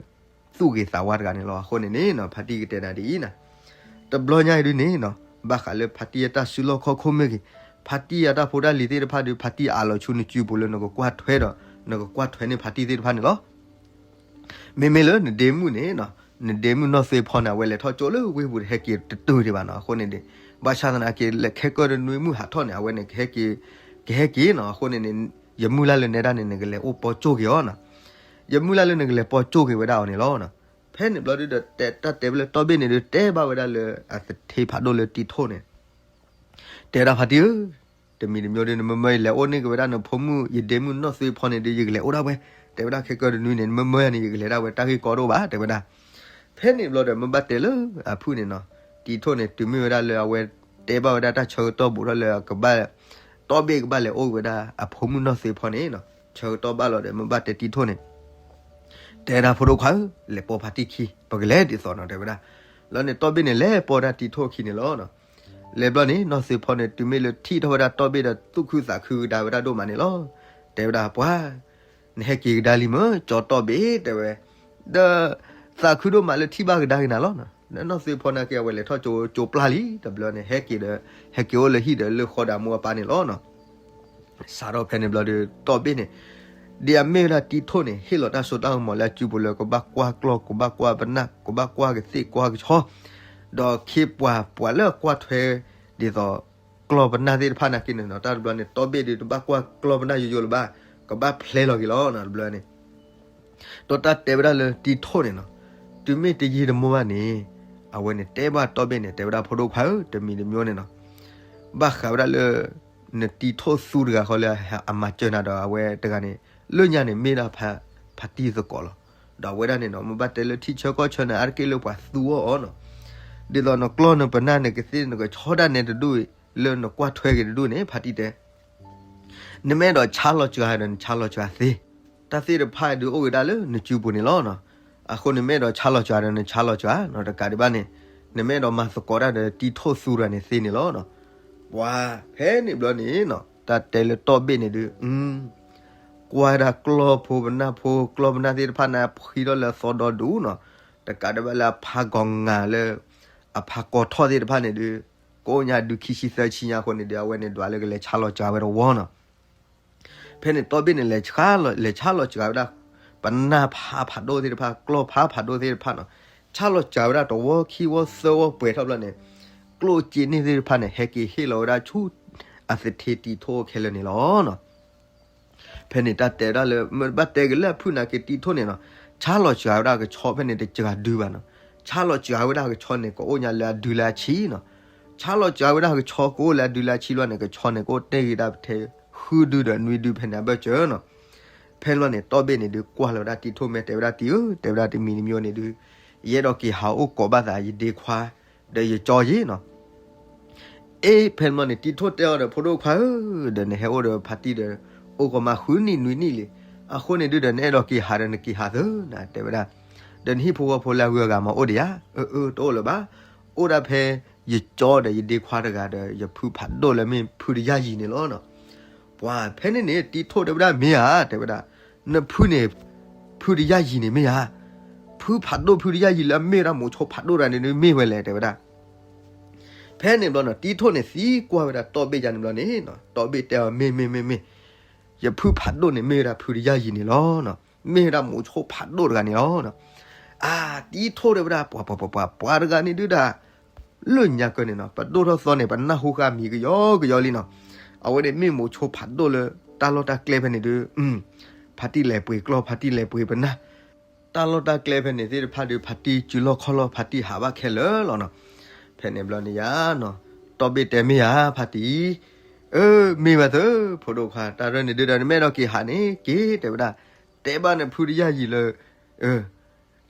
သူၣ်ဂ့ၤသးဝါတဂၤန့ၣ်လီၤ. အဃိန့ၣ်န့ၣ်နီၤ ဖါတံၢ်ကတဲနၤဒ်အံၤနီၤ, တဘျီညါအံၤဒုးန့ၣ်နီၤ ဘၣ်ဃးလၢဖါတံၢ်ယၤတၢ်စုလီၢ်ခီၣ်ခိၣ်မ့ၢ်ဂ့ၤ, ဖါတံၢ်ယၤတၢ်ဖိတၢ်လံၤသ့ၣ်တဖၣ်ဒုး ဖါတံၢ်အးလီၤဆူနစုပူၤလၢနကကွၢ်ထွဲဒီး နကကွၢ်ထွဲန့ၢ်ဖါတံၢ်သ့ၣ်တဖၣ်န့ၣ်လီၤ. မ့မ့ၢ်လၢနဒ့မုၣ်န့ၣ်နီၤ, နဒ့မုၣ်နီၢ်သ့ဖီန့ၣ် အဝဲလဲၤထီၣ်ကၠိလၢဝ့ၢ်ပူၤတဟဲက့ၤတတုၤဒံးဘၣ်နီၤ. အဃိန့ၣ်ဒုး ဘၣ်ဆၣ်သနာ်က့ လၢခဲကၢၢ်တနွံမုၢ်ဟးထီၣ်န့ၣ် အဝဲန့ၣ် ကဟဲက့ၤနီၤ. အဃိန့ၣ်န့ၣ် ယမုၢ်လၢ်လၢနဲဒၣ်န့ၣ် နကလဲၤအိၣ်ပီၢ်ကၠိၣ်က့ၤအီၤနီၤ. ယမုၢ်လၢ်လၢနကလဲၤပီၢ်ကၠိၣ်က့ၤဝဲဒၣ်အီၤန့ၣ်လီၤ. ဖဲန့ၣ်ဘျီဒုးဒီး တၢ်တဲဝဲလၢတီၢ်ဘ့ၣ်န့ၣ်ဒုး တဲဘၣ်ဝဲဒၣ်လၢအသထ့ဖးဒိၣ်လၢတံၤထိၣ်န့ၣ် တဲဝဲဒၣ်ဖါတံၢ်ဧၢ, တမံၤတမံၤဒုး နမၢမၢယလဲၤအိၣ်န့ၢ်က့ၤဝဲဒၣ်နဖိမုၣ် ယဒ့မုၣ်နီၢ်သ့ဖီန့ၣ်ဒုး ယကလဲၤအိၣ်ဒၣ်ဝဲ, တဲဝဲဒၣ်ခဲကၢၢ်တနွံန့ၣ် နမၢမၢယၤန့ၣ် ယကလဲၤဒၣ်ဝဲ တၢ်ဂ့ၢ်ကီတအိၣ်ဘၣ် တဲဝဲဒၣ်. ဖဲန့ၣ်ဘျီဒီး မ့ၢ်ဘၣ်တဲလၢအဖုၣ်န့ၣ်နီၤ, တံၤထိၣ်န့ၣ် တုၤမ့ၢ်ဝဲဒၣ်လၢအဝဲတဲဘၣ်ဝဲဒၣ်တၢ်ဆၢကတီၢ်ဘူးထီၣ်လၢအကဘၣ် တီၢ်ဘ့ၣ်ကဘၣ်လဲၤအိၣ်က့ၤဝဲဒၣ်အဖိမုၣ်နီၢ်သ့ဖီန့ၣ်နီၤ, ဆၢကတီၢ်ဘၣ်လီၤဒီး မ့ၢ်ဘၣ်တဲတံၤထိၣ်န့ၣ် တဲဒၣ်ဖိဒိၣ်ခွါဧၢ, လဲၤပိာ်ဖါတံၢ်ခံ ပကလဲၤဒ်သိးနီၤ တဲဝဲဒၣ်. လီၤန့ၣ် တီၢ်ဘ့ၣ်န့ၣ် လဲၤပိာ်ဒၣ်တံၤထိၣ်ခံန့ၣ်လီၤ. လဲၤဘျီန့ၣ် နီၢ်သ့ဖီန့ၣ် တုၤမ့ၢ်လၢထံၣ်ထီၣ်ဝဲဒၣ်တီၢ်ဘ့ၣ်ဒီး သူၣ်ခုသးခုကဒါဝဲဒၣ်ဒိၣ်မးန့ၣ်လီၤ. တဲဝဲဒၣ် ပှၤ နဟဲက့ၤကဒါလံမ့ၢ် ကၠီတီၢ်ဘ့ၣ် တဲဝဲ, ဒီး သးခုဒိၣ်မးလၢထံၣ်ဘၣ်ကဒါက့ၤနၤလီၤ. နီၢ်သ့ဖီနာ်က့ အဝဲလဲၤထီၣ်ကၠိပျၢ်လံ တဘျီန့ၣ် ဟဲက့ၤဒီး ဟဲက့ၤအိၣ်လၢဟံၣ်ဒီးလၢဃီဒီးအမိၢ်အပၢ်န့ၣ်လီၤ. စးထီၣ်ဖဲန့ၣ်ဘျီဒီး တီၢ်ဘ့ၣ်န့ၣ် ဒ်အမ့ၢ်ဝဲဒၣ်တံထိၣ်န့ၣ် ဟ့ၣ်လီၤတၢ်စိတၢ်ကမီၤလၢအစုပူၤလၢ ကဘၣ်ကွၢ်ကျီၢ် ကဘၣ်ကွၢ်ပနၢ် ကဘၣ်ကွၢ်ကသ့ၣ်ကွၢ်ကဆီ ဒီးခ့ပှၤ ပှၤလၢအကွၢ်ထွဲ ဒ်သိး ကျီၢ်ပနၢ်သ့ၣ်တဖၣ်နာ်က့န့ၣ်နီၤ တၢ်တဘျီန့ၣ် တီဘ့ၣ်ဒုးတဘၣ်ကွၢ်ကျီၢ်ပနၢ်ယိယိလၢၤဘၣ် ကဘၣ်ဖျဲလီၤက့ၤလီၤနီၤ တဘျီန့ၣ် ဒီးတၢ်တဲဝဲဒၣ်လၢတံထိၣ်န့ၣ်နီၤ တုၤမ့ၢ်တယံာ်တမီၢ်ဘၣ်န့ၣ် အဝဲန့ၣ်တဲဘၣ်တီဘ့ၣ်န့ၣ် တဲဝဲဒၣ်ဖိဒိၣ်ခွါဧၢ တမံၤတမံၤန့ၣ်နီၤ ဘၣ်ဃးဝဲဒၣ်လၢ နတံထိၣ်သူတဂၤဃီလၢအမၤစၢၤနၤဒီး အဝဲတဂၤန့ၣ် လၢညါန့ၣ်မ့ၢ်ဒၣ်ဖါတံၢ်သကိးလီၤ. ဒီးအဝဲဒၣ်န့ၣ်နီၤ မ့ၢ်ဘၣ်တဲလၢထံဆၢကီၢ်ဆၢန့ၣ် အါတက့ၢ်လၢပှၤသူအီၤအီၤနီၤ ဒ်သိးနကျီၢ်နပနၢ်နကသ့ၣ်နကဆီတၢ်နဲတဒူၣ် လၢနကွၢ်ထွဲက့ၤတဒူၣ်န့ၣ် ဖါတံၢ်တဲ နမ့ၢ်အဲၣ်ဒိးဆါလီၤစှၤဒီးနဆါလီၤစှၤသ့, တၢ်သ့ၣ်တဖၣ်ဒုးအိၣ်က့ၤဒၣ်လၢနစုပူၤန့ၣ်လီၤနီၤ. အဃိန့ၣ်မ့ၢ်အဲၣ်ဒိးဆါလီၤစှၤဒီးနဆါလီၤစှၤနီၤ တကးဒံးဘၣ်န့ၣ် နမ့ၢ်အဲၣ်ဒိးမၤသကိးတၢ်ဒီးတံထိၣ်သူတဂၤန့ၣ်သ့န့ၣ်လီၤနီၤ. ပှၤဖဲန့ၣ်ဘျီန့ၣ်နီၤ တၢ်တဲလၢတီဘ့ၣ်န့ၣ်ဒုး ကွၢ်ဒၣ်ကျီၢ်ဖိပနၢ်ဖိ ကျီၢ်ပနၢ်သ့ၣ်တဖၣ်န့ၣ် ဖှံထီၣ်လၢအသီဒီဒူၣ်နီၤ. တကးဒံးဘၣ်လၢအဖါဂီၤငၤလၢ အဖါကီၤထီၣ်သ့ၣ်တဖၣ်န့ၣ်ဒုး ကအိၣ်ညါဒုးခံဆံသၢဆံညါအဃိန့ၣ်ဒုး အဝဲန့ၣ်ဒွးလၢကလဲၤဆါလီၤစှၤဝဲတဝီနီၤ. ဖဲန့ၣ်တီဘ့ၣ်န့ၣ် လဲၤဆါလီၤစှၤဝဲဒၣ် ပနၢ်ဖးဖးဒိၣ်သ့ၣ်တဖၣ် ကျီၢ်ဖးဖးဒိၣ်သ့ၣ်တဖၣ်နီၤ. ဆါလီၤစှၤဝဲဒၣ်တဝီခံဝီသၢဝီပှဲၤထီၣ်ဘျီန့ၣ် ကျိၣ်စ့န့ၣ်သ့ၣ်တဖၣ်န့ၣ် ဟဲက့ၤဟ့ၣ်လီၤဝဲဒၣ်ဆူ အသထ့တံထိၣ်ခဲလၢာ်န့ၣ်လီၤနီၤ. ဖဲန့ၣ်တၢ်တဲဒၣ်လၢ မ့ၢ်ဘၣ်တဲက့ၤလၢအဖုၣ်နာ်က့ၤတံထိၣ်န့ၣ်နီၤ ဆါလီၤစှၤဝဲဒၣ်ကဆီဖဲန့ၣ်တစှၤဒုဘၣ်နီၤ. ဆါလီၤစှၤဝဲဒၣ်ကဆီန့ၣ် ကအိၣ်ညါလၢအဒုလၢအဆံးနီၤ. ဆါလီၤစှၤဝဲဒၣ်ကဆီကအိၣ်လၢအဒုလၢအဆံးလီၤန့ၣ် ကဆီန့ၣ် ကအိၣ်တဲဂ့ၤဒၣ်ပထဲ ဃုဒုဒီးနွံဒုဖဲန့ၣ်အဘၢၣ်စၢၤနီၤ. ဖဲလီၤန့ၣ် တီဘ့ၣ်န့ၣ်ဒုးကွၢ်လီၤဝဲဒၣ်တံထိၣ် မ့ၢ်တဲဝဲဒၣ်တံဧၢ တဲဝဲဒၣ်တမံၤတမံၤန့ၣ်ဒုး ယအဲၣ်ဒိးက့ၤဟးအိၣ်ကိးဘၣ်သးယဒ့ခွါ ဒီးယကၠီယ့ၣ်နီၤ. အ့ ဖဲန့ၣ်န့ၣ် တံထိၣ်တဲအီၤဒီး ဖိဒိၣ်ခွါဧၢ, ဒီးနဟဲအိၣ်ဒီးဖါတံၢ်ဒီး အိၣ်ကီးမးဃုနံၣ်နွံနံၣ်လံ. အဃိန့ၣ်ဒုးဒီး နအဲၣ်ဒိးက့ၤဟးဒီးနက့ၤဟးသ့နၤ တဲဝဲဒၣ်. ဒီးနဟံၣ်ဖိဃီဖိလၢအဂုၤအဂၤမၤအိၣ်ဒံးဧါ. အၢ အၢ တအိၣ်လၢၤဘၣ်. အိၣ်ဒၣ်ဖဲယကၠီဒီးယဒ့ခွါတဂၤဒီး ယဖုဖးဒိၣ်လၢမ့ၢ်ဖုတယၢ်ယံၤန့ၣ်လီၤနီၤ. ပှၤဖဲန့ၣ်န့ၣ် တံထိၣ်တဲဝဲဒၣ်မ့ၢ်ဧါ တဲဝဲဒၣ်. နဖုန့ၣ် ဖုတယၢ်ယံၤန့ၣ်မ့ၢ်ဧါ. ဖုဖးဒိၣ်ဖုတယၢ်ယံၤလၢအမ့ၢ်ဝဲဒၣ်မိၤဆိဖးဒိၣ်တဂၤန့ၣ်ဒုးမ့ၢ်ဝဲလဲၣ် တဲဝဲဒၣ်. ဖဲန့ၣ်ဘျီနီၤ တံထိၣ်န့ၣ်သံကွၢ်ဝဲဒၣ်တီဘ့ၣ်ယါန့ၣ်ဘျီန့ၣ်နီၤ တီဘ့ၣ်တဲအီၤ မ့ၢ် မ့ၢ် မ့ၢ် မ့ၢ် ယဖုဖးဒိၣ်န့ၣ်မ့ၢ်ဝဲဒၣ်ဖုတယၢ်ယံၤန့ၣ်လီၤ. မ့ၢ်ဝဲဒၣ်မိၤဆိဖးဒိၣ်တဂၤန့ၣ်လီၤ. အါ တံထိၣ်တဲဝဲဒၣ် ပှၤ ပှၤ ပှၤ ပှၤ ပှၤတဂၤန့ၣ်ဒုးဒၣ် လၢညါကၢန့ၣ်နီၤ ပဒိၣ်ထီၣ်သီန့ၣ် ပနၢ်ဟူဃာ်မံၤကယီကယီလံနီၤ. အဝဲန့ၣ်မ့ၢ်မိၤဆိဖးဒိၣ်လၢ တၢ်လီၢ်တၢ်ကျဲဖဲန့ၣ်ဒုး ဖါတံၢ်လဲၤပှ့ၤကျီၢ် ဖါတံၢ်လဲၤပှ့ၤပနၢ် တၢ်လီၢ်တၢ်ကျဲဖဲန့ၣ်သ့ၣ်တဖၣ်ဒုး ဖါတံၢ်စုလီၢ်ခီၣ်လီၢ် ဖါတံၢ်ဟးဘၣ်ခဲလၢာ်လီၤနီၤ. ဖဲန့ၣ်ဘျီန့ၣ်ယါနီၤ တီဘ့ၣ်တဲမ့ၢ်ဧါ ဖါတံၢ် အၢ မ့ၢ်ဝဲသ့ ဖိဒိၣ်ခွါ တၢ်ရဲၣ်န့ၣ်ဒုးဒီး နမ့ၢ်အဲၣ်ဒိးက့ၤဟးန့ၣ် က့ၤ တဲဝဲဒၣ်. တဲဘၣ်နဖုတယၢ်ယံၤလၢ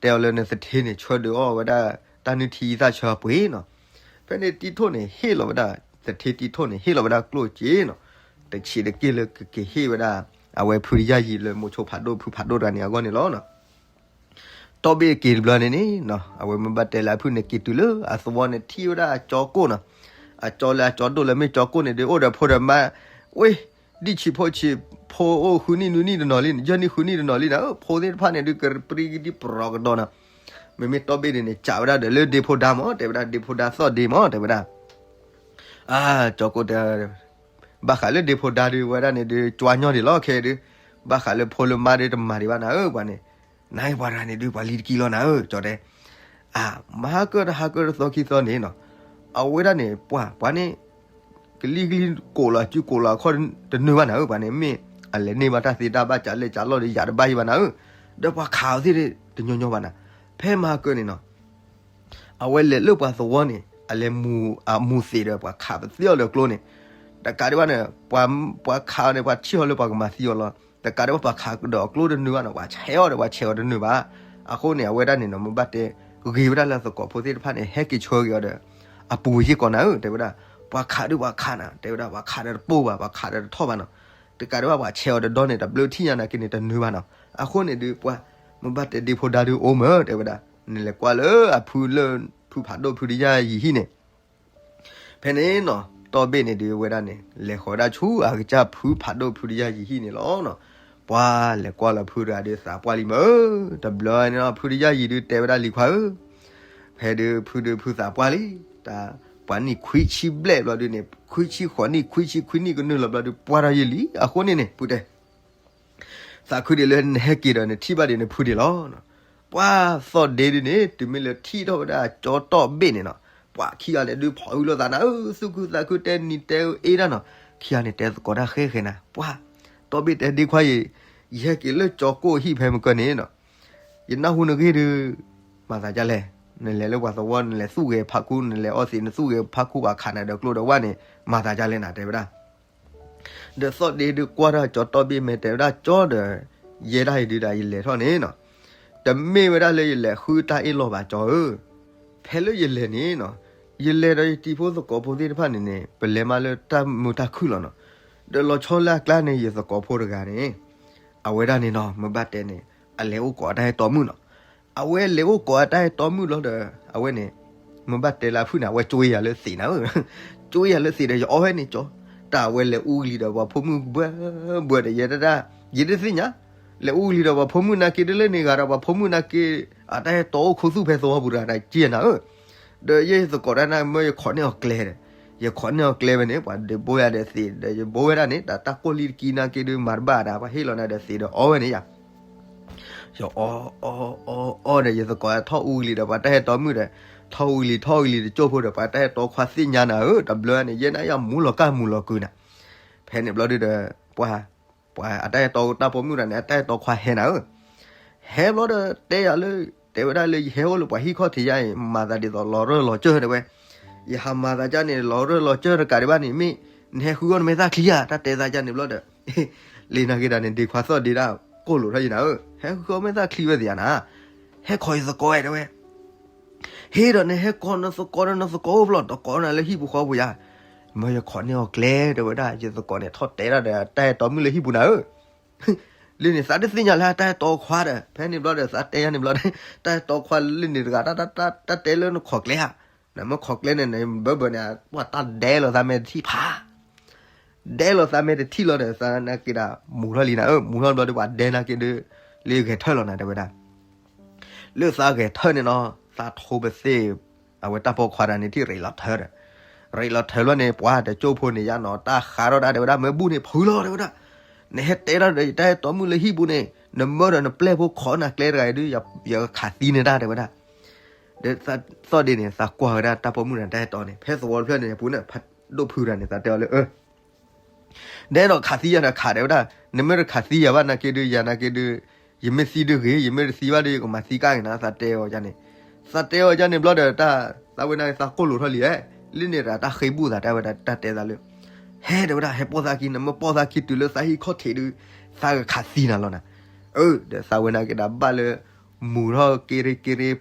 တဲအီၤလၢနသထ့န့ၣ် ဆှၢဒုးအီၣ်ဝဲဒၣ် တၢ်နုၢ်ထံသၣ်ဆၢပှ့ၤနီၤ. ဖဲန့ၣ်တံထိၣ်န့ၣ် ဟ့ၣ်လီၤဝဲဒၣ် သထ့တံထိၣ်န့ၣ် ဟ့ၣ်လီၤဝဲဒၣ်ကျိၣ်စ့နီၤ. တဆံးတက့ၢ်လၢကက့ၤဟ့ၣ်ဝဲဒၣ် အဝဲဖုတယၢ်ယံၤလၢမိၤဆိဖးဒိၣ်ဖုဖးဒိၣ်တဂၤန့ၣ်အဂီၢ်န့ၣ်လီၤနီၤ. တီဘ့ၣ်က့ၤတဘျီန့ၣ်န့ၣ်နီၤ အဝဲမ့ၢ်ဘၣ်တဲလၢအဖုန့ၣ်က့ၤတုၤလၢအသဝီန့ၣ် ထံၣ်ဝဲဒၣ်အကၠီကိၣ်နီၤ. အကၠီလၢအကၠီဒိၣ်လၢမ့ၢ်ကၠီကိၣ်န့ၣ်ဒုး အိၣ်ဒီးဖိဒီးမါ ဝ့ၢ် ဒံၣ်ဆံးဖိဆံး ဖိအိၣ်ဃုနံၣ်နွံနံၣ်တနီၤလံ ယဲၢ်နံၣ်ဃုနံၣ်တနီၤလံနၤဧၢ ဖိသ့ၣ်တဖၣ်န့ၣ်ဒုး ကပြံကဒံပရီကဒီးနီၤ. မ့မ့ၢ်တီဘ့ၣ်န့ၣ်န့ၣ် စံးဝဲဒၣ်ဒီးလၢဒ့ဖိဒါမး တဲဝဲဒၣ် ဒ့ဖိဒါသီၣ်ဒ့မး တဲဝဲဒၣ်. အါ ကၠီကိၣ်တဲ ဘၣ်ဃးလၢဒ့ဖိဒါဒုး ဝဲဒၣ်န့ၣ်ဒုး ကွၢ်ညီဒံးလီၤခဲဒုး ဘၣ်ဃးလၢဖိလၢမါဒုးတမၤဒံးဘၣ်နၤဧၢ ပှၤန့ၣ် နပှၤတဂၤန့ၣ်ဒုး ပှၤလံတကံလီၤနၤဧၢ ကၠီတဲ. အါ မဟါကၢတဟါကၢတသီခံသီန့ၣ်နီၤ အဝဲဒၣ်န့ၣ် ပှၤ ပှၤန့ၣ် ကလံၤကလံၤကိးလီၤ အစုကိးလီၤအခီၣ်တနၢၤဘၣ်နၤဧၢ ပှၤန့ၣ် မ့ၢ်အလဲၤန့ၢ်ဘၣ်တၢ်သ့တၢ်ဘၣ် ကးလဲၢ်ကးလီၢ်ဒီး ယၤတဘၣ်ယံၤဘၣ်နၤဧၢ ဒီးပှၤခးအီၤသ့ၣ်တညီညီဘၣ်နၤ. ဖဲမဟါကၢန့ၣ်နီၤ အဝဲလဲၤလၢပှၤသဝီန့ၣ် အလဲၤမူၤ အမူၤသ့ၣ်ဒီး ပှၤခးပသ့အီၤဒီးကျိန့ၣ် တကးဒံးဘၣ်န့ၣ် ပှၤခးအီၤန့ၣ် ပှၤထံၣ်အီၤလၢပှၤကမၤသံအီၤလီၤ. တကးဒံးဘၣ် ပှၤခးဒီးအကျိတနၢၤဘၣ်နီၤ ပှၤဆဲးအီၤဒီး ပှၤဆဲးအီၤတနၢၤဘၣ်. အဃိန့ၣ် အဝဲဒၣ်န့ၣ်နီၤ မ့ၢ်ဘၣ်တဲ ဂ့ၤဝဲဒၣ်လၢသကိးဖိသ့ၣ်တဖၣ်န့ၣ် ဟဲက့ၤဆှၢက့ၤအီၤဒီး အပူၤယ့ၢ်ကီးနၤဧၢ တဲဝဲဒၣ်. ပှၤခးဒုးပှၤခးနၤ တဲဝဲဒၣ် ပှၤခးဒီးတပိၢ်ဘၣ် ပှၤခးဒီးတထီၣ်ဘၣ်နီၤ. တကးဒံးဘၣ် ပှၤဆဲးအီၤတဒီန့ၣ် တဘျုးထံၣ်ညါနာ်က့န့ၣ် တနၢၤဘၣ်နီၤ. အဃိန့ၣ်ဒုး ပှၤ မ့ၢ်ဘၣ်တဲဒ့ဖိဒါဒုးအိၣ်မး တဲဝဲဒၣ် နလဲၤကွၢ်လၢအဖုလၢ ဖုဖးဒိၣ်ဖုတယၢ်ယံၤဟံၣ်န့ၣ် ဖဲန့ၣ်နီၤ တီဘ့ၣ်န့ၣ်ဒုးဝဲဒၣ်န့ၣ် လဲၤဃီၤဝဲဒၣ်ဆူအကစၢ်ဖုဖးဒိၣ်ဖုတယၢ်ယံၤဟံၣ်န့ၣ်လီၤနီၤ. ပှၤလဲၤကွၢ်လီၤဖုတဂၤဒုးသးပှၢ်လံမး. တဘျီန့ၣ်နီၤ ဖုတယၢ်ယံၤဒုးတဲဝဲဒၣ်လံၤခွါဧၢ, ဖဲဒုးဖုဒုးဖုသးပှၢ်လံ, တၢ်ပှၤနံၣ်ခွံဆံဘျဲၣ်ဘျီဒုးန့ၣ် ခွံဆံဃိးနံၣ် ခွံဆံခွံနံၣ်ကနုာ်လီၤဘျီဒုး ပှၢ်ထီၣ်ယံာ်လံ. အဃိန့ၣ်န့ၣ် ဖုတဲ သ သးခုဒံးလၢနဟဲက့ၤဒီးနထံၣ်ဘၣ်ဒံးနဖုဒံးလီၤ. ပှၤသီၣ်ဒ့ဒုန့ၣ် တုၤမ့ၢ်လၢထံၣ်ထီၣ်ဝဲဒၣ်ကၠီတီၢ်ဘ့ၣ်န့ၣ်နီၤ, ပှၤခံဂၤလဲၤဒုးဖီၣ်ဟုလိာ်သးနၤဧၢ, သူၣ်ခုသးခုတဲနံၤတဲအ့ဒၣ်နီၤ, ခံဂၤန့ၣ်တဲသကိးတၢ်ဃဲဃဲနၤ, ပှၤတီၢ်ဘ့ၣ်တဲဒ့ခွါအံၤ, ယဟဲက့ၤလၢကၠီကိၣ်ဟံၣ်ဖဲမုၢ်ကၢၢ်န့ၣ်နီၤ, ယနၢ်ဟူနဂ့ၢ်ဒုး မၤသးဒ်လဲၣ်, နလဲၤလၢပှၤသဝီ နလဲၤသူၣ်ဂဲၤဖးခူ နလဲၤအီသံး နသူၣ်ဂဲၤဖးခူပှၤခးနၤဒီးကျိဒီးဝၣ်န့ၣ် မၤသးဒ်လဲၣ်နၤ တဲဝဲဒၣ်. ဒီးသီၣ်ဒ့ဒုးကွၢ်ထီၣ်ကၠီတီၢ်ဘ့ၣ်မဲာ် တဲဝဲဒၣ်ကၠီဒီး ယဲဒၣ်အံၤဒုးဒၣ်ယလဲၤထီၣ်န့ၣ်နီၤ, တမ့ၢ်ဝဲဒၣ်လၢယလဲၤဃုတၢ်အ့ၣ်လိာ်ဘၣ်ကၠီဧၢ, ဖဲလၢယလဲၤန့ၣ်နီၤ, ယလဲၤဒီးယတံၤဖိသကိးဖိသ့ၣ်တဖၣ်န့ၣ်န့ၣ် ပလဲၤမးလၢတၢ်မုာ်တၢ်ခုၣ်လီၤနီၤ, ဒီးလီၤဆီလၢအကျါန့ၣ် ယသကိးဖိတဂၤန့ၣ် အဝဲဒၣ်န့ၣ်နီၤ မ့ၢ်ဘၣ်တဲန့ၣ် အလဲၤအိၣ်ကိးအတၢ်အဲၣ်တီမုၣ်နီၤ, အဝဲလဲၤအိၣ်ကိးအတၢ်အဲၣ်တီမုၣ်လီၤဒီး အဝဲန့ၣ် မ့ၢ်ဘၣ်တဲလၢအဖုၣ်န့ၣ် အဝဲကၠိယၤလၢသံးနၤဧၢ, ကၠိယၤလၢသံးဒီး ယအီၣ်ဝဲန့ၣ်ကၠီ, တၢ်အဝဲလဲၤအူကလံၤဒီးပှၤဖိမုၣ်ဘှဲဘှဲဒီး ယဲဒၣ် ယတသ့ၣ်ညါ, လဲၤအူကလံၤဒီးပှၤဖိမုၣ်နာ်က့ဒ်လဲၣ်န့ၣ်ဂၤဒီးပှၤဖိမုၣ်နာ်က့ အတၢ်အဲၣ်တီအိၣ်ခူသူၣ်ဖဲသဝီပူၤတဂၤဒီး ကၠိယၤနၤဧၢ, ဒီးယဲယသကိးတၢ်န့ၣ် မ့ၢ်ယခိးန့ၢ်အီၤကျဲဒီး ယခိးန့ၢ်အီၤကျဲဝဲန့ၣ် ပှၤဒုးဘိယၤဒီးသံးဒီး ယဘိဝဲဒၣ်န့ၣ် တၢ်ကိၢ်လံတကံနာ်က့ဒုးမၤတဘၣ်ဒၣ် ပှၤဟ့ၣ်လီၤနၤဒီးသံးဒီးအီၣ်ဝဲန့ၣ်ယၤ ယအီၣ်အီၣ်အီၣ်အီၣ်ဒီး ယသကိးထီၣ်အူကလံၤဒီး ပှၤတၢ်အဲၣ်တီမုၣ်ဒီး ထီၣ်အူကလံၤထီၣ်အူကလံၤတကၠိၢ်ဖိဒီး ပှၤတၢ်အဲၣ်တီခွါသ့ၣ်ညါနၤဧၢ, တဘျီန့ၣ် ယဲန့ၣ်ယမူလီၤကၢ်မူလီၤကုၤနၤ, ဖဲန့ၣ်ဘျီဒုဒီး ပှၤ ပှၤအတၢ်အဲၣ်တီတၢ်ပိာ်မုၣ်တဂၤန့ၣ် အတၢ်အဲၣ်တီခွါဟဲနၤဧၢ, ဟဲဘျီဒီး တဲယၤလၢ တဲဝဲဒၣ်လၢ ယဟဲအိၣ်လၢပှၤဟံၣ်ခီၣ်ထံးယါအံၤ မၤသးဒ်သိးလီၤရၢၢ်လီၤစၢၢ်တဲဝဲ, ယဟးမၤသးဒ်န့ၣ် လီၤရၢၢ်လီၤစၢၢ်တကးဒံးဘၣ်န့ၣ် မ့ၢ်နဟဲဃုအီၣ်နမဲာ်သၣ်ချံဧါ တၢ်တဲသးဒ်န့ၣ်ဘျီဒီး လံနာ်က့ဒၣ်န့ၣ် ဒ့ခွါသီၣ်ဒ့ဒၣ်ကိၢ်လိာ်ထီၣ်ယၤနၤဧၢ, ဟဲဃုအီၣ်မဲာ်သၣ်ချံဝဲသ့ဧါနၤ, ဟဲခိးယသကိးဝဲတဲဝဲ ဟ့ၣ်ဒီးနဟဲကိးနသကိးဒီး နသကိးအိၣ်ဖျီၣ် တကိးနၤလၢဟံၣ်ပူၤဃီပူၤယါ, မ့ၢ်ယခိးန့ၢ်အီၤကျဲတဲဝဲဒၣ် ယသကိးန့ၣ် ထီၣ်တဲဒၣ်ဒီးတၢ်အဲၣ်တီမုၣ်လၢဟံၣ်ပူၤနၤဧၢ, လၢန့ၣ် သးတသ့ၣ်ညါလၢတၢ်အဲၣ်တီခွါဒီး ဖဲန့ၣ်ဘျီဒီး သးတဲယါန့ၣ်ဘျီဒီး တၢ်အဲၣ်တီခွါလၢန့ၣ်တဂၤ တၢ်တဲလၢနခိးကျဲဧါ, နမ့ၢ်ခိးကျဲန့ၣ် နဘၢဘၢန့ၣ် ပှၤတၢ်ဒဲလီၤသးမဲာ်တထံၣ်ဖး ဒဲလီၤသးမဲာ်တထံၣ်လီၤဒီး သးနာ်က့ဒၣ် မူၤထီၣ်လံနၤဧၢ, မူၤထီၣ်ဘျီဒီး ပှၤဒဲနာ်က့ဒီး လၢဂဲၤထၢၣ်လီၤနၤတဲဝဲဒၣ်, လၢသးဂဲၤထၢၣ်န့ၣ်နီၤ သးထိပသ့ၣ် အဝဲတၢ်ပိာ်ခွါတဂၤန့ၣ် ထံၣ်ရ့းလီၤထၢၣ်ဒီး, ရ့းလီၤထၢၣ်လီၤန့ၣ် ပှၤတကၠိၢ်ဖိန့ၣ် ယါနီၤ တၢ်ဃးထီၣ်ဒၣ်တဲဝဲဒၣ် မ့ၢ်ဘူၣ်န့ၣ် ဖုးလီၤတဲဝဲဒၣ်, နဟဲတဲဒၣ်ဒီး ယတၢ်အဲၣ်တီမုၣ်လၢဟံၣ်ပူၤန့ၣ် နမၢဒီးနပျဲၢ်ဖိခိးနၤကျဲတဂၤအံၤဒီး ယကခးသံန့ၢ်တၢ်တဲဝဲဒၣ် ဒီးသီၣ်ဒ့န့ၣ် သးကွၢ်ဝဲဒၣ်တၢ်ပိာ်မုၣ်တဂၤတၢ်အဲၣ်တီန့ၣ် ဖဲသဝီတဖျၢၣ်န့ၣ် ပူၤန့ၣ် ဖးဒိၣ်ဖုးတဂၤန့ၣ် သးတဲအီၤလၢ နအဲၣ်ဒိးခးသံယၤဒီးခးတဲဝဲဒၣ်, နမ့ၢ်တခးသံယၤဘၣ်နာ်က့ဒုး ယၤနာ်က့ဒုး ယမ့ၢ်သံဒုးဂ့ၤ, ယမ့ၢ်တသံဘၣ်ဒုး ယကမၤသံကၢ်က့ၤနၤ သးတဲအီၤယါန့ၣ်, သးတဲအီၤယါန့ၣ်ဘျီဒီး တၢ်သးဝဲနာ်က့ သးကိၢ်လိာ်ထီၣ်လံ, လၢန့ၣ်တၢ်ဃ့ဘူၣ်သးတဲဝဲဒၣ် တၢ်တဲသးလၢ ဟဲတဲဝဲဒၣ် ဟဲပိာ်သးခံ နမ့ၢ်ပိာ်သးခံတုၤလၢသးဟံၣ်ခီၣ်ထံးဒုး သးကခးသံနၤလီၤနၤ, အၢ ဒီးသးဝဲနာ်က့ဒၣ်ဘၣ်လၢ မူၤထီၣ်က့ရ့က့ရ့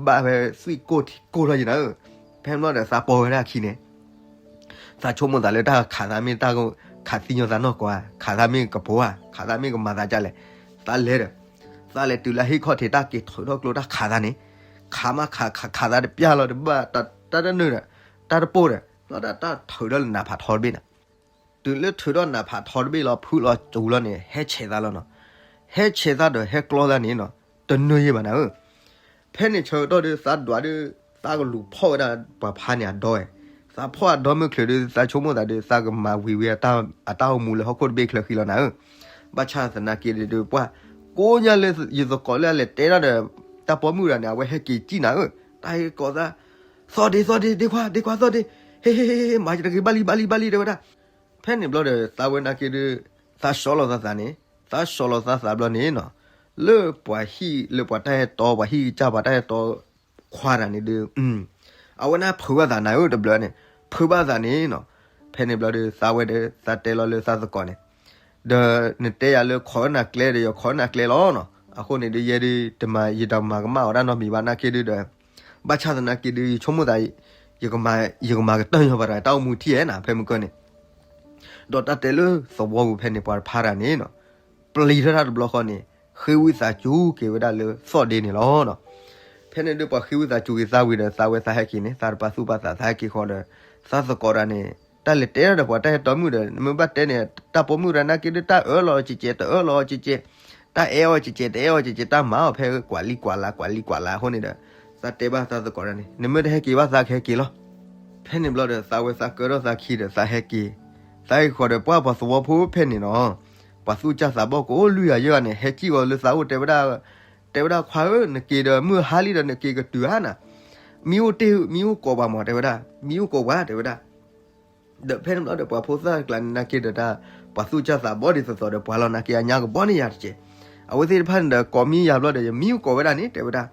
ဘၣ်ဖဲသွံၣ်ကိၢ်ထံကိၢ်ထီၣ်ယါနၤဧၢ, ဖဲန့ၣ်ဘျီဒီးသးပိာ်ဝဲဒၣ်ခံန့ၣ် သးဆိကမိၣ်သးလၢတၢ်ခးသးမ့ၢ်တၢ်ခးသံညီသးနီၢ်ကီၢ်ဧါ, ခးသးမ့ၢ်ကပိာ်ဧါ, ခးသးမ့ၢ်ကမၤသးဒ်လဲၣ်, သးလဲၤဒီး သးလဲၤတုၤလၢဟံၣ်ခီၣ်ထံးတၢ်က့ၤထုးထီၣ်ကျိတၢ်ခးသးန့ၣ်, ခးမးခးခးခးသးတပျၢ်လီၤတဘၣ် တၢ်တနုာ်ဒီး တၢ်တပိၢ်ဒီး လီၤဒၣ်တၢ်ထုးထီၣ်လၢနးဖးထီတဘ့ၣ်နၤ, တုၤလၢထုးထီၣ်နးဖးထီတဘ့ၣ်လီၤ ဖုလီၤစူၤလီၤန့ၣ် ဟဲဆဲးသးလီၤနီၤ, ဟဲဆဲးသးဒီးဟဲကျီသးန့ၣ်နီၤ, တနုာ်ယံၤဘၣ်နၤဧၢ ဖဲန့ၣ်ဆၢကတီၢ်ဒီး သးဒွးဒီး သးကလူၤဖီၣ်ဝဲဒၣ်ပှၤဖါန့ၣ်အဒီဝဲ, သးဖီၣ်အဒီမုၢ်ချုးဒီး သးဆိကမိၣ်သးဒီး သးကမၤဝံၤဝဲအတၢ်အိၣ်မူလၢဟီၣ်ခိၣ်တဘ့ၣ်ချၢဃံလီၤနၤဧၢ, ဘၣ်ဆၣ်သနာ်က့ဒီး ပှၤကိးညါလၢယသကိးလၢအလဲၤတဲဒၣ်ဒီး တၢ်ပိာ်မုၣ်တဂၤန့ၣ် အဝဲဟဲက့ၤစံၣ်နၤဧၢ, တၢ်ဟဲကိးသး သီၣ်ဒ့ သီၣ်ဒ့ ဒ့ခွါ ဒ့ခွါ သီၣ်ဒ့ ဟ့ ဟ့ ဟ့ ဟ့ မၤယတဂ့ၤ ဘၣ်လံ ဘၣ်လံ ဘၣ်လံ တဲဝဲဒၣ်, ဖဲန့ၣ်ဘျီဒီး သးဝဲနာ်က့ဒီး သးစီၤလီၤသးသးန့ၣ်, သးစီၤလီၤသးသးဘျီန့ၣ်နီၤ, လၢပှၤဟံၣ်လၢပှၤတၢ်ဟဲတီ ပှၤဟံၣ်ကစၢ်ပှၤတၢ်ဟဲတီခွါတဂၤန့ၣ်ဒီး အဝဲန့ၣ်ဖုးဘၣ်သးနၤဧၢ တဘျီန့ၣ်, ဖုးဘၣ်သးန့ၣ်နီၤ, ဖဲန့ၣ်ဘျီဒီး သးဝဲဒီး သးတဲလီၤလၢသးသကိးန့ၣ် ဒီးနတဲယၤလၢခိးနၤကျဲဒီး ယခိးနၤကျဲလီၤနီၤ, အဃိန့ၣ်ဒီး ယဲဒုးတမၤ ယတမၤကမၣ်အီၤတၢ်နီတမံၤဘၣ်နာ်က့ဒုးဒီး ဘၣ်ဆၣ်သနာ်က့ဒုး ယဆိကမိၣ်သး ယကမၤ ယကမၤကတၢၢ်ညီဘၣ်တၢ် တၢ်အိၣ်မူထံၣ်ဧဲနၤ ဖဲမုၢ်ကၢၢ်န့ၣ်, ဒီးတၢ်တဲလၢသဝီပူၤဖဲန့ၣ် ပှၤတဖါတဂၤန့ၣ်နီၤ, ပျံၤထီၣ်တၢ်တဘျီဃီန့ၣ် ဃ့ဝံသးစူၤက့ၤဝဲဒၣ်လၢသီၣ်ဒ့န့ၣ်လီၤနီၤ. ဖဲန့ၣ်ဒုးပှၤဃ့ဝံသးစူၤက့ၤသးဝံၤဒီး သးဝဲသးဟဲက့ၤန့ၣ် သးတပာ်သူၣ်ပာ်သး သးဟဲက့ၤဃီဒီး သးသကိးတဂၤန့ၣ် တၢ်လဲၤတဲဒီးပှၤတၢ်ဟဲတီမုၣ်ဒီး နမ့ၢ်ဘၣ်တဲန့ၣ် တၢ်ပိာ်မုၣ်တဂၤနာ်က့ဒုး တၢ်အၢၣ်လီၤအီၤကဲကဲ တအၢၣ်လီၤအီၤကဲကဲ တၢ်အဲၣ်အီၤကဲကဲ တအဲၣ်အီၤကဲကဲ တၢ်မၤအီၤဖဲကွၢ်လံကွၢ်လၤ ကွၢ်လံကွၢ်လၤအဃိန့ၣ်ဒီး သးတဲဘၣ်သးသကိးတဂၤန့ၣ် နမ့ၢ်တဟဲက့ၤဘၣ်သးကဟဲက့ၤလီၤ. ဖဲန့ၣ်ဘျီဒီး သးဝဲသးကၢထီၣ်သးခံဒီးသးဟဲက့ၤ, သးဟဲက့ၤဃီဒီး ပှၤပှၤသဝီဖိဖဲန့ၣ်နီၤ, ပှၤသူၣ်ကၢ်သးဘီၣ်ကအိၣ်လွံၢ်ဂၤယဲၢ်ဂၤန့ၣ် ဟဲစံၣ်ဂီၤလၢသးအိၣ် တဲဝဲဒၣ်, တဲဝဲဒၣ်ခွါဧၢ, နက့ၤဒီးမုၢ်ဟါလံဒီး နက့ၤကတုၤဧါနၤ, မံအိၣ်တ့ၢ် မံအိၣ်ကိးပှၤမး တဲဝဲဒၣ်, မံအိၣ်ကိးပှၤ တဲဝဲဒၣ်. ဒီးဖဲန့ၣ်ဘျီဒီး ပှၤဖိသၣ်ကျါန့ၣ် နာ်က့ဒီးတၢ် ပှၤသူၣ်ကၢ်သးဘီၣ်ဒ်သိးသိးဒီး ပှၤလီၤနာ်က့ အညါကဘီန့ၣ်ယၤတက့ၢ်. အဝဲသ့ၣ်တဖၣ်န့ၣ်ဒီး ကိးမံယၤဘျီဒီး ယမံအိၣ်ကိးဝဲဒၣ်န့ၣ် တဲဝဲဒၣ်.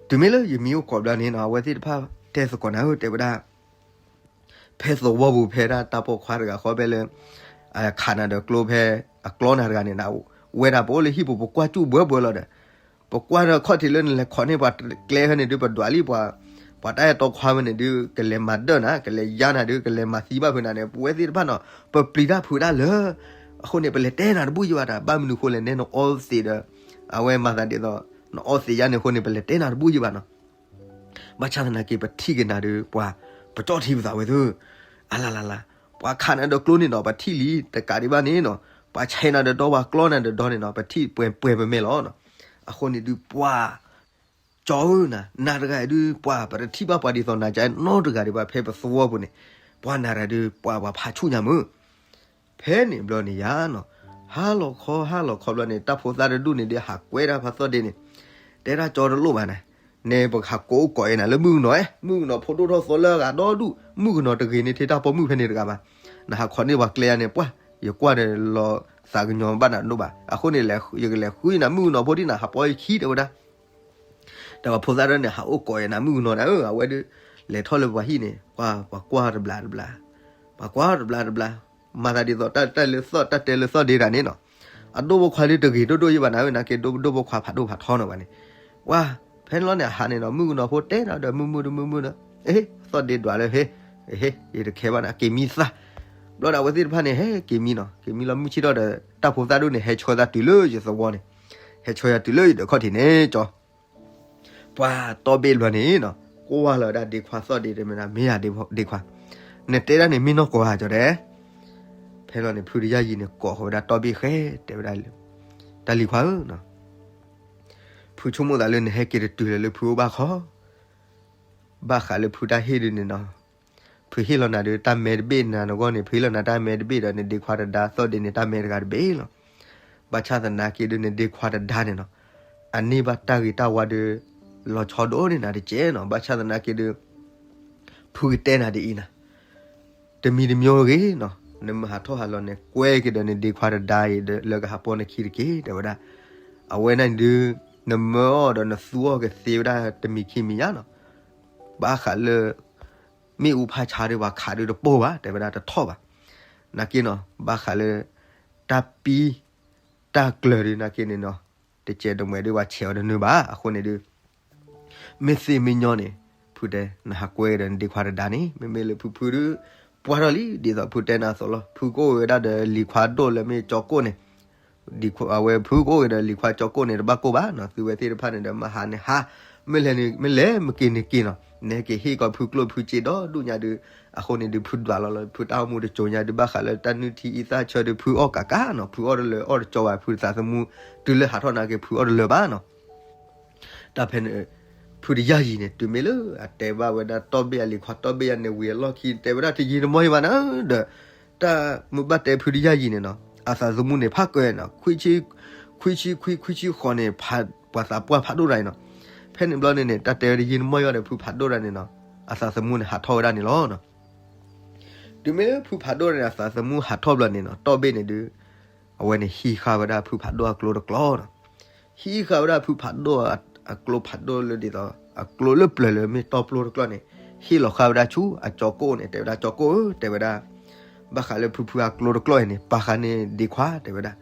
တုၤမ့ၢ်လၢယမံအိၣ်ကိးဘျီန့ၣ်နီၤ အဝဲသ့ၣ်တဖၣ်တဲသကိးနၤဧၢ တဲဝဲဒၣ်, ဖဲသဝီပူၤ ဖဲဒၣ်တၢ်ပိာ်ခွါတဂၤဃီဖဲလၢ ခးနၤဒီးကျိဖဲအကျီနၤတဂၤန့ၣ် ဝဲဒၣ်ပအိၣ်လၢဟံၣ်ပူၤ ပကွၢ်စူၣ်ဘှၢဘှၢလီၤဒီး ပကွၢ်ဒီးခီၣ်ထံးလၢနလဲၤခိးန့ၢ်ပှၤကျဲဖဲန့ၣ်ဒုး ပဒွးလံပှၤ, ပှၤတၢ်အဲၣ်တီခွါဖဲန့ၣ်ဒုး ကလဲၤမၤဒၢၣ်နၤ ကလဲၤယါနၤဒုး ကလဲၤမၤသံဘၣ်ဖုးနၤန့ၣ် ပဝဲသ့ၣ်တဖၣ်နီၤ ပပျံၤတၢ်ဖုးတၢ်လၢ အဃိန့ၣ် ပလဲၤတဲနၤတဘူၣ်ယံၤဘၣ်တၢ် ဘၣ်မနုၤဃိလဲၣ် နဲနအီသံးဒီး အဝဲမၤသးဒ်သိး နအီသံးယါန့ၣ်အဃိန့ၣ် ပလဲၤတဲနၤတဘူၣ်ယံၤဘၣ်နီၤ. ဘၣ်ဆၣ်သနာ်က့ ပထံၣ်က့ၤနၤဒီး ပှၤ ပကၠီၣ်ထံပသးဝဲသ့ၣ်, အလလလ, ပှၤခးနၤဒီးကျိန့ၣ်ဒီး ပထံၣ်လံ တကးဒံးဘၣ်န့ၣ်နီၤ ပှၤဆဲးနၤဒီးဒီ ပှၤကျီနၤဒီးဒီန့ၣ်နီၤ ပထံၣ်ပှဲၤပှဲၤပမဲာ်လီၤ. အဃိန့ၣ်ဒုး ပှၤ ကၠီဧၢနၤ နၤတဂၤအံၤဒုး ပှၤ ပတထံၣ်ဘၣ်ပှၤဒ်သိးနၤကါနီတဂၤဒံးဘၣ် ဖဲပသဝီပူၤန့ၣ်, ပှၤနၤတဂၤဒုး ပှၤ ပှၤဖးဆူၣ်ညါမုၢ် ဖဲန့ၣ်ဘျီန့ၣ်ယါနီၤ, ဟါလီၤခီ ဟါလီၤခီဘျီန့ၣ် တၢ်ဖိသၣ်တဒူၣ်န့ၣ်ဒုး ဟးကွဲဒၣ်ဖးသီၣ်ဒ့န့ၣ်, တဲဒၣ်ကၠီတလိၣ်ဘၣ်နၤ, နဲပကဟးကိးအိၣ်ကိးအံၤနၤလၢမုၣ်ကနီၤ, မုၣ်ကနီၤဖိဒိၣ်ထီၣ်သီလၢအဂၤဒီဒူၣ်, မုၣ်ကနီၤတဂ့ၤန့ၢ်ထဲတၢ်ပိာ်မုၣ်ဖဲန့ၣ်တဂၤဘၣ်, နဟးခိးန့ၢ်ပှၤကျဲယါန့ၣ် ပှၤ ယကွၢ်ဒီးလီၤသးကညီၤဘၣ်နၤဒိၣ်ဘၣ်, အဃိန့ၣ် ယကလဲၤဃုနၤမုၣ်ကနီၤဖိဒ်နၤ ဟးပိာ်ယခံ တဲဝဲဒၣ် တၢ်ပှၤဖိသၣ်ဒၣ်န့ၣ် ဟးအိၣ်ကိးယနၤမုၣ်ကနီၤနၤဧၢ, အဝဲဒုး လဲၤထီၣ်လၢပှၤဟံၣ်န့ၣ် ပှၤ ပှၤကွၢ်တဘျးတဘျး, ပှၤကွၢ်တဘျးတဘျး, မၤသးဒ်သိးတၢ်တဲလၢသီၣ် တၢ်တဲလၢသီၣ်ဒ့တၢ်န့ၣ်နီၤ, အဒိၣ်ဖိခွါလၢတဂ့ၤဒိၣ်ဒိၣ်ယံၤဘၣ်နၤဧၢ, နာ်က့ဒိၣ်ဒိၣ်ဖိခွါဖးဒိၣ်ဖးထီနီၤဘၣ်န့ၣ်, ပှၤ ဖဲန့ၣ်လီၤန့ၣ် အဟးန့ၣ်ဒီး မုၣ်ကနီၤဖိတဲနၤဒီး မုၢ်မုၢ်တမုၢ်မုၢ်ဒီး အဟ့ သီၣ်ဒ့ဒွးလၢဟ့, အဟ့ ယတခဲဘၣ်နၤ က့ၤမံသၣ်, ဘျီဒီးအဝဲသ့ၣ်တဖၣ်န့ၣ် ဟဲက့ၤမံနီၤ, က့ၤမံလီၤမုၢ်ဆ့ၣ်ထီၣ်ဒီး တၢ်ဖိသၣ်ဒိၣ်န့ၣ် ဟဲဆှၢသးတုၤလၢယသဝီန့ၣ်, ဟဲဆှၢယၤတုၤလၢယဒၢးခီၣ်ထံးန့ၣ် ကၠီ ပှၤတီဘ့ၣ်ဘျီန့ၣ်နီၤ, ကွၢ်လီၤဝဲဒၣ်ဒ့ခွါသီၣ်ဒ့တမ့ၢ်ဒၣ် မ့ၢ်ဧါဒ့ခွါ, နတဲဒၣ်န့ၣ်မ့ၢ်နီၢ်ကီၢ်ဧါ ကၠီတဲ, ဖဲလီၤန့ၣ် ဖုတယၢ်ယံၤန့ၣ် ကိးဃီၤဝဲဒၣ်တီဘ့ၣ်ဃဲ တဲဝဲဒၣ်, တၢ်လံၤခွါဧၢ, ဖုဆိကမိၣ်သးလၢနဟဲက့ၤတတုၤလၢၤလၢဖုအိၣ်ဘၣ်ခီ ဘၣ်ဃးလၢဖုတၢ်ဟ့ၣ်ဒုးန့ၣ်နီၤ, ဖုဟ့ၣ်လီၤနၤဒုးတၢ်မဲတဘ့ၣ်နၤနဂီၢ်န့ၣ် ဖုဟ့ၣ်လီၤနၤတၢ်မဲတဘ့ၣ်ဒီး နဒ့ခွါတဒါသီၣ်ဒ့န့ၣ် တၢ်မဲတဂၤတဘ့ၣ်လီၤ. ဘၣ်ဆၣ်သနာ်က့ဒုး နဒ့ခွါတဒါန့ၣ်နီၤ, အန့ၢ်ဘၣ်တၢ်ဂ့ၤတၢ်ဝါဒုး လီၤဆီဒိၣ်န့ၢ်နၤတကဲးနီၤ. ဘၣ်ဆၣ်သနာ်က့ဒုး ဖုကတဲနၤဒ်အံၤနၤ, တမံၤတမံၤဂ့ၤနီၤ, နမ့ၢ်ဟးထီၣ်ဟးလီၤန့ၣ် ကွဲက့ၤဒီးနဒ့ခွါတဒါအံၤဒီး လၢကဟးပိာ်နခံတက့ၢ် တဲဝဲဒၣ်. အဝဲန့ၣ်ဒုး နမၢအီၤဒီးနသူအီၤကသ့ဝဲဒၣ်တမံၤခံမံၤညါနီၤ. ဘၣ်ဃးလၢ မ့ၣ်အူဖးဆါဒုး ပှၤခးဒုးတပိၢ်ဘၣ် တဲဝဲဒၣ် တထီၣ်ဘၣ်. နာ်က့နီၤ ဘၣ်ဃးလၢ တၢ်ပံ တၢ်ကျၢၤဒုး နာ်က့န့ၣ်နီၤ တကဲးတမှဲးဒုး ပှၤဆဲးအီၤတနုၤဘၣ်. အဃိန့ၣ်ဒုး မ့ၢ်သ့မ့ၢ်ညီန့ၣ် ဖုတဲ နဟးကွဲဒီးနဒ့ခွါတဒါန့ၣ် မ့မ့ၢ်လၢဖုဖုဒုး ပှၢ်ထီၣ်လံ ဒ်သိးဖုတဲနၤအသိးလီၤ. ဖုကအိၣ်ဝဲဒၣ်ဒီးလံၤခွါဒိၣ်လၢမ့ၢ်ကၠီကိၣ်န့ၣ် အဝဲဖုကအိၣ်က့ၤဒီးလံၤခွါကၠီကိၣ်န့ၣ် တဘၣ်ကိၢ်ဘၣ်နီၤ. သုဝဲသ့ၣ်တဖၣ်န့ၣ်ဒီး မဟါန့ၣ်ဟါ, မ့ၢ်လဲၤန့ၣ် မ့ၢ်လဲၤမ့ၢ်က့ၤန့ၣ်က့ၤနီၤ. နဟဲက့ၤဟ့ၣ်ကီးဖုကျိၣ်ဖုစ့ဒီဒူၣ်ညါဒုး အဃိန့ၣ်ဒုး ဖုဒွးလီၤလီၤ ဖုတၢ်အိၣ်မူတစိၤညါဒုး ဘၣ်ဃးလၢတၢ်နုၢ်ထံအံသၣ်ဆၢဒုး ဖုအီၣ်ကးကးနီၤ. ဖုအီၣ်တလၢာ်အီၣ်တကီဘၣ် ဖုသးသမူ တုၤလၢဟးထီၣ်နာ်က့ ဖုအီၣ်တလၢာ်ဘၣ်နီၤ. တၢ်ဖဲန့ၣ် ဖုတယၢ်ယံၤန့ၣ် တုၤမ့ၢ်လၢအတဲဘၣ်ဝဲဒၣ်တီဘ့ၣ်အလံၤခွါ တီဘ့ၣ်ယၤန့ၣ် ဝံၤအလီၢ်ခံ တဲဝဲဒၣ်တယံာ်တမီၢ်ယံၤဘၣ်နၤဒီး တၢ်မ့ၢ်ဘၣ်တဲဖုတယၢ်ယံၤန့ၣ်နီၤ အသးသမူန့ၣ် ဖးကၢနီၤ ခွံဆံခွံ ခွံဆံခွံ ခွံဆံဃိးန့ၣ် ပှၤသးပှၢ်ဖးဒိၣ်တၢ်အံၤနီၤ. ဖဲန့ၣ်ဘျီန့ၣ်န့ၣ် တၢ်တဲဝဲတယံာ်တမီၢ်ယံၤဒီး ဖုဖးဒိၣ်တၢ်န့ၣ်နီၤ အသးသမူန့ၣ် ဟးထီၣ်ဝဲဒၣ်န့ၣ်လီၤ. တုၤမ့ၢ်လၢဖုဖးဒိၣ်န့ၣ် အသးသမူဟးထီၣ်ဘျီန့ၣ်နီၤ တီဘ့ၣ်န့ၣ်ဒုး အဝဲန့ၣ်ဟံးဃာ်ဝဲဒၣ်ဖုဖးဒိၣ်အကျိတကျီနီၤ. ဟံးဃာ်ဝဲဒၣ်ဖုဖးဒိၣ်အကျိဖးဒိၣ်လၢဒ်သိး အကျိလၢပျၢၤလၢမ့ၢ်တီပျိတကျီန့ၣ် ဟ့ၣ်လီၤဃာ်ဝဲဒၣ်ဆူအကၠီကိၣ်န့ၣ် တဲဝဲဒၣ် ကၠီကိၣ်ဧၢ တဲဝဲဒၣ် ဘၣ်ဃးလၢဖုဖုအကျိတကျီအံၤန့ၣ် ပာ်ဃာ်န့ၢ်ဒ့ခွါ တဲဝဲဒၣ်.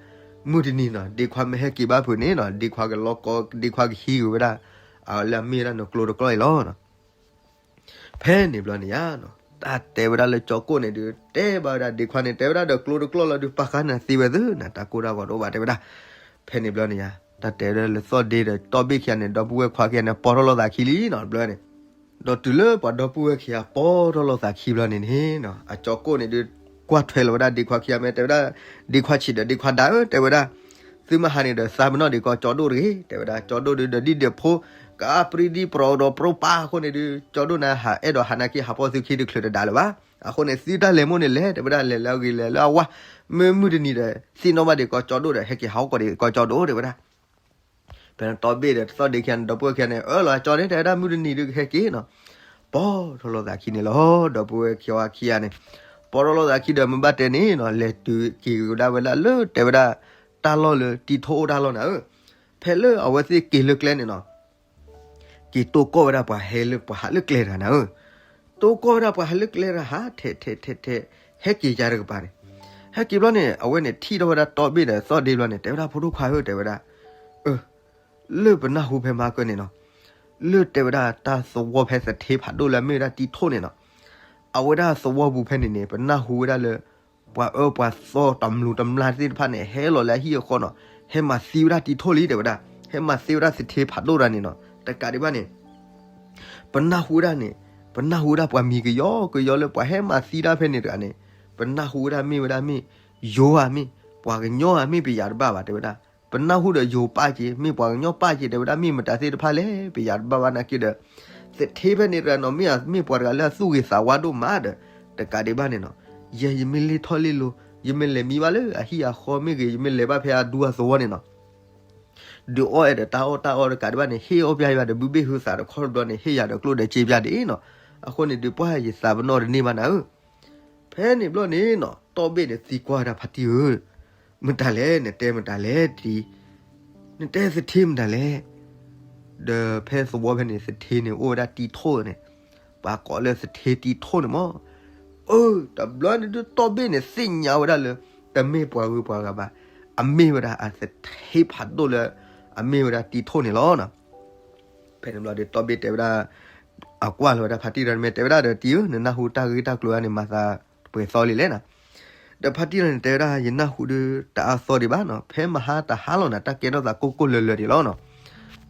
မုၢ်တနံၤနီၤ ဒ့ခွါမ့ၢ်ဟဲက့ၤဘၣ်ဖုးန့ၣ်နီၤ ဒ့ခွါကလီကီ ဒ့ခွါကဟံးက့ၤဝဲဒၣ် အလၢအမ့ၢ်ဝဲဒၣ်နကျိတကျီအံၤလီၤ. ဖဲန့ၣ်ဘျီန့ၣ်ယါနီၤ တၢ်တဲဝဲဒၣ်လၢကၠီကိၣ်န့ၣ်ဒုး တဲဘၣ်ဝဲဒၣ်ဒ့ခွါန့ၣ် တဲဝဲဒၣ်ဒီးကျိတကျီလီၤဒုး ပာ်ဃာ်နၤသ့ဝဲသ့ၣ်နၤ တၢ်ကိၢ်တၢ်ဂီၤတအိၣ်ဘၣ် တဲဝဲဒၣ်. ဖဲန့ၣ်ဘျီန့ၣ်ယါ တၢ်တဲဝဲဒၣ်လၢသီၣ်ဒ့ဒီးတီဘ့ၣ်ခံဂၤန့ၣ် ဒီပုၢ်ဝဲၢ်ခွါခံဂၤန့ၣ် ပီၢ်ထီၣ်လိာ်သးခံလံနီၤ တဘျီန့ၣ် ဒီးတုၤလၢပှၤဒီပုၢ်ဝဲၢ်ခံဂၤ ပီၢ်ထီၣ်လိာ်သးခံဘျီန့ၣ်န့ၣ်နီၤ အကၠီကိၣ်န့ၣ်ဒုး ကွၢ်ထွဲလီၤဝဲဒၣ်ဒ့ခွါခံဂၤ မ့ၢ်တဲဝဲဒၣ် ဒ့ခွါဆံးဒီးဒ့ခွါဒါဧၢ တဲဝဲဒၣ် သုမဟါန့ၣ်ဒီးသးပ့ၤနီၣ်ဒံးကီးကၠီဒိၣ်တဂ့ၤ တဲဝဲဒၣ် ကၠီဒိၣ်ဒုး ဒီးဒ်ဒီးဖိ ကအါပြံဒံပြီဒီးပြိပၢ်အဃိန့ၣ်ဒုး ကၠီဒိၣ်နၤဟးအဲၣ်ဒိးဟးနာ်က့ ဟးပီၢ်သုခံတချုးတဒါလၢၤဘၣ် အဃိန့ၣ် သံတၢ်လဲၤမိၢ်န့ၣ်လဲၤ တဲဝဲဒၣ် လဲၤလၢအဂ့ၤလဲၤလၢအဝါ, မ့ၢ်မုၢ်တနံၤဒီး သ့ၣ်နီၣ်ဘၣ်ဒံးကီၢ်ကၠီဒိၣ်ဒီး ဟဲက့ၤဟးဂီၤကီၢ်ဒံးကီၢ်ကၠီဒိၣ် တဲဝဲဒၣ်. ဖဲန့ၣ်တီဘ့ၣ်ဒီးသီၣ်ဒ့ခံဂၤန့ၣ် ဒီပုၢ်ဝဲၢ်ခံဂၤန့ၣ် အၢၣ်လီၤကၠီန့ၣ် တဲဝဲဒၣ် မုၢ်တနံၤဒုးကဟဲက့ၤနီၤ. ပီၢ်ထီၣ်လိာ်သးခံန့ၣ်လီၤ. ဒီပုၢ်ဝဲၢ်ခံဂၤခံဂၤန့ၣ် ပီၢ်ထီၣ်လိာ်သးခံဒီး မုၢ်ဘၣ်တဲန့ၣ်နီၤ လဲၤတုၤက့ၤကဒါဝဲဒၣ်လၢ တဲဝဲဒၣ် တၢ်လီၢ်လၢတံၤထိၣ်အိၣ်တၢ်လီၢ်နၤဧၢ. ဖဲလၢအဝဲသ့ၣ်က့ၤလၢကျဲန့ၣ်နီၤ က့ၤတိၢ်ကီၢ်ဝဲဒၣ်ပှၤဟဲလၢပှၤဟးလၢကျဲတဂၤနၤဧၢ. တိၢ်ကီၢ်ဝဲဒၣ်ပှၤဟးလၢကျဲတဂၤ ဟးထဲးထဲးထဲးထဲး ဟဲက့ၤယၤတကပၤန့ၣ်, ဟဲက့ၤဘျီန့ၣ် အဝဲန့ၣ်ထံၣ်ထီၣ်ဝဲဒၣ်တီဘ့ၣ်ဒီးသီၣ်ဒ့ဘျီန့ၣ် တဲဝဲဒၣ် ဖိဒိၣ်ခွါဧၢ တဲဝဲဒၣ်, အၢ လၢပနၢ်ဟူဖဲမဟါကၢန့ၣ်နီၤ, လၢတဲဝဲဒၣ်တၢ်သဝီဖဲသထ့ဖးဒိၣ်လၢအမ့ၢ်ဝဲဒၣ်တံၤထိၣ်န့ၣ်နီၤ, အဝဲဒၣ်သဝီပူၤဖဲန့ၣ်န့ၣ် ပနၢ်ဟူဝဲဒၣ်လၢ ပှၤအၢပှၤသီတမျူးတမျၢ်သ့ၣ်တဖၣ်န့ၣ် ဟဲလီၤလၢအဟံၣ်အဃီနီၤ, ဟဲမၤသံဝဲဒၣ်တံၤထိၣ်လံ တဲဝဲဒၣ်, ဟဲမၤသံဝဲဒၣ်သထ့ဖးဒိၣ်တဂၤန့ၣ်နီၤ, တကးဒံးဘၣ်န့ၣ် ပနၢ်ဟူဝဲဒၣ်န့ၣ်, ပနၢ်ဟူဝဲဒၣ်ပှၤမံၤကယီကယီလၢပှၤဟဲမၤသံတၢ်ဖဲန့ၣ်တဂၤန့ၣ်, ပနၢ်ဟူဝဲဒၣ်မ့ၢ်ဝဲဒၣ်မ့ၢ် ယိၤဧါမ့ၢ် ပှၤကညီဧါမ့ၢ် ပယၤတဘၣ်ဘၣ် တဲဝဲဒၣ်, ပနၢ်ဟူဒီးယိၤပၢ်က့ၤ မ့ၢ်ပှၤကညီပၢ်က့ၤ တဲဝဲဒၣ် မ့ၢ်မတၤသ့ၣ်တဖၣ်လဲၣ် ပယၤတဘၣ်ဘၣ်နာ်က့ဒီး သထ့ဖဲန့ၣ်တဂၤနီၤ မ့ၢ်မ့ၢ်ပှၤတဂၤလၢအသူၣ်ဂ့ၤသးဝါဒိၣ်မးဒီး တကးဒံးဘၣ်န့ၣ်နီၤ, ယဲယမ့ၢ်လ့ၣ်ထီၣ်လ့ၣ်လိၤ ယမ့ၢ်လဲၤမံဘၣ်လၢအဟံၣ်အဃီမ့ၢ်ဂ့ၤ ယမ့ၢ်လဲၤဘၣ်ဖဲအဒူအသဝီန့ၣ်နီၤ ဒုးအီၣ်အဲၣ်ဒီးတၢ်အီၣ်တၢ်အီတကးဒံးဘၣ်န့ၣ် ဟ့ၣ်အီၣ်ပျၢ်ယၤဒီး ဘုဘ့ၣ်ဟုသးတခီတဘျီန့ၣ် ဟ့ၣ်ယၤဒီးကျိၣ်ဒီးစ့ပျၢ်ဒ်နီၤ, အဃိန့ၣ်ဒုး ပှၢ်ယသးပနီၣ်တန့ၢ်ဘၣ်နၤဧၢ, ဖဲန့ၣ်ဘျီန့ၣ်နီၤ တီဘ့ၣ်န့ၣ်သံကွၢ်ဝဲဒၣ်ဖါတံၢ်ဧၢ, မတၤလဲၣ် နတဲမတၤလဲၣ်တံၤ, နတဲသထ့မတၤလဲၣ်, ဒီးဖဲသဝီဖဲန့ၣ် သထ့န့ၣ် အိၣ်ဝဲဒၣ်တံၤထိၣ်န့ၣ်, ပှၤကိးလၢသထ့တံၤထိၣ်န့ၣ်မး, အၢ တဘျီန့ၣ်ဒုးတီဘ့ၣ်န့ၣ် သ့ၣ်ညါဝဲဒၣ်လၢ တမ့ၢ်ပှၤဂုၤပှၤဂၤဘၣ်, အမ့ၢ်ဝဲဒၣ်အသထ့ဖးဒိၣ်လၢ အမ့ၢ်ဝဲဒၣ်တံၤထိၣ်န့ၣ်လီၤ. ဖဲန့ၣ်ဘျီဒီး တီဘ့ၣ်တဲဝဲဒၣ်, အကွၢ်လီၤဝဲဒၣ်ဖါတံၢ်ဒီး မ့ၢ်တဲဝဲဒၣ်ဒီး တံၤဧၢ နနၢ်ဟူတၢ်ဂ့ၢ်တၢ်ကျိၤဧါန့ၣ် မၤသးတပှဲၤသီလံလဲၣ်နီၤ, ဒီးဖါတံၢ်လီၤန့ၣ် တဲဝဲဒၣ် ယနၢ်ဟူဒုး တအါသီဒံးဘၣ်နီၤ, ဖဲမဟါတဟါလီၤနၤ တၢ်ကဲထီၣ်သးကိၢ်ကိၢ်လၢၤလၢၤဒံးလီၤနီၤ.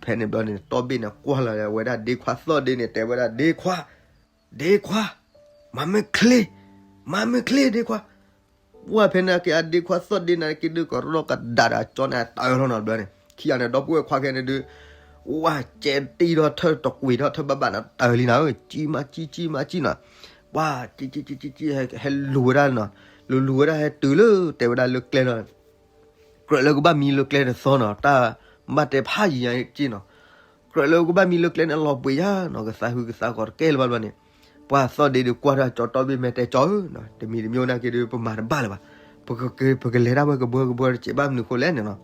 ဖဲန့ၣ်ဘျီန့ၣ် တီဘ့ၣ်န့ၣ် ကွၢ်လီၤဝဲဒၣ်ဒ့ခွါသီၣ်ဒ့န့ၣ် တဲဝဲဒၣ် ဒ့ခွါ, ဒ့ခွါ, မၤမုၢ်ချ့, မၤမုၢ်ချ့ဒ့ခွါ ပှၢ်ဖဲန့ၣ်က့ၤအဒ့ခွါသီၣ်ဒ့န့ၣ်က့ၤဒုး ကရီကဒါဒီးအကၠီန့ၣ် အတၢၢ်လီၤနီၤဘျီန့ၣ် ခံဂၤန့ၣ် ဒီပုၢ်ဝဲၢ်ခွါခဲန့ၣ်ဒုး ဝဲကဲတံၢ်ထီၣ်ထၢတကွံာ်ထီၣ်ထၢဘၣ်ဘၣ်နီၤ တၢၢ်လံနၤဧၢ ကံမးကံ ကံမးကံနီၤ, ပှၢ်ကံကံကံကံကံ ဟဲလူၤဝဲဒၣ်နီၤ, လူၤလူၤဝဲဒၣ်ဟဲတုၤလၢတဲဝဲဒၣ်လၢကျဲလီၤ ကြၢးလၢကဘၣ်မံလၢကျဲတသီနီၤ တၢ်ဘၣ်တဲဖးယံၤညါက့နီၤ, ကြၢးလၢကဘၣ်မံလၢကျဲန့ၣ် လီၤဘှံးယါနီၤ ကသးဟုကသးဂီၤတကဲလၢၤဘၣ်ဘျီန့ၣ်, ပှၢ်သီၣ်ဒ့ဒုးကွၢ်ထီၣ်ကၠီတီဘ့ၣ် မ့ၢ်တဲကၠီဧၢ, တမံၤတမံၤနာ်က့ဒုး ပမၤတဘၣ်လၢၤဘၣ်, ပကလဲၤတၢ်ဝဲကဘၢကဘၢတစဲးဘၣ်မနုၤဃိလဲၣ်န့ၣ်နီၤ,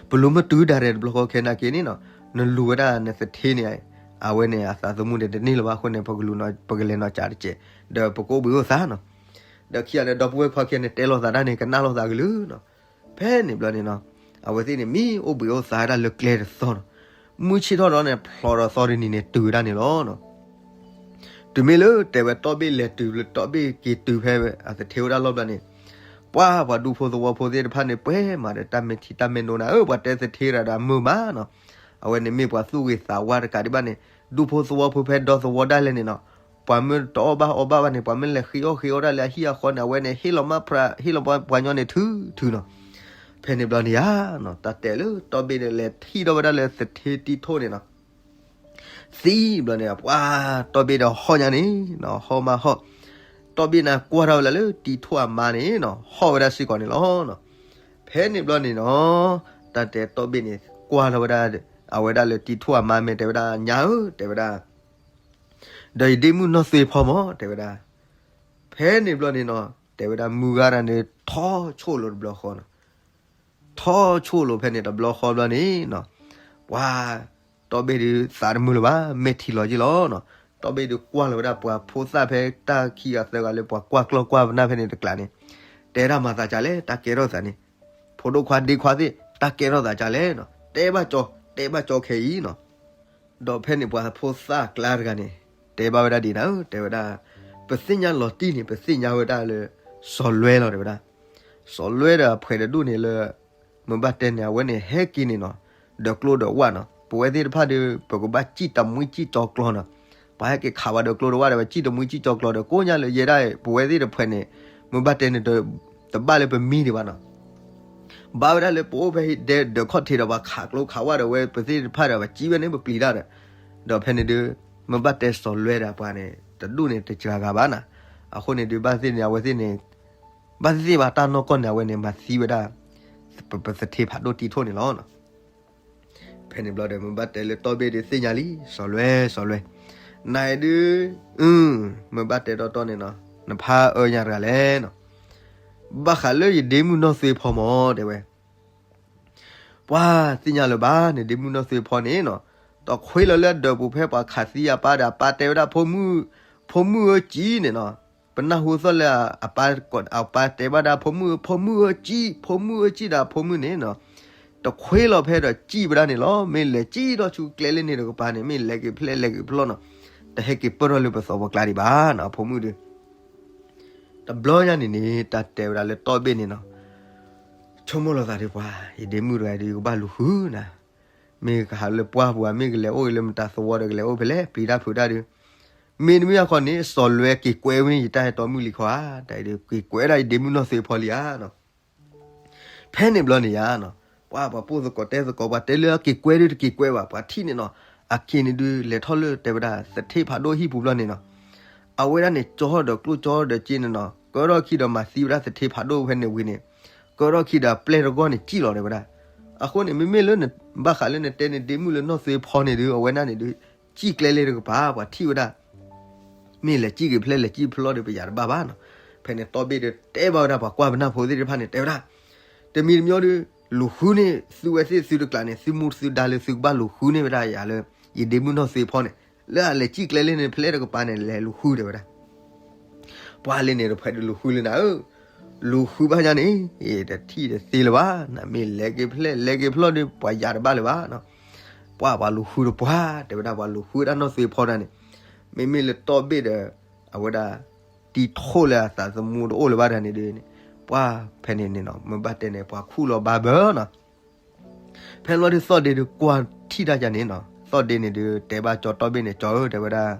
ပလူၤမ့ၢ်တုၤဒၣ်ရဲၣ်တဘျီဃီခဲနာ်က့န့ၣ်နီၤ, နလူၤဝဲဒၣ်နသထ့န့ၣ်, အဝဲန့ၣ်အသးသမူန့ၣ်တန့ၢ်လၢၤဘၣ်အဃိန့ၣ် ပကလဲၤနီၤကးတစဲး, ဒီးပကအိၣ်ဘှံးအိၣ်သါနီၤ, ဒီးခံဂၤန့ၣ် ဒီပုၢ်ဝဲၢ်ခွါခံဂၤန့ၣ် တဲလိာ်သးတၢ်န့ၣ် ကနၣ်လိာ်သးကလုာ်နီၤ, ဖဲန့ၣ်ဘျီန့ၣ်နီၤ, အဝဲသ့ၣ်န့ၣ် မံအိၣ်ဘှံးအိၣ်သါဝဲဒၣ်လၢကျဲတသီနီၤ, မုၢ်ဆ့ၣ်ထီၣ်ဒီးန့ၣ် ဖျိးဒီးသီတနံၤန့ၣ် တုၤဝဲဒၣ်န့ၣ်လီၤ. တုၤမ့ၢ်လၢတဲဝဲတီဘ့ၣ်လဲၤတုၤလၢတီဘ့ၣ်က့ၤတုၤဖဲအသထ့ဝဲဒၣ်လီၢ်ဘျီန့ၣ်, ပှၢ်ပှၤဒူဖိသဝီဖိသ့ၣ်တဖၣ်န့ၣ် ပှဲၤမးဒီးတၢ်မဲာ်ထံတၢ်မဲာ်နိနၤဧၢ, ပှၤတဲသထ့တဂၤဒီးအမုာ်မးနီၤ, အဝဲန့ၣ်မ့ၢ်ပှၤသူၣ်ဂ့ၤသးဝါတကးဒံးဘၣ်န့ၣ်, ဒူဖိသဝီဖိဖဲဒီသဝီဒၣ်လဲာ်န့ၣ်နီၤ, ပှၤမ့ၢ်တအီၣ်ဘၣ်အီဘၣ်ဘၣ်န့ၣ် ပှၤမ့ၢ်လဲၤဃ့အီၣ်ဃ့အီဒၣ်လၢအဟံၣ်အဃီန့ၣ် အဝဲန့ၣ် ဟ့ၣ်လီၤမးဖြး ဟ့ၣ်လီၤပှၤညီန့ၣ်ထုထုနီၤ, ဖဲန့ၣ်ဘျီန့ၣ်ဧါနီၤ, တၢ်တဲလၢတီဘ့ၣ်န့ၣ်လဲၤထံၣ်ထီၣ်ဝဲဒၣ်လၢသထ့တံၤထိၣ်န့ၣ်နီၤ, သံဘျီန့ၣ် ပှၢ်တီဘ့ၣ်ဒီးဟီၣ်ညါန့ၣ်နီၤ, ဟီၣ်မးဟီၣ်, တီဘ့ၣ်န့ၣ်ကွၢ်ထီၣ်ဝဲဒၣ်လၢတံၤထိၣ်အမါန့ၣ်နီၤ ဟီၣ်ဝဲဒၣ်စ့ၢ်ကီးန့ၣ်လီၤ. ဖဲန့ၣ်ဘျီန့ၣ်နီၤ, တၢ်တဲတီဘ့ၣ်န့ၣ် ကွၢ်ထီၣ်ဝဲဒၣ် အဝဲဒၣ်လၢတံၤထိၣ်အမါမ့ၢ်တဲဝဲဒၣ် ညါဧၢ တဲဝဲဒၣ် ဒီးယဒ့မုၣ်နီၢ်သွ့ဖီမး တဲဝဲဒၣ်, ဖဲန့ၣ်ဘျီန့ၣ်နီၤ, တဲဝဲဒၣ်မုၢ်ဂၤတဂၤန့ၣ် ထီၣ်ဆိၣ်လိာ်တဘျီဃီနီၤ, ထီၣ်ဆိၣ်လိာ်ဖဲန့ၣ်တဘျီဃီဘျီန့ၣ်နီၤ, ပှၢ်တီဘ့ၣ်ဒုးသးတမုာ်လၢၤဘၣ် မဲာ်ထံလီၤက့လီၤနီၤ, တီဘ့ၣ်ဒုးကွၢ်လီၤဝဲဒၣ်ပှၤဖိသၣ်ဖဲတၢ်ခံဂၤသၢဂၤလၢပှၤကွၢ်ကျီၢ်ကွၢ်ပနၢ်ဖဲန့ၣ်တကျးန့ၣ်, တဲဒၣ်မၤသးကလဲၣ် တၢ်ကဲထီၣ်သးန့ၣ်, ဖိဒိၣ်ခွါဒ့ခွါသ့ၣ် တၢ်ကဲထီၣ်သးကလဲၣ်နီၤ, တဲဘၣ်ကၠီ တဲဘၣ်ကၠီခဲအံၤနီၤ ဒီးဖဲန့ၣ်ပှၤဖိသၣ်ကျါတဂၤန့ၣ် တဲဘၣ်ဝဲဒၣ်ဒ်နၤဧၢ တဲဝဲဒၣ်, ပသ့ၣ်ညါလီၤတံၢ်န့ၣ် ပသ့ၣ်ညါဝဲဒၣ်လၢ စီၤလွဲလီၤ တဲဝဲဒၣ်, စီၤလွဲဒီးအဖှဲးတဒူၣ်န့ၣ်လၢ မ့ၢ်ဘၣ်တဲန့ၣ် အဝဲန့ၣ်ဟဲက့ၤန့ၣ်နီၤ, ဒီးကျိဒီးဝၣ်နီၤ, ပဝဲသ့ၣ်တဖၣ်ဒီး ပကဘၣ်စံၣ်တမှံစံၣ်ကၠီကျီနီၤ, ပှၤဟဲက့ၤခးဝဲဒီးကျိဒီးဝၣ်ဒီး ပစံၣ်တမှံစံၣ်ကၠီကျီဒီး ကိးညါလၢယဲဒၣ် ပဝဲသ့ၣ်တဖှဲးန့ၣ် မ့ၢ်ဘၣ်တဲန့ၣ် တဘၣ်လၢပမံဒံးဘၣ်နီၤ ဘၣ်ဝဲဒၣ်လၢပအိၣ်ဖဲဒဲဒၢးခီၣ်ထံးဒီး ပှၤခးကျိခးဝၣ်ဒီးဝဲ ပသ့ၣ်တဖၣ်ဒီး ပစံၣ်ဝဲန့ၣ် ပပျံၤတၢ်ဒီး, ဒီးဖဲန့ၣ်ဒုး မ့ၢ်ဘၣ်တဲစီၤလွဲဒီးပှၤန့ၣ် တဒူၣ်န့ၣ်တစှၤဂၤဘၣ်နီၤ, အဃိန့ၣ်ဒုး ဘၣ်သ့ၣ်န့ၣ် အဝဲသ့ၣ်န့ၣ် ဘၣ်သ့ၣ်သ့ၣ်ဘၣ်တၢ်နီၢ်ကီၢ်န့ၣ် အဝဲန့ၣ် မၤသံဝဲဒၣ် ပ ပသထ့ဖးဒိၣ်တံထိၣ်န့ၣ်လီၤ. ဖဲန့ၣ်ဘျီဒီး မုၢ်ဘၣ်တဲလၢတီဘ့ၣ်ဒုးသ့ၣ်ညါလံ, စီၤလွဲ စီၤလွဲ, နဒုး, မုၢ်ဘၣ်တဲတီတီန့ၣ်နီၤ, နဖးအၢညါတဂၤလဲၣ်နီၤ, ဘၣ်ဃးလၢယဒ့မုၣ်နီၢ်သွ့ဖီမၢ် တဲဝဲ ပှၤသ့ၣ်ညါလၢၤဘၣ်န့ၣ် ဒ့မုၣ်နီၢ်သွ့ဖီန့ၣ်နီၤ, တခွ့လီၤလၢအဒၢးပူၤဖဲပှၤခးသံအပၢ်ဒီး အပၢ်တဲဝဲဒၣ် ဖိမုၣ်, ဖိမုၣ်ဧၢကံၣ်န့ၣ်နီၤ, ပနၢ်ဟူသီၣ်လၢအပၢ်, အပၢ်တဲဘၣ်ဒၣ် ဖိမုၣ်, ဖိမုၣ်ဧၢကံၣ်, ဖိမုၣ်ဧၢကံၣ်ဒီးဖိမုၣ်န့ၣ်နီၤ, တခွ့လီၤဖဲဒီးကံၣ်ဝဲဒၣ်န့ၣ်လီၤ. မ့ၢ်လဲၤကံၣ်ထီၣ်ဆူကျဲလၢန့ၣ်တကပၤန့ၣ် မ့ၢ်လဲၤက့ၤဖျဲးလဲၤက့ၤဖျီနီၤ, တဟဲက့ၤပၢၢ်ထီၣ်လၢပသီပှၤကျါဒံးဘၣ်နီၤ ဖိမုၣ်ဒုး တဘျီညါန့ၣ်န့ၣ် တၢ်တဲဝဲဒၣ်လၢတီဘ့ၣ်န့ၣ်နီၤ, ဆိကမိၣ်လီၤသးဒုးပှၤ ယဒ့မုၣ်တဂၤဒုး ယကဘၣ်လူၤဃုနၤ, မ့ၢ်ကဟးလၢပှၢ်ပူၤဧါ မ့ၢ်ကလဲၤအိၣ်ဂ့ၤလၢမတၤသဝီဒီး ကလဲၤအိၣ်ဖဲလဲၣ် ပျံၤတၢ်ဖုးတၢ်ဒုး, မ့တမ့ၢ်အဃိန့ၣ် စီၤလွဲက့ၤကွဲဝဲန့ၣ် ယတၢ်ဟဲတီမုၣ်လံခီဧါ, တၢ်အံၤဒုး က့ၤကွဲဒၣ်ယဒ့မုၣ်နီၢ်သွ့ဖီလံဧါနီၤ ဖဲန့ၣ်ဘျီန့ၣ်ယါနီၤ, ပှၤ ပှၤပိၢ်သကိးတဲသကိး ပှၤတဲလၢအက့ၤကွဲဒုးတက့ၤကွဲဘၣ် ပှၤထံၣ်န့ၣ်နီၤ, အက့ၤန့ၣ်ဒုး လဲၤထီၣ်လၢတဲဝဲဒၣ် သထ့ဖးဒိၣ်ဟံၣ်ပူၤဘျီန့ၣ်နီၤ, အဝဲဒၣ်န့ၣ် ကၠီဒီးကျိၣ်ကၠီဒီးက့န့ၣ်နီၤ, ကၢထီၣ်ခံဒီးမၤသံဝဲဒၣ်သထ့ဖးဒိၣ်ဖဲန့ၣ်ဝံၤန့ၣ်, ကၢထီၣ်ခံဒီးပျဲၢ်တဂီၢ်န့ၣ် ကံၣ်လီၤတဲဝဲဒၣ်, အဃိန့ၣ် မ့မ့ၢ်လၢ ဘၣ်ဃးလၢနတဲန့ၣ် ဒ့မုၣ်လၢနီၢ်သွ့ဖီန့ၣ်ဒုး အဝဲဒၣ်န့ၣ်ဒုး ကံၣ်ကျဲလၢတကပၤ ပှၤထံၣ်ဝဲဒၣ် မ့ၢ်လဲၤကံၣ်က့ၤဖျဲး လဲၤကံၣ်ဖျီဒီး ပယၤတဘၣ်ဘၣ်နီၤ. ဖဲန့ၣ်တီဘ့ၣ်ဒီး တဲဘၣ်ဝဲဒၣ်ပှၤကွၢ်ပနၢ်ဖိသ့ၣ်တဖၣ်န့၁�် တဲဝဲဒၣ်, တမံၤတမံၤဒီး လူၤဃုန့ၢ်သုဝဲသ့ၣ်သုတကျးန့ၣ် သုမူသုဒါလၢသုကဘၣ်လူၤဃုန့ၢ်ဝဲဒၣ်ယၤလၢ ယဒ့မုၣ်နီၢ်သွ့ဖီန့ၣ် လၢအလဲၤကံၣ်ကျဲလၢန့ၣ် ဖျဲးတကပၤန့ၣ် လဲၤလူၤဃုတဲဝဲဒၣ် ပှၤလၢန့ၣ်တဖဲဒုးလူၤဃုလၢနၤဧၢ, လူၤဃုဘၣ်ညါန့ၣ် တထံၣ်တသ့လၢၤဘၣ်, နမ့ၢ်လဲၤက့ၤဖျဲး လဲၤက့ၤဖျီဒီး ပှၤယၤတဘၣ်လၢၤဘၣ်နီၤ. ပှၤ ပှၤလူၤဃုတပှၢ် တဲဝဲဒၣ် ပှၤလူၤဃုဝဲဒၣ်နီၢ်သွ့ဖီဒၣ်န့ၣ်, မ့မ့ၢ်လၢတီဘ့ၣ်ဒီး အဝဲဒၣ် တံထိၣ်လၢအသးသမူတအိၣ်လၢၤဘၣ်ဒၣ်န့ၣ်ဒုး, ပှၤဖဲန့ၣ်န့ၣ်နီၤ မ့ၢ်ဘၣ်တဲန့ၣ် ပှၤခူၣ်လီၤဘၣ်ဘၢနီၤ ဖဲန့ၣ်ဘျီဒုး သီၣ်ဒ့ဒုးကွၢ်ထံၣ်တၢ်ယါန့ၣ်နီၤ, သီၣ်ဒ့န့ၣ်ဒုး တဲဘၣ်ကၠီတီဘ့ၣ်န့ၣ် ကၠီဧၢ တဲဝဲဒၣ်,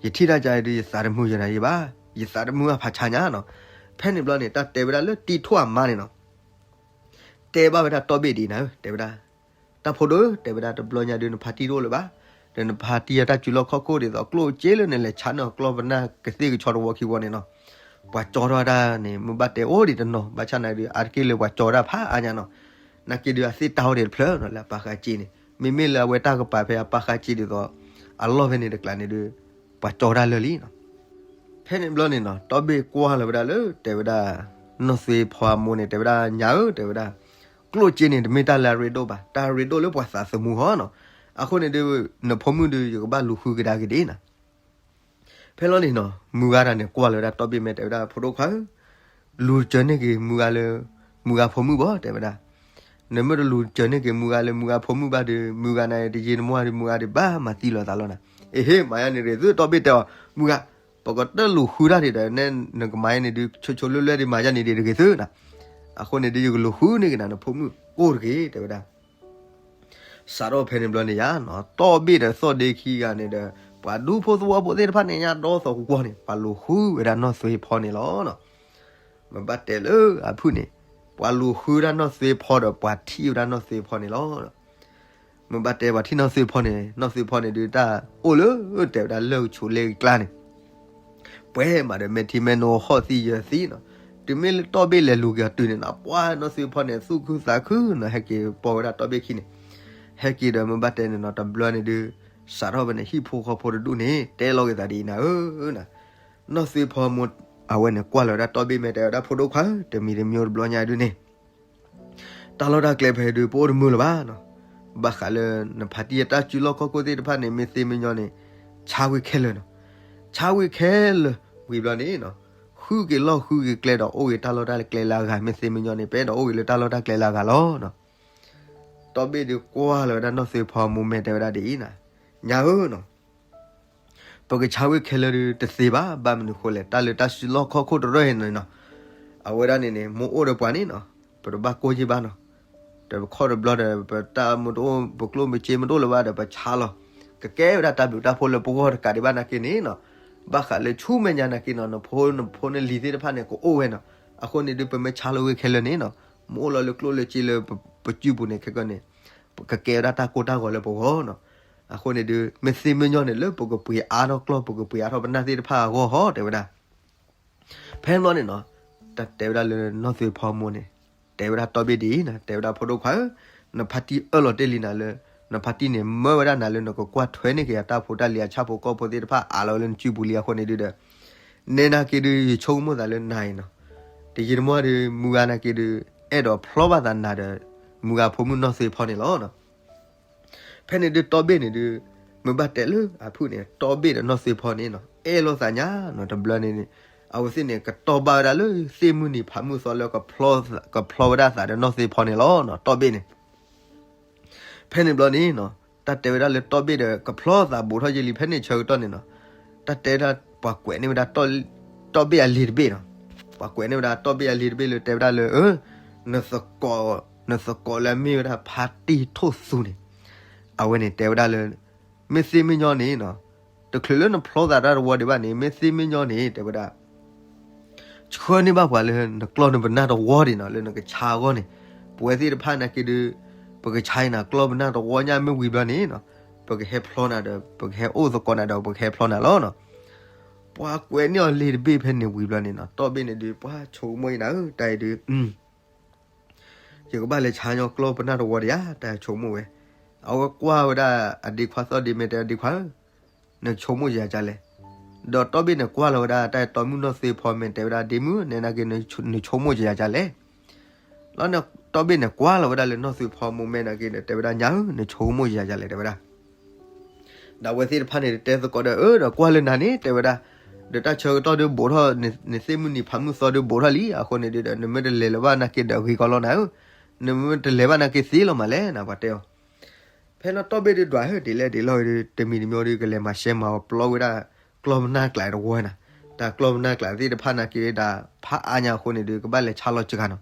ယထံၣ်တၢ်ယါဒုး ယသးတမုာ်ယနၤယဘၣ်, ယသးတမုာ်အဖးဆါညါနီၤ. ဖဲန့ၣ်ဘျီန့ၣ် တၢ်တဲဝဲဒၣ်လၢတံထိၣ်အမါန့ၣ်နီၤ, တဲဘၣ်ဝဲဒၣ်တီဘ့ၣ်ဒ်နၤဧၢ တဲဝဲဒၣ်, တၢ်ဖိဒိၣ်ဧၢ တဲဝဲဒၣ် တဘျီညါဒုး နဖါတံၢ်တအိၣ်လၢၤဘၣ်, ဒီးနဖါတံၢ်အတၢ်စုလီၢ်ခီၣ်ခိၣ်ဒ်သိး ကျိၣ်စ့လၢနလဲၤဆါန့ၢ်အကျီၢ်ပနၢ်ကသ့ၣ်ကဆီတဝီခံဝီန့ၣ်နီၤ, ပှၤကၠီထီၣ်တၢ်န့ၣ် မ့ၢ်ဘၣ်တဲအိၣ်ဒံးတနီၤ ဘၣ်ဆၣ်နၤဒုး အါတက့ၢ်လၢပှၤကၠီတၢ်ဖးအါညါနီၤ. နာ်က့ဒုး အသ့ၣ်တၢ်အိၣ်ဒံးတဖျၢၣ်နီၤ လၢအပၢ်ဃာ်စ့န့ၣ် မ့မ့ၢ်လၢအဝဲတၢ်ကပၤဖဲအပၢ်ဃာ်စ့ဒ်သိး အလီၢ်ဖဲန့ၣ်တကျးန့ၣ်ဒုး ပှၤကၠီတၢ်လၢာ်လံနီၤ. ဖဲန့ၣ်ဘျီန့ၣ်နီၤ တီဘ့ၣ်ကွၢ်လီၤဝဲဒၣ်လၢ တဲဝဲဒၣ် နီၢ်သွ့ဖီအမိၢ်န့ၣ် တဲဝဲဒၣ် ညါဧၢ တဲဝဲဒၣ်, ကျိၣ်စ့န့ၣ် တမ့ၢ်တၢ်လၢအရ့ဒိၣ်ဘၣ်, တၢ်ရ့ဒိၣ်လၢပှၤသးသမူဃီနီၤ. အဃိန့ၣ်ဒုး နဖိမုၣ်ဒုး ယကဘၣ်လူၤဃုကဒါက့ၤဒ်နီၤ. ဖဲလီၤန့ၣ်နီၤ မုၢ်ဂၤတၢ်န့ၣ် ကွၢ်လီၤဝဲဒၣ်တီဘ့ၣ်မဲာ် တဲဝဲဒၣ် ဖိဒိၣ်ခွါဧၢ, လူၤစၢၤန့ၢ်က့ၤမုၢ်ဂၤလၢ မုၢ်ဂၤဖိမုၣ်ဘၣ် တဲဝဲဒၣ်. နမ့ၢ်တလူၤစၢၤန့ၢ်က့ၤမုၢ်ဂၤလၢမုၢ်ဂၤဖိမုၣ်ဘၣ်ဒီး မုၢ်ဂၤန့ၣ် တယံာ်တမီၢ်ဒီး မုၢ်ဂၤဒုးဘၣ်မၤသံလီၤသးလီၤနၤ. အ့ဟ့ မၤယါန့ၣ်တဂ့ၤသု တီဘ့ၣ်တဲအီၤ မုၢ်ဂၤ, ပကတၢၢ်လူၤဃုတၢ်ဒံးဒီး နကမၤယါန့ၣ်ဒုး ဆိဆိလၢလွဲဒုး မၤယါန့ၣ်ဒံးတဂ့ၤသုနၤ. အဃိန့ၣ်ဒုး ယကလူၤဃုန့ၢ်က့ၤနၤ နဖိမုၣ်ကိၢ်တဂ့ၤ တဲဝဲဒၣ်. စးထီၣ်ဖဲန့ၣ်ဘျီန့ၣ်ယါနီၤ တီဘ့ၣ်ဒီးသီၣ်ဒ့ခံဂၤန့ၣ်ဒီး ပှၤဒူဖိသဝီဖိသ့ၣ်တဖၣ်န့ၣ် ညါဒီသီၣ်ကွီၢ်ကွီၢ်န့ၣ် ပှၤလူၤဃုဝဲဒၣ်နီၢ်သွ့ဖီန့ၣ်လီၤ. မ့ၢ်ဘၣ်တဲလၢအဖုၣ်န့ၣ် ပှၤလူၤဃုဝဲဒၣ်နီၢ်သွ့ဖီဒီး ပှၤထံၣ်ဝဲဒၣ်နီၢ်သွ့ဖီန့ၣ်လီၤ. မ့ၢ်ဘၣ်တဲပှၤထံၣ်နီၢ်သွ့ဖီန့ၣ် နီၢ်သွ့ဖီန့ၣ်ဒုးတၢ်အိၣ်လၢ တဲဝဲဒၣ်လၢကဆိးလ့ကကျါန့ၣ် ပှဲၤမးဒီး မဲာ်ထံမဲာ်နိဟီၣ်သံယၢၤသံနီၤ. တုၤမ့ၢ်လၢတီဘ့ၣ်လဲၤလူၤက့ၤအီၤတုၤန့ၣ်နီၤ ပှၤနီၢ်သွ့ဖီန့ၣ် သူၣ်ခုသးခုနီၤ ဟဲက့ၤပိာ်ဝဲဒၣ်တီဘ့ၣ်ခံန့ၣ်. ဟဲက့ၤဒီးမ့ၢ်ဘၣ်တဲန့ၣ်နီၤ တဘျီန့ၣ်ဒုး စးထီၣ်ဖဲန့ၣ် ဟံၣ်ဖိဃီဖိတဒူၣ်န့ၣ် တဲလီၤက့ၤသးဒ်အံၤနၤဧၢ နီၢ်သွ့ဖီမိၢ် အဝဲန့ၣ်ကွၢ်လီၤဝဲဒၣ်တီဘ့ၣ်မဲာ် တဲဝဲဒၣ် ဖိဒိၣ်ခွါဧၢ တမံၤတမံၤတဘျီညါဒုးန့ၣ် တၢ်လီၢ်တၢ်ကျဲဖဲဒုး ပအိၣ်တမုာ်လၢၤဘၣ်နီၤ. ဘၣ်ဃးလၢနဖါတံၢ်အတၢ်စုလီၢ်ခီၣ်ခိၣ်သ့ၣ်တဖၣ်န့ၣ် မ့ၢ်သ့မ့ၢ်ညီန့ၣ် ဆါဝံၤခဲလၢာ်နီၤ. ဆါဝံၤခဲလၢာ် ဝံၤဘျီန့ၣ်နီၤ ဃုက့ၤလီၢ်ဃုက့ၤကျဲဒီး အိၣ်ဂ့ၤတၢ်လီၢ်တၢ်ကျဲလၢအဂၤ မ့ၢ်သ့မ့ၢ်ညီန့ၣ် ပအဲၣ်ဒိးအိၣ်ဂ့ၤလၢတၢ်လီၢ်တၢ်ကျဲလၢအဂၤလီၤနီၤ. တီဘ့ၣ်ဒုးကွၢ်လီၤဝဲဒၣ်နီၢ်သွ့ဖီမိၢ်မဲာ် တဲဝဲဒၣ်ဒ်အံၤနၤ ညါဧၢနီၤ ပကဆါဝံၤခဲလၢာ်ဒုးတသ့ဘၣ်. ဘၣ်မနုၤဃိလဲၣ် တၢ်လၢတၢ်စုလီၢ်ခီၣ်ခိၣ်တရၢၢ်အံၤန့ၣ်နီၤ အဝဲဒၣ်န့ၣ်န့ၣ် မိၢ်အိၣ်ဒီးပှၤန့ၣ်နီၤ ပတဘၣ်ကိၢ်ယ့ၢ်ဘၣ်နီၤ. တခီတဘျီဒီး ပတၢ်မ့ၢ်တအိၣ် ပကျိၣ်ပစ့မ့ၢ်တအိၣ်လၢၤဘၣ်ဒီး ပဆါလီၤ. ကကဲဝဲဒၣ်တၢ်ဘျုးတၢ်ဖှိၣ်လၢပဂီၢ်တကးဒံးဘၣ်နာ်က့န့ၣ်နီၤ. ဘၣ်ဃးလၢဆူမဲာ်ညါနာ်က့နီၤ နဖိနဖိနလံၤသ့ၣ်တဖၣ်န့ၣ် ကအိၣ်ဝဲနီၤ. အဃိန့ၣ်ဒုး ပမ့ၢ်ဆါလီၤဝံၤခဲလၢာ်န့ၣ်နီၤ မ့ၢ်အိၣ်လီၤလၢကျိၣ်လၢစ့လၢပစုပူၤန့ၣ် ခဲကနံၣ်န့ၣ် ကကဲဝဲဒၣ်တၢ်ကိၢ်တၢ်ဂီၤလၢပဂီၢ်နီၤ. အဃိန့ၣ်ဒုး မ့ၢ်သ့မ့ၢ်ညီန့ၣ် လၢပကပှ့ၤအါထီၣ်ကျီၢ် ပကပှ့ၤအါထီၣ်ပနၢ်သ့ၣ်တဖၣ်အဂီၢ်ဟီ တဲဝဲဒၣ်. ဖဲန့ၣ်ဘျီန့ၣ်နီၤ, တၢ်တဲဝဲဒၣ်လၢနီၢ်သွ့ဖီမိၢ်န့ၣ်, တဲဝဲဒၣ်တီဘ့ၣ်ဒ်အံၤနီၤ, တဲဝဲဒၣ်ဖိဒိၣ်ခွါဧၢ, နဖါတံၢ်အၢၣ်လီၤတ့ၢ်လံနၤလၢ, နဖါတံၢ်န့ၣ်မၢဝဲဒၣ်နၤလၢနကကွၢ်ထွဲန့ၢ်က့ၤအတၢ်ဖိတၢ်လံၤအဆၣ်ဖိကီၢ်ဖိသ့ၣ်တဖၣ်အးလီၤလၢနစုပူၤလံအဃိန့ၣ်ဒုဒီး, နဲနာ်က့ဒု ယဆိကမိၣ်သးလၢနၤအံၤနီၤ, တယံာ်တမီၢ်ဒု မုၢ်ဂၤနာ်က့ဒု အဲၣ်ဒိးဖျီဘၣ်သးနၤဒီး, မုၢ်ဂၤဖိမုၣ်နီၢ်သွ့ဖီန့ၣ်လီၤ. ဖဲန့ၣ်ဒုတီဘ့ၣ်န့ၣ်ဒု, မ့ၢ်ဘၣ်တဲလၢအဖုၣ်န့ၣ် တီဘ့ၣ်ဒီးနီၢ်သွ့ဖီန့ၣ်နီၤ အဲၣ်လိာ်သးညါနီၤ တဘျီန့ၣ်န့ၣ်, အဝဲသ့ၣ်န့ၣ် ကတီၢ်ဘၣ်ဝဲဒၣ်လၢသ့ၣ်မုၢ်နံၤဖးမုၢ်သီလၢ ကဖျီဝဲဒၣ်သးဒီးနီၢ်သွ့ဖီန့ၣ်လီၤနီၤ တီဘ့ၣ်န့ၣ်. ဖဲန့ၣ်ဘျီန့ၣ်နီၤ, တၢ်တဲဝဲဒၣ်လၢတီဘ့ၣ်ဒီး ကဖျီသးဘူးထီၣ်ယဲလံ ဖဲန့ၣ်ဆၢကတီၢ်န့ၣ်နီၤ, တၢ်တဲဝဲဒၣ် ပှၤကွဲးန့ၢ်ဝဲဒၣ် တီဘ့ၣ်အလံၤတဘ့ၣ်နီၤ, ပှၤကွဲးန့ၢ်ဝဲဒၣ်တီဘ့ၣ်အလံၤတဘ့ၣ်လၢတဲဝဲဒၣ်လၢ အၢ နသကိး, နသကိးလၢအမ့ၢ်ဝဲဒၣ်ဖါတံၢ်ထိၣ်သူန့ၣ်, အဝဲန့ၣ်တဲဝဲဒၣ်လၢ မ့ၢ်သ့မ့ၢ်ညီန့ၣ်နီၤ, တချုးလၢနဖျီသးတၢ်တဝီဒံးဘၣ်န့ၣ် မ့ၢ်သ့မ့ၢ်ညီန့ၣ် တဲဝဲဒၣ် ဆှၢန့ၢ်ဘၣ်ပှၤလၢနကျီၢ်နပနၢ်တဝီဒံးနီၤ လၢနကဆါအဂီၢ်န့ၣ်, ပဝဲသ့ၣ်တဖၣ်နာ်က့ဒု, ပကဆါအံၤနၤကျီၢ်ပနၢ်တဝီညါမ့ၢ်ဝံၤဘျီန့ၣ်နီၤ, ပကဟဲဖျီနၤဒီး ပကဟဲအိၣ်သကိးနၤဒီး ပကဟဲဖျီနၤလီၤနီၤ. ပှၤကွဲးန့ၢ်အီၤလံၤတဘ့ၣ်ဖဲန့ၣ်ဝံၤဘျီန့ၣ်နီၤ တီဘ့ၣ်န့ၣ်ဒု ပှၤဆိကမိၣ်အံၤနၤဧၢ တၢ်အံၤဒု ယကဘၣ်လဲၤဆါညီကျီၢ်ပနၢ်တဝီဒံးဧါ တၢ်ဆိကမိၣ်ဝဲ, အဝဲကွၢ်ဝဲဒၣ်အဒ့ခွါသီၣ်ဒ့မဲာ်တဲအဒ့ခွါဧၢ, နဆိကမိၣ်ယၤကလဲၣ်, ဒီးတီဘ့ၣ်န့ၣ်ကွၢ်လီၤဝဲဒၣ် တၢ်တီမုၣ်နီၢ်သွ့ဖီမဲာ်တဲဝဲဒၣ် ဒ့မုၣ် နဲနာ်က့ နဆိကမိၣ်ယၤကလဲၣ်, လီၤန့ၣ် တီဘ့ၣ်န့ၣ်ကွၢ်လီၤဝဲဒၣ်လၢနီၢ်သွ့ဖီမိၢ်မဲာ်နာ်က့ဒီး တဲဝဲဒၣ် ညါဧၢ နဆိကမိၣ်ယၤကလဲၣ် တဲဝဲဒၣ် ဒီးအဝဲသ့ၣ်တဖၣ်န့ၣ်တဲသကိးဒီး အၢ ဒီးကွၢ်လၢနၤန့ၣ် တဲဝဲဒၣ်, ဒီးတၢ်ဆၢကတီၢ်ဒုးဘူးထီၣ်, နသ့ၣ်မုၢ်နံၤဖးမုၢ်သီဒုးဘူးထီၣ်လံ အဃိန့ၣ်ဒုးဒီး နမ့ၢ်တလဲၤလၢၤဘၣ်နာ်က့ဒီးဂ့ၤကီးလီၤနၤဧၢ, နမ့ၢ်တလဲၤဘၣ်နာ်က့သ့လီၤမးလဲၣ်နၤ ပှၤတဲအီၤ. ဖဲလီၤတီဘ့ၣ်ဒုးဒွးဧၢ ဒ်လဲၣ်ဒ်လဲၣ်ဒုး တမံၤတမံၤဒုး ကလဲၤမၤရှဲမၤအီၤပျီဝဲဒၣ် ကျီၢ်ပနၢ်ကျးတဝီနၤ, တၢ်ကျီၢ်ပနၢ်ကျးသ့ၣ်တဖၣ်နာ်က့ဒၣ် ဖးအါညါအဃိန့ၣ်ဒုး ကဘၣ်လဲၤဆါလီၤစှၤနီၤ,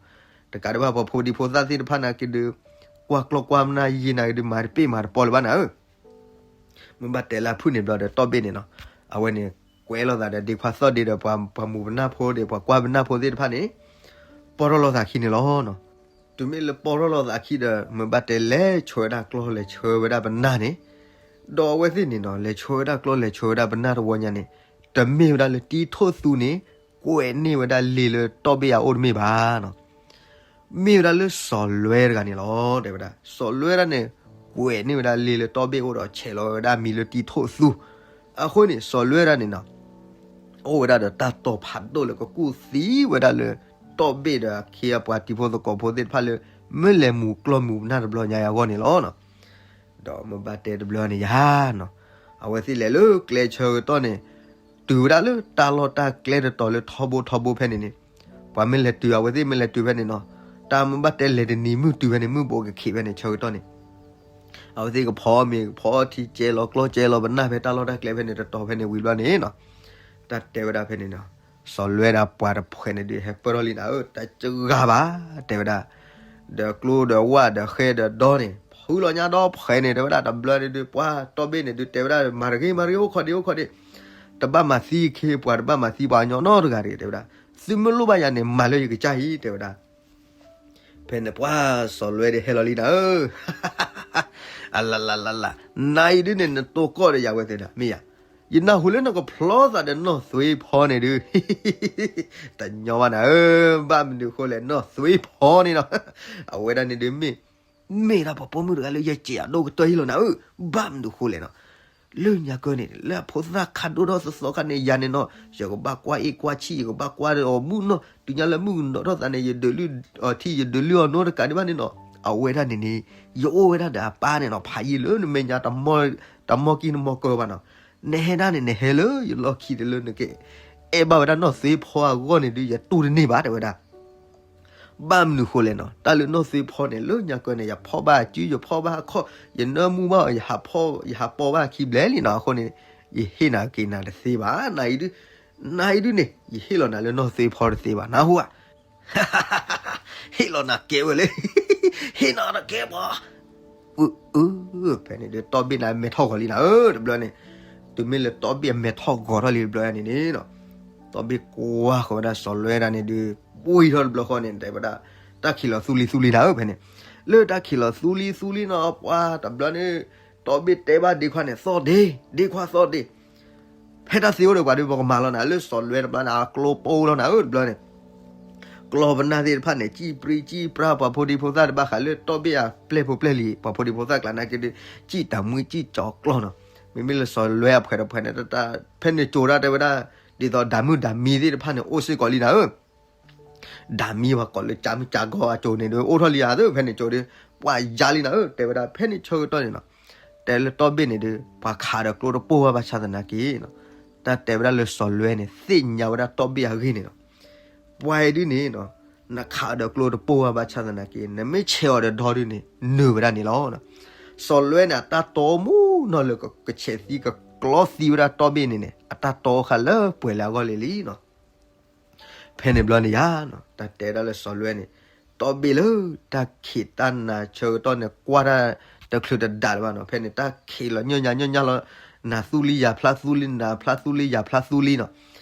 တကးဒံးဘၣ်ပှၤဖိဒံဖိသၣ်သ့ၣ်တဖၣ်နာ်က့ဒုး ကွၢ်ကျီၢ်ကွၢ်ပနၢ်ယံာ်နာ်က့ဒုး မၤတပ့ၢ်မၤတပီလၢၤဘၣ်နၤဧၢ မ့ၢ်ဘၣ်တဲလၢအဖုၣ်န့ၣ်ဘျီဒီး တီဘ့ၣ်န့ၣ်နီၤ, အဝဲန့ၣ် ကွဲးလိာ်သးဒီးဒ့ခွါသီၣ်ဒ့ဒီး ပှၤမူးပနၢ်ဖိဒီး ပှၤကွၢ်ပနၢ်ဖိသ့ၣ်တဖၣ်န့ၣ် ပီၢ်ထီၣ်လိာ်သးခံန့ၣ်လီၤနီၤ. တုၤမ့ၢ်လၢပီၢ်ထီၣ်လိာ်သးခံဒီး မ့ၢ်ဘၣ်တဲလဲၤဆှၢဝဲဒၣ်ကျီၢ်လဲၤဆှၢဝဲဒၣ်ပနၢ်န့ၣ်, ဒီးအဝဲသ့ၣ်န့ၣ်နီၤ လဲၤဆှၢဝဲဒၣ်ကျီၢ်လဲၤဆှၢဝဲဒၣ်ပနၢ်တဝီညါန့ၣ်, တမ့ၢ်ဝဲဒၣ်လၢတံၤထိၣ်သူန့ၣ် ကွဲးန့ၢ်ဝဲဒၣ်လံာ်လၢတီဘ့ၣ်အအိၣ်တမ့ၢ်ဘၣ်နီၤ. မ့ၢ်ဝဲဒၣ်လၢစီၤလွဲတဂၤန့ၣ်လီၤ တဲဝဲဒၣ်. စီၤလွဲဒၣ်န့ၣ် ကွဲးန့ၢ်ဝဲဒၣ်လံာ်လၢတီဘ့ၣ်အအိၣ်ဒီး ဆဲးလီၤဝဲဒၣ်မံၤလၢတံၤထိၣ်သူ. အဃိန့ၣ် စီၤလွဲဒၣ်န့ၣ်နီၤ အိၣ်ဝဲဒၣ်ဒီးတၢ်တိာ်ဖးဒိၣ်လၢကကူၣ်သံဝဲဒၣ်လၢ တီဘ့ၣ်ဒီးအခ့အပှၤတံၤဖိသကိးဖိသ့ၣ်တဖၣ်လၢ မ့ၢ်လဲၤမူးကျီၢ်မူးပနၢ်တဘျီညါအဂီၢ်န့ၣ်လီၤ. ဒီးမ့ၢ်ဘၣ်တဲတဘျီန့ၣ်ယါနီၤ, အဝဲသ့ၣ်လဲၤလၢကျဲဆၢကတီၢ်န့ၣ် တုၤဝဲဒၣ်လၢတၢ်လီၢ်တၢ်ကျဲတတီၤလၢထီဘိထီဘိဖဲန့ၣ်န့ၣ်, ပှၤမ့ၢ်လဲၤတုၤ အဝဲသ့ၣ်မ့ၢ်လဲၤတုၤဖဲန့ၣ်နီၤ, တၢ်မ့ၢ်ဘၣ်တဲလဲၤတနံၤမုၢ်တုၤဖဲန့ၣ် မုၢ်ဘူးကခံးဖဲန့ၣ်ဆၢကတီၢ်န့ၣ် အဝဲသ့ၣ်ကဖီမ့ၤကဖီထံကဲလီၤကျီၢ်ကဲလီၤပနၢ်ဖဲတၢ်လီၢ်တၢ်ကျဲဖဲန့ၣ်တတီၤဖဲန့ၣ်ဝံၤဘျီန့ၣ်နီၤ, တၢ်တဲဝဲဒၣ်ဖဲန့ၣ်နီၤ, စီၤလွဲဒၣ်ပှၤတဖှဲးန့ၣ်ဒုး ဟဲပၢၢ်ထီၣ်လံနၤဧၢ, တစှၤဘၣ် တဲဝဲဒၣ်, ဒီးကျိဒီးဝၣ်ဒီးဃဲဒီးဒီန့ၣ် ဖုလီၤညါဒီဖှဲးန့ၣ် တဲဝဲဒၣ် တဘျီန့ၣ်ဒုး ပှၤတီဘ့ၣ်န့ၣ်ဒုး တဲဝဲဒၣ် မၤတဂ့ၤ မၤတဂ့ၤ အိၣ်ခိးဒံး အိၣ်ခိးဒံး, တဘၣ်မၤသံခ့ ပှၤတဘၣ်မၤသံပှၤညီနီတဂၤတဂ့ၤ တဲဝဲဒၣ်, သုမ့ၢ်လိၣ်ဘၣ်ယၤန့ၣ် မၤလၢယကစၢ်အံၤ တဲဝဲဒၣ်. ဖဲန့ၣ်ပှၤစီၤလွဲဒၣ်ဟဲလီၤလံနၤဧၢ, အလလလလ, နၤအံၤဒုးန့ၣ် နတိၢ်ကီၢ်ဒီးယၤဝဲသ့ၣ်ဒၣ် မ့ၢ်ယၤ, ယနၢ်ဟူလၢနကဖျီသးဒီးနီၢ်သွ့ဖီန့ၣ်ဒုး တညီဘၣ်နၤဧၢ, ဘၣ်မနုၤဃိလဲၣ် နီၢ်သွ့ဖီန့ၣ်နီၤ, အဝဲဒၣ်န့ၣ်ဒုးမ့ၢ် မ့ၢ်ဒၣ်ပှၤပိာ်မုၣ်တဂၤလၢယစံးအဒိၣ်ကတၢၢ်ဟ့ၣ်လီၤနၤဧၢ, ဘၣ်မနုၤဃိလဲၣ်နီၤ, လၢညါကၢန့ၣ် လၢအဖိသၣ်ခးဒိၣ်ထီၣ်သီသီခါန့ၣ် ယၤန့ၣ်နီၤ ယကဘၣ်ကွၢ်အ့ၣ်ကွၢ်ဆံၣ် ယကဘၣ်ကွၢ်အီၤမုၢ်နီၤ တုၤညါလၢမုၢ်ကနီၤထီၣ်သးန့ၣ် ယဒုးလုၢ်အီၤထံ ယဒုးလုၢ်အီၤနိတကးဒံးဘၣ်န့ၣ်နီၤ, အဝဲဒၣ်န့ၣ်န့ၣ် ယအိၣ်ဝဲဒၣ်ဒီးအပၢ်န့ၣ်နီၤ ဖးယံာ်လၢနမဲာ်ညါ တၢ်မီၢ်ကံၢ်နမီၢ်ကၢဘၣ်နီၤ, နဟဲဒၣ်န့ၣ် နဟဲလၢယလီၢ်ခံတုၤလၢနကအဲၣ်ဘၣ်ဝဲဒၣ်နီၢ်သွ့ဖီအဂီၢ်န့ၣ်ဒုး ယတူၢ်တန့ၢ်ဘၣ် တဲဝဲဒၣ် ဘၣ်မနုၤဃိလဲၣ်နီၤ, တၢ်လၢနီၢ်သွ့ဖီန့ၣ် လၢညါကၢန့ၣ် ယဖီၣ်ဘၣ်အစု ယဖီၣ်ဘၣ်အခီၣ် ယနၢမူဘၣ်အီၤ ယဟးဖီၣ်ဘၣ်အခံဘျဲၣ်လံနီၤ, အဃိန့ၣ် ယဟ့ၣ်နၤက့ၤနၤတသ့ဘၣ်, နအံၤဒုး နအံၤဒုးန့ၣ် ယဟ့ၣ်လီၤနၤလၢနီၢ်သွ့ဖီတသ့ဘၣ် နၢ်ဟူဧါ ဟ့ၣ်လီၤနၤကဲဝဲလၢ ဟ့ၣ်နၤတကဲဘၣ် အၢ ဖဲန့ၣ်ဒုး တီဘ့ၣ်န့ၣ်မဲထီၣ်ဂီၤလံနၤဧၢ, တဘျီန့ၣ် တုၤမ့ၢ်လၢတီဘ့ၣ်အမဲထီၣ်ဂီၤထီၣ်လံတဘျီန့ၣ်န့ၣ်နီၤ, တီဘ့ၣ်ကွၢ်ဃီၤဝဲဒၣ်စီၤလွဲဒၣ်န့ၣ်ဒုး ဘှံးထီၣ်တဘျီဃီန့ၣ် တဲဝဲဒၣ် တၢ်ခံးလီၤသူလံသူလံနၤဧၢ, ဖဲန့ၣ် လၢတၢ်ခံးလီၤသူလံသူလံနီၤ ပှၤတဘျီန့ၣ် တီဘ့ၣ်တဲဘၣ်ဒ့ခွါန့ၣ် သီၣ်ဒ့ ဒ့ခွါသီၣ်ဒ့ ဖ ဟဲတၢ်သ့အိၣ်ဒီးပှၤဒီး ပကမၤလီၤနၤ လၢစီၤလွဲတဘျီန့ၣ် အကျိပိလီၤနၤဧၢ တဘျီန့ၣ် ကျီၢ်ပနၢ်သ့ၣ်တဖၣ်န့ၣ် စံၣ်ပြံစံၣ်ပြါ ပှၤဖိဒံဖိသၣ်တဘၣ်ဃးလၢတီဘ့ၣ်အပျဲၢ်ဖိပျဲၢ်လံၤ ပှၤဖိဒံဖိသၣ်ကျါနာ်က့ဒီး စံၣ်တၢ်မှံစံၣ်ကၠီၤကျီၢ်နီၤ. မ့မ့ၢ်လၢစီၤလွဲအဖှဲးတဖှဲးန့ၣ် ဖဲန့ၣ်ကၠိဒၣ်တဲဝဲဒၣ် ဒ်သိးဒၤမုၣ်ဒၤမံသ့ၣ်တဖၣ်န့ၣ် အိၣ်စ့ၢ်ကီးလံနၤဧၢ ဒၤမံပှၤကိးလၢကၠါမုၣ်ကၠါဂီၤအကၠိန့ၣ်ဒီး အိၣ်ထီၣ်လံဧါသ့ၣ် ဖဲန့ၣ်ကၠိဒီး ပှၤယါလံနၤဧၢ တဲဝဲဒၣ် ဖဲန့ၣ်ဆၢကတီၢ်န့ၣ်နီၤ တဲလၢတီဘ့ၣ်န့ၣ်ဒီး ပှၤခးဒီးကျိတပိၢ်ဝဲဘၣ်ဆၣ်သနာ်က့နီၤ တၢ်တဲဝဲဒၣ်လၢစီၤလွဲန့ၣ် သ့ၣ်ညါဝဲဒၣ်တီဘ့ၣ်အဂ့ၢ်န့ၣ်နီၤ ပှၤအံၤဒုန့ၣ်နီၤ နခးဒီးကျိတပိၢ်ဝဲဘၣ်ဆၣ်သနာ်က့ နမ့ၢ်ဆဲးအီၤဒီးဒီဒုန့ၣ် နၢၤဝဲဒၣ်န့ၣ်လီၤ. စီၤလွဲန့ၣ် အတၢ်တီမူနီၤလၢကဆဲးသံကကျီသံဝဲဒၣ်တီဘ့ၣ်န့ၣ်န့ၣ် အတၢ်တီဃာ်လၢပှဲၤလၢအဂီၢ်လံလံနီၤ ဖဲန့ၣ်ဘျီန့ၣ်ယါနီၤ တၢ်တဲဒၣ်လၢစီၤလွဲန့ၣ် တီဘ့ၣ်လၢတၢ်ခံးတၢ်နၤဆၢကတီၢ်န့ၣ် ကွၢ်တၢ်တချုးတဒးလၢၤဘၣ်နီၤ ဖဲန့ၣ်တၢ်ခံးလီၤညီညီညီညီလီၤ နၤသူလံယၤဖျါသူလံ နၤဖျါသူလံယၤဖျါသူလံနီၤ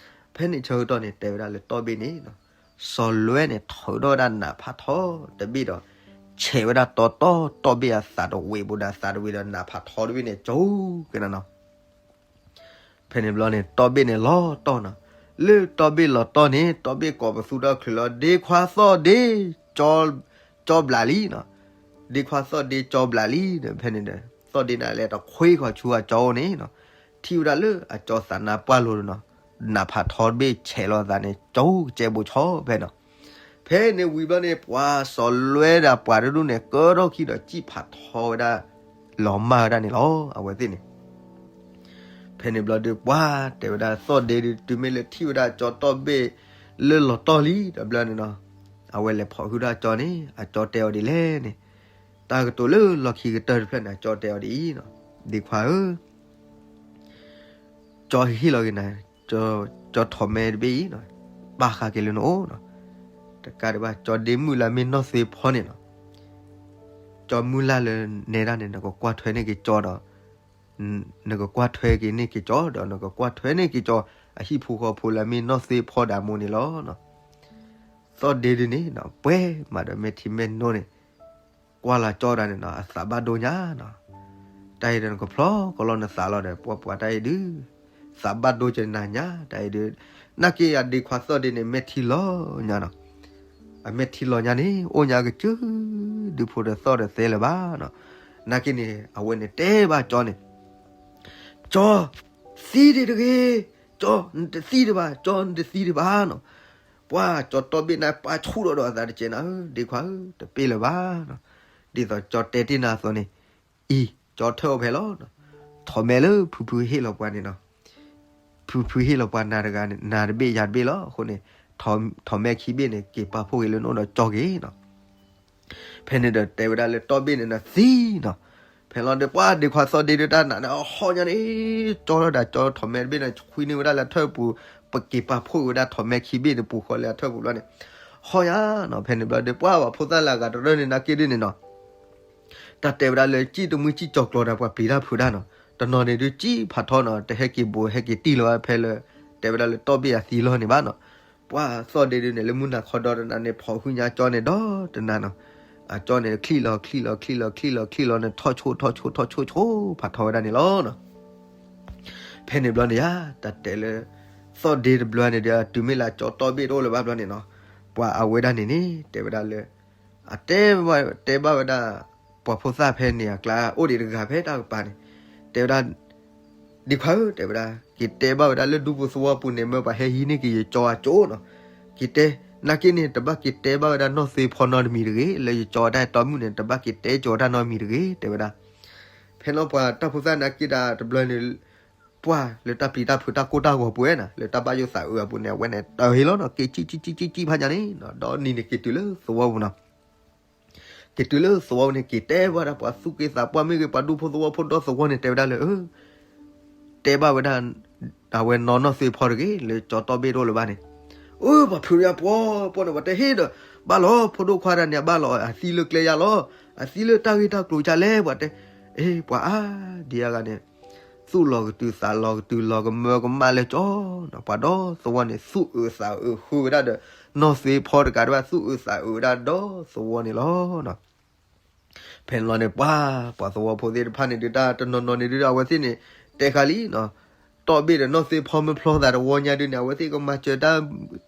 ဖဲန့ၣ်ဆၢကတီၢ်န့ၣ် တဲဝဲဒၣ်လၢတီဘ့ၣ်န့ၣ်နီၤ စီၤလွဲန့ၣ် ထုးထီၣ်ဝဲဒၣ်နးဖးထီတဘ့ၣ်ဒီး ဆဲးဝဲဒၣ်တီတီ တီဘ့ၣ်အသးတဝံးဘူးဒီး အသးတဝံးဒီးနးဖးထီတဘ့ၣ်န့ၣ် ကၠိက့ၤနၤနီၤ ဖဲန့ၣ်ဘျီန့ၣ် တီဘ့ၣ်န့ၣ်လီၤတီၢ်နီၤ. လၢတီဘ့ၣ်လီၤတီၢ်န့ၣ် တီဘ့ၣ်ကိးပသူဒီးချုးလီၤ ဒ့ခွါသီၣ်ဒ့ ကၠီဘျးလံနီၤ. ဒ့ခွါသီၣ်ဒ့ကၠီဘျးလံဒီး ဖဲန့ၣ်ဒီး သီၣ်ဒ့န့ၣ်လဲၤတခွ့ခီဆူအကၠီအိၣ်န့ၣ်နီၤ. ထံၣ်ဝဲဒၣ်လၢအကၠီသးနါပှၢ်လိၤဒီးနီၤ, နးဖးထီတဘ့ၣ်ဆဲးလီၤအသးန့ၣ် ကၠိကစဲဘူးဆီဖဲနီၤ. ဖဲန့ၣ်ဝံၤဘျီန့ၣ် ပှၤစီၤလွဲဒီးပှၤတဒူၣ်န့ၣ် ကၢထီၣ်ခံဒီးစံၣ်ဖးထီဝဲဒၣ် လီၤမၢ်ဝဲဒၣ်န့ၣ်လီၤ အဝဲသ့ၣ်န့ၣ်. ဖဲန့ၣ်ဘျီဒီး ပှၤတဲဝဲဒၣ်သီၣ်ဒ့ဒီး တုၤမ့ၢ်လၢထံၣ်ဝဲဒၣ်ကၠီတီၢ်ဘ့ၣ်လၢလီၤတီၢ်လံ တဘျီန့ၣ်နီၤ, အဝဲလဲၤဖီၣ်ဟုဒၣ်ကၠီန့ၣ် အကၠီတဲအီၤဒ်လဲၣ်န့ၣ်, တၢ်ကတိၤလၢလီၢ်ခံကတၢၢ်တဖျၢၣ်န့ၣ် အကၠီတဲအီၤဒ်အံၤနီၤ, ဒ့ခွါဧၢ ကၠီဟ့ၣ်လီၤက့ၤနၤ, ကၠီထိးမဲတဘ့ၣ်အံၤနီၤ, ပာ်ဃာ်က့ၤလၢနအိၣ်နီၤ. တကးဒံးဘၣ် ကၠီဒ့မုၢ်လၢ်မ့ၢ်နီၢ်သ့ဖီန့ၣ်နီၤ, ကၠီမုၢ်လၢ်လၢနဲဒၣ်န့ၣ် နကကွၢ်ထွဲန့ၢ်က့ၤကၠီဒီး နကကွၢ်ထွဲက့ၤန့ၢ်က့ၤကၠီဒီး နကကွၢ်ထွဲန့ၢ်က့ၤကၠီ အဟံၣ်ဖိဃီဖိလၢမ့ၢ်နီၢ်သ့ဖီဒၣ်မိၢ်န့ၣ်လီၤ. သီၣ်ဒ့ဒုန့ၣ်နီၤ ပှဲၤမးဒီးမဲာ်ထံမဲာ်နိန့ၣ် ကွၢ်လၢကၠီဒၣ်န့ၣ်နီၤ အသးဘၣ်ဒိညါနီၤ. တၢ်အံၤဒီးနကဖျီကလီနသးလီၤဒီး ပှၤပှၤတၢ်အံၤဒုး သးဘၣ်ဒိကနၤညါ တၢ်အံၤဒုး, နာ်က့အဒ့ခွါသီၣ်ဒ့န့ၣ် မဲာ်ထံလီၤညါနီၤ. အမဲာ်ထံလီၤညါန့ၣ် အိၣ်ညါကစၢၢ် ဒုးဖိဒီးသီၣ်ဒီးသဲလၢၤဘၣ်နီၤ. နာ်က့န့ၣ် အဝဲန့ၣ်တဲဘၣ်ကၠီန့ၣ် ကၠီ, သံဒံးတဂ့ၤ, ကၠီ, နတသံဒံးဘၣ်, ကၠီ, နတသံဒံးဘၣ်နီၤ. ပှၤကၠီတီၢ်ဘ့ၣ်န့ၣ် ပှၤဆူၣ်ထီၣ်ဒီးအသးတကဲးနၤဧၢ, ဒ့ခွါဧၢ, တပ့ၢ်လၢၤဘၣ်နီၤ. ဒ်သိးကၠီတဲတ့ၢ်နၤအသိးန့ၣ်, အံၤ, ကၠီထၢၣ်အိၣ်ဖဲလီၤနီၤ. ထိးမဲလၢဖုဖုဟ့ၣ်လီၤပှၤန့ၣ်နီၤ. ဖုဖုဟ့ၣ်လီၤပှၤနၤတဂၤန့ၣ် နၤတဘ့ၣ်ယၤတဘ့ၣ်လီၤ. အဃိန့ၣ် ထိးမဲခံဘ့ၣ်န့ၣ် က့ၤပာ်ဖှိၣ်က့ၤလၢနအိၣ်ဒီးကၠီက့ၤနီၤ. ဖဲန့ၣ်ဒီးတဲဝဲဒၣ်လၢတီၢ်ဘ့ၣ်န့ၣ်နၤသံနီၤ. ဖဲလီၤဒီးပှၤဒ့ခွါသီၣ်ဒ့ဒီးတၢ်နာ်န့ၣ် အဟီၣ်ညါန့ၣ် ကၠီထီၣ်ဒၣ်ကၠီထိးမဲတဘ့ၣ်န့ၣ် ခွံန့ၢ်ဝဲဒၣ်လၢအထၢၣ်ပူၤ, ပက့ၤပာ်ဖှိၣ်က့ၤဝဲဒၣ်ထိးမဲခံဘ့ၣ်န့ၣ် ပူၤဃီလၢအထၢၣ်ပူၤဘျီန့ၣ်, ဟီၣ်ညါနီၤ. ဖဲန့ၣ်ဘျီဒီးပှၤပှၤဖိသၣ်လၢအဂၤတရၢၢ်န့ၣ်နာ်က့ဒ်န့ၣ်နီၤ တၢ်တဲဝဲဒၣ်လၢ စံၣ်တမှံစံၣ်ကၠီၤကျီၤဒီးပှၤပျံၤတၢ်ဖုးတၢ်နီၤ. တနီၤန့ၣ်ဒုးစံၣ်ဖးထီနီၤ, တဟဲက့ၤဘူး ဟဲက့ၤတံၢ်လီၤဖဲလၢ တဲဝဲဒၣ်လၢတီၢ်ဘ့ၣ်အသံလီၢ်န့ၣ်ဘၣ်နီၤ. ပှၤသီၣ်ဒ့ဒုးန့ၣ် လၢမုၢ်နၤခီဒီတနၤန့ၣ် ဖီၣ်ဟုညါကၠီန့ၣ်ဒီတနၤနီၤ. အကၠီန့ၣ် ချံၣ်လီၤ ချံၣ်လီၤ ချံၣ်လီၤ ချံၣ်လီၤန့ၣ် ထီၣ်ဆိၣ် ထီၣ်ဆိၣ် ထီၣ်ဆိၣ် ဆိၣ်ဖးထီဝဲဒၣ်န့ၣ်လီၤနီၤ. ဖဲန့ၣ်ဘျီန့ၣ်ယါ တၢ်တဲလၢ သီၣ်ဒ့တဘျီန့ၣ်ဒီး တုၤမ့ၢ်လၢကၠီတီၢ်ဘ့ၣ်တအိၣ်လၢၤဘၣ်ဘျီန့ၣ်နီၤ, ပှၤအဝဲဒၣ်န့ၣ်န့ၣ် တဲဝဲဒၣ်လၢ အတဲ တဲဘၣ်ဝဲဒၣ် ပှၤဖိသၣ်ဖဲန့ၣ်အကျါ အိၣ်ဒံးတဂၤဖဲတၢ်ကပၤန့ၣ် တဲဝဲဒၣ် ဒ့ခွါဧၢ တဲဝဲဒၣ် က့ၤတဲဘၣ်ဝဲဒၣ်လၢဒူပူၤသဝီပူၤန့ၣ် မၢပှၤဟဲဟံးန့ၢ်က့ၤယကၠီအကၠိနီၤ. က့ၤတဲ နာ်က့န့ၣ် တဘၣ်က့ၤတဲဘၣ်ဝဲဒၣ်နီၢ်သ့ဖီနီတမံၤတဂ့ၤ, လၢယကၠီတၢ်တီမုၣ်န့ၣ် တဘၣ်က့ၤတဲကၠီတၢ်နီတမံၤတဂ့ၤ တဲဝဲဒၣ်. ဖဲလီၤပှၤတၢ်ဖိသၣ်နာ်က့ဒၣ်တဘျီန့ၣ် ပှၤလၢတၢ်ပျံၤတၢ်ဖုးတၢ်ကိၢ်တၢ်ဂီၤပူၤဝဲနီၤ လၢတၢ်ဘၣ်ယိၣ်သးအုးအပူၤန့ၣ် အဝဲန့ၣ်တၢ်ဟ့ၣ်လီၤနီၤ က့ၤစံၣ်စံၣ်စံၣ်စံၣ်ဖးညါန့ၣ် ဒီးနံၤန့ၣ်က့ၤတုၤလၢသဝီပူၤနီၤ. က့ၤတုၤလၢသဝီပူၤန့ၣ် က့ၤတဲဘၣ်ဝဲဒၣ်ပှၤသူၣ်က့သးပှၢ်မ့ၢ်ဂ့ၤ ပှၤဒူဖိသဝီဖိဒီသဝီန့ၣ် တဲဝဲဒၣ်လၢ တဲဘၣ်ဝဲဒၣ် အဝဲနီၢ်နီၢ်သ့ဖီတဂ့ၤ လၢကၠီတီၢ်ဘ့ၣ်တအိၣ်လၢၤဘၣ်န့ၣ်. အၢ ပှၤဖုးယါပှီၤပှီၤန့ၣ် ပှၤတဲဟ့ၣ်ဒီး ဘၣ်လီၤ ဖိဒိၣ်ခွါတဂၤန့ၣ် အဘၣ်လီၤ အသံလၢကျဲယါလီၤ အသံလၢတၢ်ဂ့ၢ်တၢ်ကျိၤယါလဲၣ် ပှၤတဲ. အ့ ပှၤအါဒံးအါဂၤန့ၣ် သူၣ်လီၤကတုၤသးလီၤကတုၤလီၤကမၢကမၣ်လၢကၠီနီၤ ပှၤဒီသဝီန့ၣ် သူၣ်အုးသးအုးဃုဝဲဒၣ်ဒီး နီၢ်သ့ဖီတကးဒံးဘၣ် သူၣ်အုးသးအုးဝဲဒၣ်ဒီသဝီန့ၣ်လီၤ. ဖဲန့ၣ်လီၤန့ၣ် ပှၤ ပှၤသဝီဖိသ့ၣ်တဖၣ်န့ၣ်ဒုး တၢ်တနီၤနီၤန့ၣ်ဒုး အဝဲသ့ၣ်န့ၣ် တဲဃာ်လံနီၤ. တီၢ်ဘ့ၣ်ဒီးနီၢ်သ့ၣ်ဖီမ့ၢ်ဖျီသးတဝီညါဒုန့ၣ် အဝဲသ့ၣ်ကမၤစၢၤတၢ်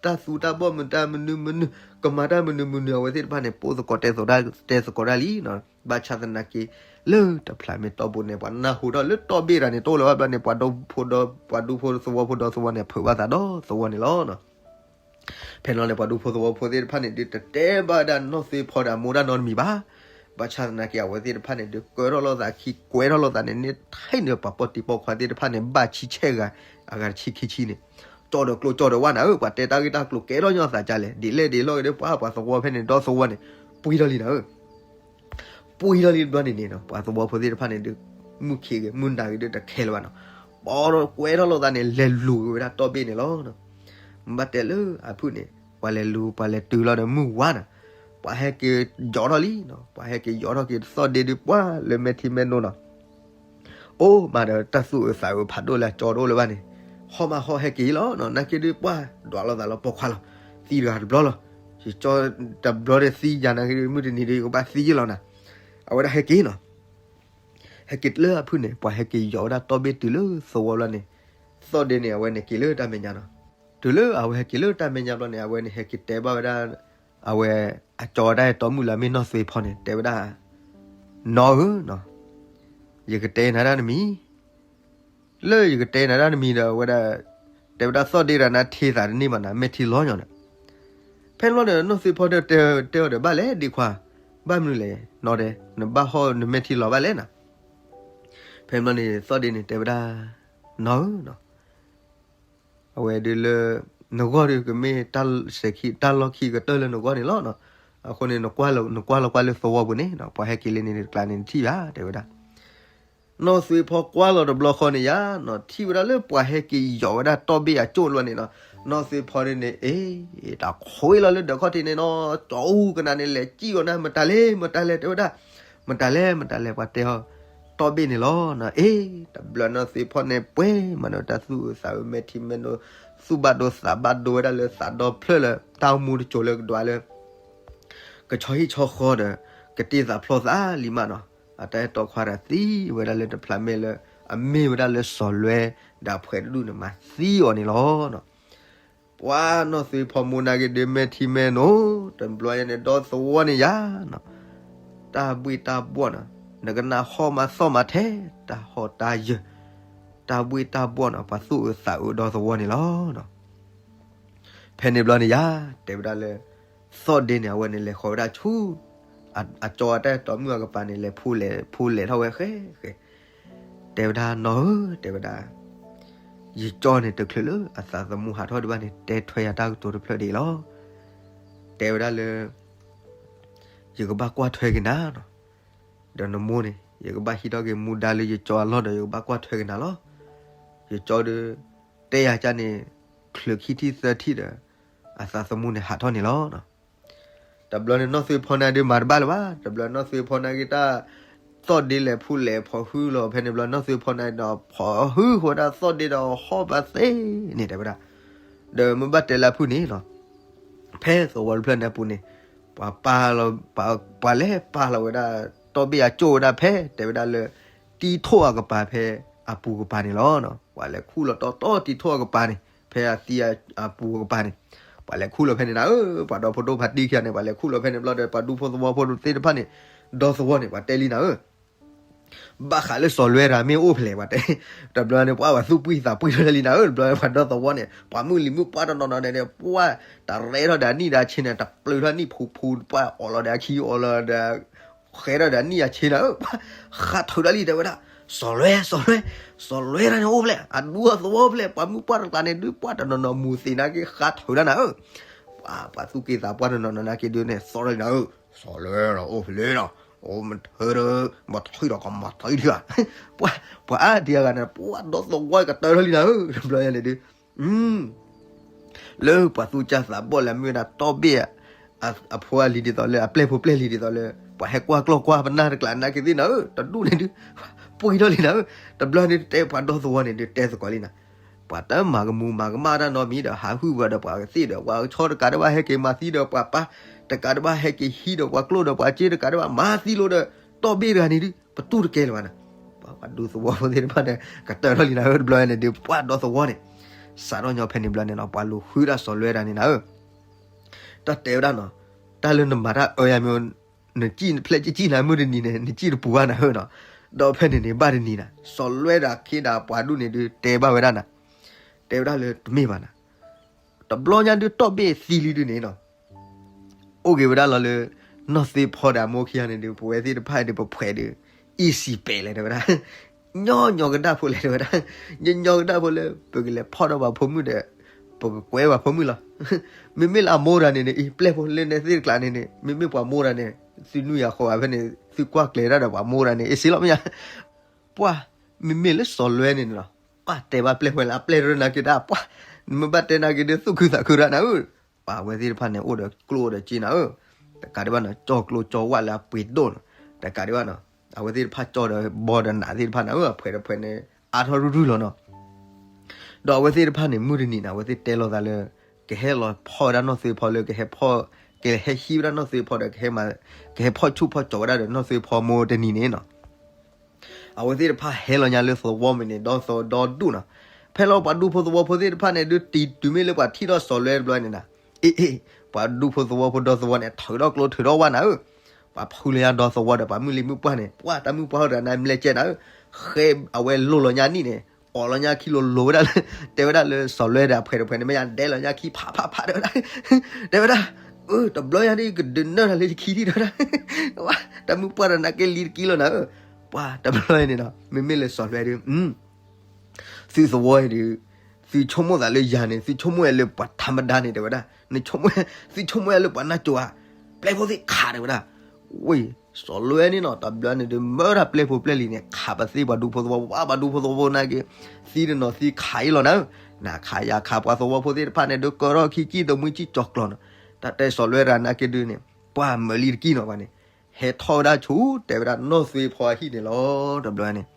တၢ်သူတၢ်ဘီၣ်မနုၤတၢ်မနုၤမနုၤ ကမၤတၢ်မနုၤမနုၤ အဝဲသ့ၣ်တဖၣ်န့ၣ် ပိၢ်သကိးတဲသကိးတၢ် တဲသကိးတၢ်လံ. ဘၣ်ဆၣ်သနာ်က့ လၢတဖျးမ့ၢ်တီၢ်ဘိန့ၣ် ပှၤနၢ်ဟူထီၣ်လၢတီၢ်ဘ့ၣ်တဂၤန့ၣ် တအိၣ်လၢၤဘၣ်ဘျီန့ၣ် ပှၤဒူဖိဒီး ပှၤဒူဖိသဝီဖိဒီးသဝီန့ၣ် ဖုးဘၣ်သးဒီးသဝီန့ၣ်လီၤ. ဖဲန့ၣ်လီၤန့ၣ် ပှၤဒူဖိသဝီဖိသ့ၣ်တဖၣ်န့ၣ်ဒုး တတဲဘၣ်ဝဲဒၣ်နီၢ်သ့ၣ်ဖီဒီးအမိၢ်တၢ်နီတမံၤဘၣ်. ဘၣ်ဆၣ်သနာ်က့ အဝဲသ့ၣ်တဖၣ်န့ၣ်ဒုး ကၢထီၣ်လိာ်သးခံ ကွဲထီၣ်လိာ်သးန့ၣ် န့ၢ်ထဲန့ၣ် ပှၤပိာ်တံၤပိာ်ခွါသ့ၣ်တဖၣ်န့ၣ် ဘၣ်ဆံဆဲၣ်ဂၤ အဂၤတဆံခံဆံန့ၣ် ကၠီဒီးကျိကၠီဒီးဝဲနၤဧၢ, ပှၤတဲတၢ်ဂ့ၢ်တၢ်ကျိၤကဲထီၣ်ညီသးဒ်လဲၣ်, ဒ်လဲၣ်ဒ်လဲၣ်ဂ့ၤဒီး ပှၤ ပှၤသဝီဖဲန့ၣ် ဒီသဝီန့ၣ် ပှံၢ်ထီၣ်လံနၤဧၢ. ပှံၢ်ထီၣ်လံတဘျီန့ၣ်န့ၣ်နီၤ ပှၤသဝီဖိသ့ၣ်တဖၣ်န့ၣ်ဒုး မုၢ်ခံးဂ့ၤ မုၢ်နၤဂ့ၤဒုး တခဲလၢၤဘၣ်နီၤ. ပှၤဒီးကွဲထီၣ်လိာ်သးန့ၣ် လဲၤလူၤက့ၤဝဲဒၣ်တီၢ်ဘ့ၣ်န့ၣ်လီၤ. မ့ၢ်ဘၣ်တဲလၢအဖုၣ်န့ၣ် ပှၤလဲၤလူၤ ပှၤလဲၤတုၤလီၤဒီးမုၢ်ဝါနၤ, ပှၤဟဲက့ၤယီၤထီၣ်လံနီၤ, ပှၤဟဲက့ၤယီၤထီၣ်က့ၤသီၣ်ဒ့ဒုး ပှၤလၢမဲာ်ထံမဲာ်နိနီၤ အိၣ်မးဒီးတၢ်သူၣ်အုးသးအုးဖးဒိၣ်လၢအကၠီတအိၣ်လၢၤဘၣ်န့ၣ်, ဟီၣ်မးဟီၣ်ဟဲက့ၤလီၤနီၤ, နာ်က့ဒုးပှၤဒွးလိာ်သးလီၤပိာ်ခွါလီၤ, သံတဂၤတဘျီလီၤ, ယကၠီတဘျီဒီးသံယၤနာ်က့ဒုး မုၢ်တနံၤဒုးယကဘၣ်သံယ့ၢ်လီၤနၤ, အဝဲဒၣ်ဟဲက့ၤနီၤ. ဟဲက့ၤလၢအဖုၣ်န့ၣ် ပှၤဟဲက့ၤယီၤဝဲဒၣ်တီၢ်ဘ့ၣ်တုၤလၢသဝီဘျီန့ၣ်, သီၣ်ဒ့န့ၣ် အဝဲန့ၣ်က့ၤလၢတၢ်မဲာ်ညါနီၤ. တုၤလၢအဝဲဟဲက့ၤလၢတၢ်မဲာ်ညါဘျီန့ၣ် အဝဲန့ၣ်ဟဲက့ၤတဲဘၣ်ဝဲဒၣ် အဝဲ အကၠီဝဲဒၣ်တီမုၣ်လၢအမ့ၢ်နီၢ်သွ့ဖီန့ၣ် တဲဝဲဒၣ်, နီၢ်ဧၢ, ယကတဲနၤတၢ်တမံၤ, လၢယကတဲနၤတၢ်တမံၤဒီး အဝဲဒၣ် တဲဝဲဒၣ်သီၣ်ဒ့ဒီးနၤထံသးတန့ၢ်ဘၣ်နၤ မဲာ်ထံလီၤညီနၤ. ဖဲန့ၣ်ဘျီဒီး နီၢ်သွ့ဖီတဲအီၤဒီး ဘၣ်လဲၣ်ဒ့ခွါ, ဘၣ်မနုၤလဲၣ်နီၢ်တဲ, နဘၣ်ဟီၣ်နမဲာ်ထံလီၤဘၣ်လဲၣ်နၤ. ဖဲန့ၣ်ဘျီန့ၣ် သီၣ်ဒ့န့ၣ်တဲဝဲဒၣ်, နီၢ်ဧၢ, အဝဲဒုးလၢ နဂီၢ်ဒုးကမ့ၢ်တၢ်စဲၤခံ တၢ်လီၢ်ခံကတၢၢ်လၢနဂီၢ်န့ၣ်လီၤ. အဃိန့ၣ် နကွၢ်လီၤကွၢ်လၢသဝီပူၤန့ၣ် ပှၤဟဲက့ၤလၢန့ၣ်တကျါန့ၣ် နထံၣ်ဘၣ် တဲဝဲဒၣ်. နီၢ်သွ့ဖီကွၢ်လီၤတဘျီဃီန့ၣ်ယါနီၤ ထံၣ်ဝဲဒၣ်လၢပှၤဟဲက့ၤယီၤဝဲဒၣ်တီၢ်ဘ့ၣ်အကၠိၣ်လီၤန့ၣ်နီၤ. နီၢ်သွ့ဖီန့ၣ်န့ၣ် အ့ တၢ်ခွ့လီၤလၢဒၢးခီၣ်ထံးန့ၣ်နီၤ ကၠီအူကနၣ်န့ၣ် လဲၤစံၣ်အီၤနၤ မတၤလဲၣ် မတၤလဲၣ် တဲဝဲဒၣ်, မတၤလဲၣ် မတၤလဲၣ် ပှၤတဲအီၤ တီၢ်ဘ့ၣ်န့ၣ်လီၤနီၤ. အ့ တဘျီနီၢ်သွ့ဖီန့ၣ် ပှဲၤမးဒီးတၢ်သူၣ်အုးသးအုးမဲာ်ထံမဲာ်နိ သူၣ်ဘၣ်ဒိသးဘၣ်ဒိဝဲဒၣ်လၢသးဒီဖျၢၣ်လၢ တၢ်အိၣ်မူတစိၤလၢကဒွးလၢ ကဆီဟံၣ်ဆီဃီဒီး ကတ့သးဖျီသးလံမးနီၤ. အတၢ်အဲၣ်တီခွါတဂၤသံဝဲဒၣ်လၢတဖျးမဲာ်လၢ အမ့ၢ်ဝဲဒၣ်လၢစီၤလွဲဒီးအဖှဲးတဒူၣ်န့ၣ် မၤသံအီၤန့ၣ်လီၤနီၤ. ပှၤနီၢ်သွ့ဖီမိၢ်နာ်က့ဒုး မဲာ်ထံမဲာ်နိ တဘျီညါန့ၣ် ဒီသဝီန့ၣ်ယါနီၤ တၢ်ဘှ့ၣ်တၢ်ဘှီၣ်နီၤ နကနၣ်ဟီၣ်မးသီၣ်မးထဲ တၢ်ဟီၣ်တၢ်ယၢၤ တၢ်ဘှ့ၣ်တၢ်ဘှီၣ်နီၤ ပှၤသူၣ်အုးသးအုးဒီသဝီန့ၣ်လီၤ. ဖဲန့ၣ်ဘျီန့ၣ်ယါ တဲဝဲဒၣ်လၢ သီၣ်ဒ့န့ၣ် အဝဲန့ၣ်လဲၤဃီၤဝဲဒၣ်ဆူ အကၠီအတၢ်အဲၣ်တီမုၣ်အကပၤန့ၣ် လဲၤဖိလဲၤဖိလဲၤထီၣ်ဝဲဃဲဃဲ တဲဝဲဒၣ်နီၢ်ဧၢ တဲဝဲဒၣ် ယကၠီန့ၣ်တချုးလၢအသးသမူဟးထီၣ်ဒံးဘၣ်န့ၣ် တဲထွဲယၤတၢ်ကတိၤတဖျၢၣ်ဒ်အံၤလီၤ. တဲဝဲဒၣ်လၢ ယကဘၣ်ကွၢ်ထွဲက့ၤနၤနီၤ ဒီးနမိၢ်န့ၣ် ယကဘၣ်ဟံးထီၣ်က့ၤမူဒါလၢယကၠီအလီၢ်ဒီး ယကဘၣ်ကွၢ်ထွဲက့ၤနၤလီၤ. ယကၠီဒီး တဲယၤကၢ်န့ၣ် ချုးခံထံၣ်သၢထံၣ်ဒီး အသးသမူန့ၣ်ဟးထီၣ်န့ၣ်လီၤ. တဘျီန့ၣ်နီၢ်သွ့ဖီန့ၣ်ဒုးမၤတဘၣ်လၢၤဘၣ်. တဘျီနီၢ်သွ့ဖီန့ၣ်က့ၤတၢ် သီၣ်ဒ့လဲၤဖူလဲၤဖီၣ်ဟုလီၤ ဖဲန့ၣ်ဘျီနီၢ်သွ့ဖီန့ၣ်ဒီး ဖီၣ်ဟုဃီဒၣ်သီၣ်ဒ့ဒီးဟီၣ်ဘၣ်သ့န့ၣ်တဲဝဲဒၣ်. ဒီးမ့ၢ်ဘၣ်တဲလၢအဖုၣ်န့ၣ်နီၤ ဖဲသဝီတဖျၢၣ်န့ၣ်အပူၤန့ၣ် ပှၤပာ်လီၤ ပှၤလဲၤပာ်လီၤဝဲဒၣ် တီၢ်ဘ့ၣ်အကၠိၣ်ဝဲဒၣ်ဖဲ တဲဝဲဒၣ်လၢ တံထိၣ်အကပၤဖဲအပူၤကပၤန့ၣ်လီၤ. ပှၤလဲၤခူၣ်လီၤတီတီတံထိၣ်အကပၤန့ၣ် ဖဲအသံအပူၤကပၤန့ၣ် ပှၤလဲၤခူၣ်လီၤဖဲန့ၣ်နၤဧၢ, ပှၤဒီဖိဒိၣ်ဖးတံၢ်ခံဂၤန့ၣ် ပှၤလဲၤခူၣ်လီၤဖဲန့ၣ်ဘျီဒီး ပှၤဒူဖိသဝီဖိသ့ၣ်တဖၣ်န့ၣ် ဒီသဝီန့ၣ် ပှၤတဲလံနၤဧၢ ဘၣ်ဃးလၢစီၤလွဲတဂၤမ့ၢ်အိၣ်ဖဲလဲၣ် ပှၤတဲ, တဘျီန့ၣ် ပှၤပှၤသူၣ်ပှံၢ်သးပှံၢ်ထီၣ်လံနၤဧၢ, တဘျီန့ၣ် ပှၤဒီသဝီန့ၣ် ပှၤမုၢ်လံၤမုၢ်ပှၢ်တနီၤနီၤန့ၣ် ပှၤတရဲထီၣ်ဒီးအနံၣ်ဒီးအဆ့န့ၣ် တပျုၤထီၣ်နံၣ်ဖူဖူ ပှၤအီၣ်လီၤဒီးအခံအီၣ်လီၤဒီး ဃဲထီၣ်ဒီးအနံၣ်အဆ့နၤဧၢ, ပှၤဃါထုးတၢ်လံ တဲဝဲဒၣ်, စီၤလွဲ စီၤလွဲ စီၤလွဲတဂၤန့ၣ်အိၣ်ဖဲလဲၣ်, အဒူအသဝီဖဲလဲၣ်, ပှၤမုၢ်ပှၢ်တကျါန့ၣ် ဒုးပှၤတနီၤနီၤမူၤသ့ၣ်နာ်က့ ဃါထုးတၢ်နၤဧၢ, ပှၤ ပှၤသူၣ်က့သးပှၢ်တနီၤနီၤနာ်က့ဒုးန့ၣ် စီၤလွဲန့ၣ်အိၣ်ဖဲလဲၣ်နီၤ, အိၣ်မ့ၢ်ထဲဒီး မ့ၢ်ထံၣ်ဒီးကမၤသံထံၣ်ဧါ, ပှၤ ပှၤအါဒံအဂၤန့ၣ် ပှၤဒီသဝီကတၢၢ်ထီၣ်လံနၤဧၢ, တဘျီညါန့ၣ်ဒုး လၢပှၤသူၣ်ကၢ်သးဘီၣ်လၢအမ့ၢ်ဝဲဒၣ်တီဘ့ၣ် အဖိအလံၤဒ်သိးလၢ အပျဲၢ်ဖိပျဲၢ်လံၤဒ်သိးလၢ ပှၤဟဲကွၢ်ကျီၢ်ကွၢ်ပနၢ်တကျါနာ်က့သ့ၣ်နၤဧၢ, တဒူၣ်န့ၣ်ဒုး ပှံၢ်ထီၣ်လံနၤဧၢ, တဘျီန့ၣ်တဲပှၤဒီသဝီန့ၣ်ဒုးတဲသကိးလံနၤ, ပှၤတမၤကမူၤမၤကမၣ်တၢ်နီတမံၤဒီး ဟးဟုၣ်ဝဲဒီးပှၤကသ့ၣ်ဒီး ပှၤကဆီတကးတဘၣ်ဟဲက့ၤမၤသံဒီးပှၤပၢ်, တကးတဘၣ်ဟဲက့ၤဟံးဒီးပှၤကျိၣ်ဒီးပှၤစ့တကးတဘၣ် မၤသံလိာ်ဒီး တီဘ့ၣ်တဂၤန့ၣ်ဒုး ပတူၢ်တကဲလၢၤဘၣ်နၤ, ပှၤ ပှၤဒူသဝီဖိသ့ၣ်တဖၣ်န့ၣ် ကတၢၢ်ထီၣ်လံနၤဧၢ တဘျီန့ၣ်ဒီး ပှၤဒီသဝီန့ၣ် စးထီၣ်ညီဖဲန့ၣ်ဘျီန့ၣ်နီၤ ပှၤလူၤဃုဒၣ်စီၤလွဲဒၣ်န့ၣ်နၤဧၢ, တၢ်တဲဝဲဒၣ်နီၤ, တၢ်လၢနမၤတၢ်အၢယၤမ့ၢ် နစံၣ်ဖျဲၣ်ကံၣ်ကံၣ်နၤ မုၢ်တနံၤန့ၣ် နစံၣ်တပူၤဘၣ်နၤဧၢနီၤ, ဒီးဖဲန့ၣ်န့ၣ် ဘၣ်တနံၤနၤ စီၤလွဲဒၣ်ခ့ဒၣ်ပှၤဒူၣ်န့ၣ်ဒီး တဲဘၣ်ဝဲဒၣ်နၤ, တဲဝဲဒၣ်လၢတမ့ၢ်ဘၣ်နၤ, တဘျီညါဒုးတီၢ်ဘ့ၣ်သံလံဒုးန့ၣ်နီၤ အိၣ်က့ၤဝဲဒၣ်လီၤလၢ နီၢ်သ့ဖီဒီးအမိၢ်ခံဂၤန့ၣ်ဒီး ပဝဲသ့ၣ်တဖၣ်ဒီးပဖှဲးဒီး အံၤစံးပဲာ်လဲၣ်တဲဝဲဒၣ်, ညီညီကဒၣ်ဖိလဲၣ်တဲဝဲဒၣ်, ညီညီကဒၣ်ဖိလၢ ပကလဲၤဖီၣ်ဒီးပှၤဖိမုၣ်ဒီး ပကကွဲပှၤဖိမုၣ်လီၤ. မ့မ့ၢ်လၢအမိၢ်တဂၤန့ၣ်န့ၣ် အံၤပျဲၢ်ဖိလၢနဲသ့ၣ်တကျါန့ၣ်န့ၣ် မ့မ့ၢ်ပှၤမိၢ်တဂၤန့ၣ် သုနုာ်ယၤဃီၤဘၣ်ဖဲန့ၣ် သုကွၢ်ကျဲၤတၢ်ဒီးပှၤမိၢ်တဂၤန့ၣ် အ့ၣ်စ့လီၤမ့ၢ်ယါ ပှၤ မ့မ့ၢ်လၢစီၤလွဲန့ၣ်နီၤ ပှၤတဲဘၣ်ပျဲၢ်ဖိလၢအပျဲၢ်ရၢနာ်က့ၤဒၣ် ပှၤ နမ့ၢ်ဘၣ်တဲနာ်က့ၤဒီး သူၣ်ခုသးခုရၣ်နၤဧၢ, ပှၤအဝဲသ့ၣ်တဖၣ်န့ၣ် အိၣ်ဒီးကျိၣ်ဒီးစ့နၤဧၢ, တကးဒံးဘၣ်နီၤ ကၠီၣ်ကျိၣ်ကၠီၣ်ဝၣ်လၢအပှ့ၤဒိၣ်နီၤ, တကးဒံးဘၣ်နီၤ အဝဲသ့ၣ်တဖၣ်ကၠီၣ်ဒီးဘီဒီးနးသ့ၣ်တဖၣ်နၤဧၢ, အဖှဲးတဖှဲးန့ၣ် အါထီၣ်ရုၢ်ရုၢ်လီၤနီၤ ဒီးအဝဲသ့ၣ်တဖၣ်န့ၣ် မုၢ်တနံၤန့ၣ် အဝဲသ့ၣ်တဲလိာ်သးလၢ ကဟဲလီၤဖီၣ်ဝဲဒၣ်နီၢ်သ့ဖီလၢ ကဟဲဖီၣ် ကဟဲဟံးဝဲဒၣ်နီၢ်သ့ဖီဒီး ကဟဲမၤ ကဟဲဖီၣ်ဆူၣ်ဖီၣ်ကၠီၤဝဲဒၣ်ဒီးနီၢ်သ့ဖီမိၢ်တနံၤန့ၣ်နီၤ အဝဲသ့ၣ်တဖၣ်ဟဲလီၤညါလၢသဝီမ့ၢ်န့ၣ် ဒီသဝီဒီဒူၣ်နီၤ, ဖဲလီၤပှၤဒူဖိသဝီဖိသ့ၣ်တဖၣ်န့ၣ် ဒုးတံၤတုၤမ့ၢ်လၢပှၤထံၣ်ထီၣ်စီၤလွဲတဘျီန့ၣ်နီၤ, အ့ၣ်အ့ၣ် ပှၤဒူဖိသဝီဖိဒီသဝီန့ၣ် ထုးထီၣ်ကျိထုးထီၣ်ဝၣ်နၤဧၢ, ပှၤဖုလၢညါဒီသဝီဒီး ပှၤမုၢ်လံမုၢ်ပှၢ်န့ၣ် ပှၤတၢ်မုၢ်ပှၢ်ဟီဒီးနၤမ့ၢ်လဲၤကဲနၤဧၢ, ဃဲအဝဲလိၣ်လီၤညါနံၣ်န့ၣ် အိးလီၤညါခံလိၤလိၤဝဲဒၣ်လၢ တဲဝဲဒၣ်လၢစီၤလွဲဒီးအဖှဲးတဖှဲးန့ၣ် မ့ၢ်ညါဒဲးလီၤညါခံဖးဖးဖးတဲဝဲဒၣ်, တဲဝဲဒၣ်, အၢ တဘျီညါဒ် ကဒုးနၢၢ်တၢ်လၢယခံဒံးတဲဝဲဒၣ်, တၢ်မုၢ်ပှၢ်ဒီးနၤကဲလံတကံလီၤနၤဧၢ, ပှၤတဘျီန့ၣ်နီၤ မ့မ့ၢ်လၢစီၤလွဲဒီး သုသဝီအံၤဒီး သုဆိကမိၣ်သးလၢယၤန့ၣ် သုဆိကမိၣ်ယၤလၢပှၤထးမဒါန့ၣ်တဲဝဲဒၣ်, နဆိကမိၣ် သုဆိကမိၣ်ယၤလၢပှၤနၢ်ကၠိဧါ, ပျဲၢ်ဖိသ့ၣ်ခးတဲဝဲဒၣ်, ဝ့ၢ် စီၤလွဲန့ၣ်နီၤ တဘျီန့ၣ်ဒီး မၢဒၣ်ပျဲၢ်ဖိပျဲၢ်လံၤန့ၣ် ခးပသ့ပှၤဒူဖိသဝီဖိ ပှၤဒူဖိသဝီဖိနာ်က့ၤ သံတနီၤသံခးအံၤလီၤနၤဧၢ, နခးယၤခးပှၤသဝီဖိသ့ၣ်တဖၣ်န့ၣ် ဒုးကၢထီၣ်ခံကံၣ်တမှံကံၣ်ကၠီၤကျီၤနီၤ, တၢ်တဲစီၤလွဲတဂၤနာ်က့ၤဒုးန့ၣ် ပှၤမၢလံတကံၢ်နီၤဘၣ်န့ၣ်, ဟဲထီၣ်ဝဲဒၣ်ဆူ တဲဝဲဒၣ်နီၢ်သွ့ဖီအဟံၣ်န့ၣ်လီၤ တဘျီန့ၣ်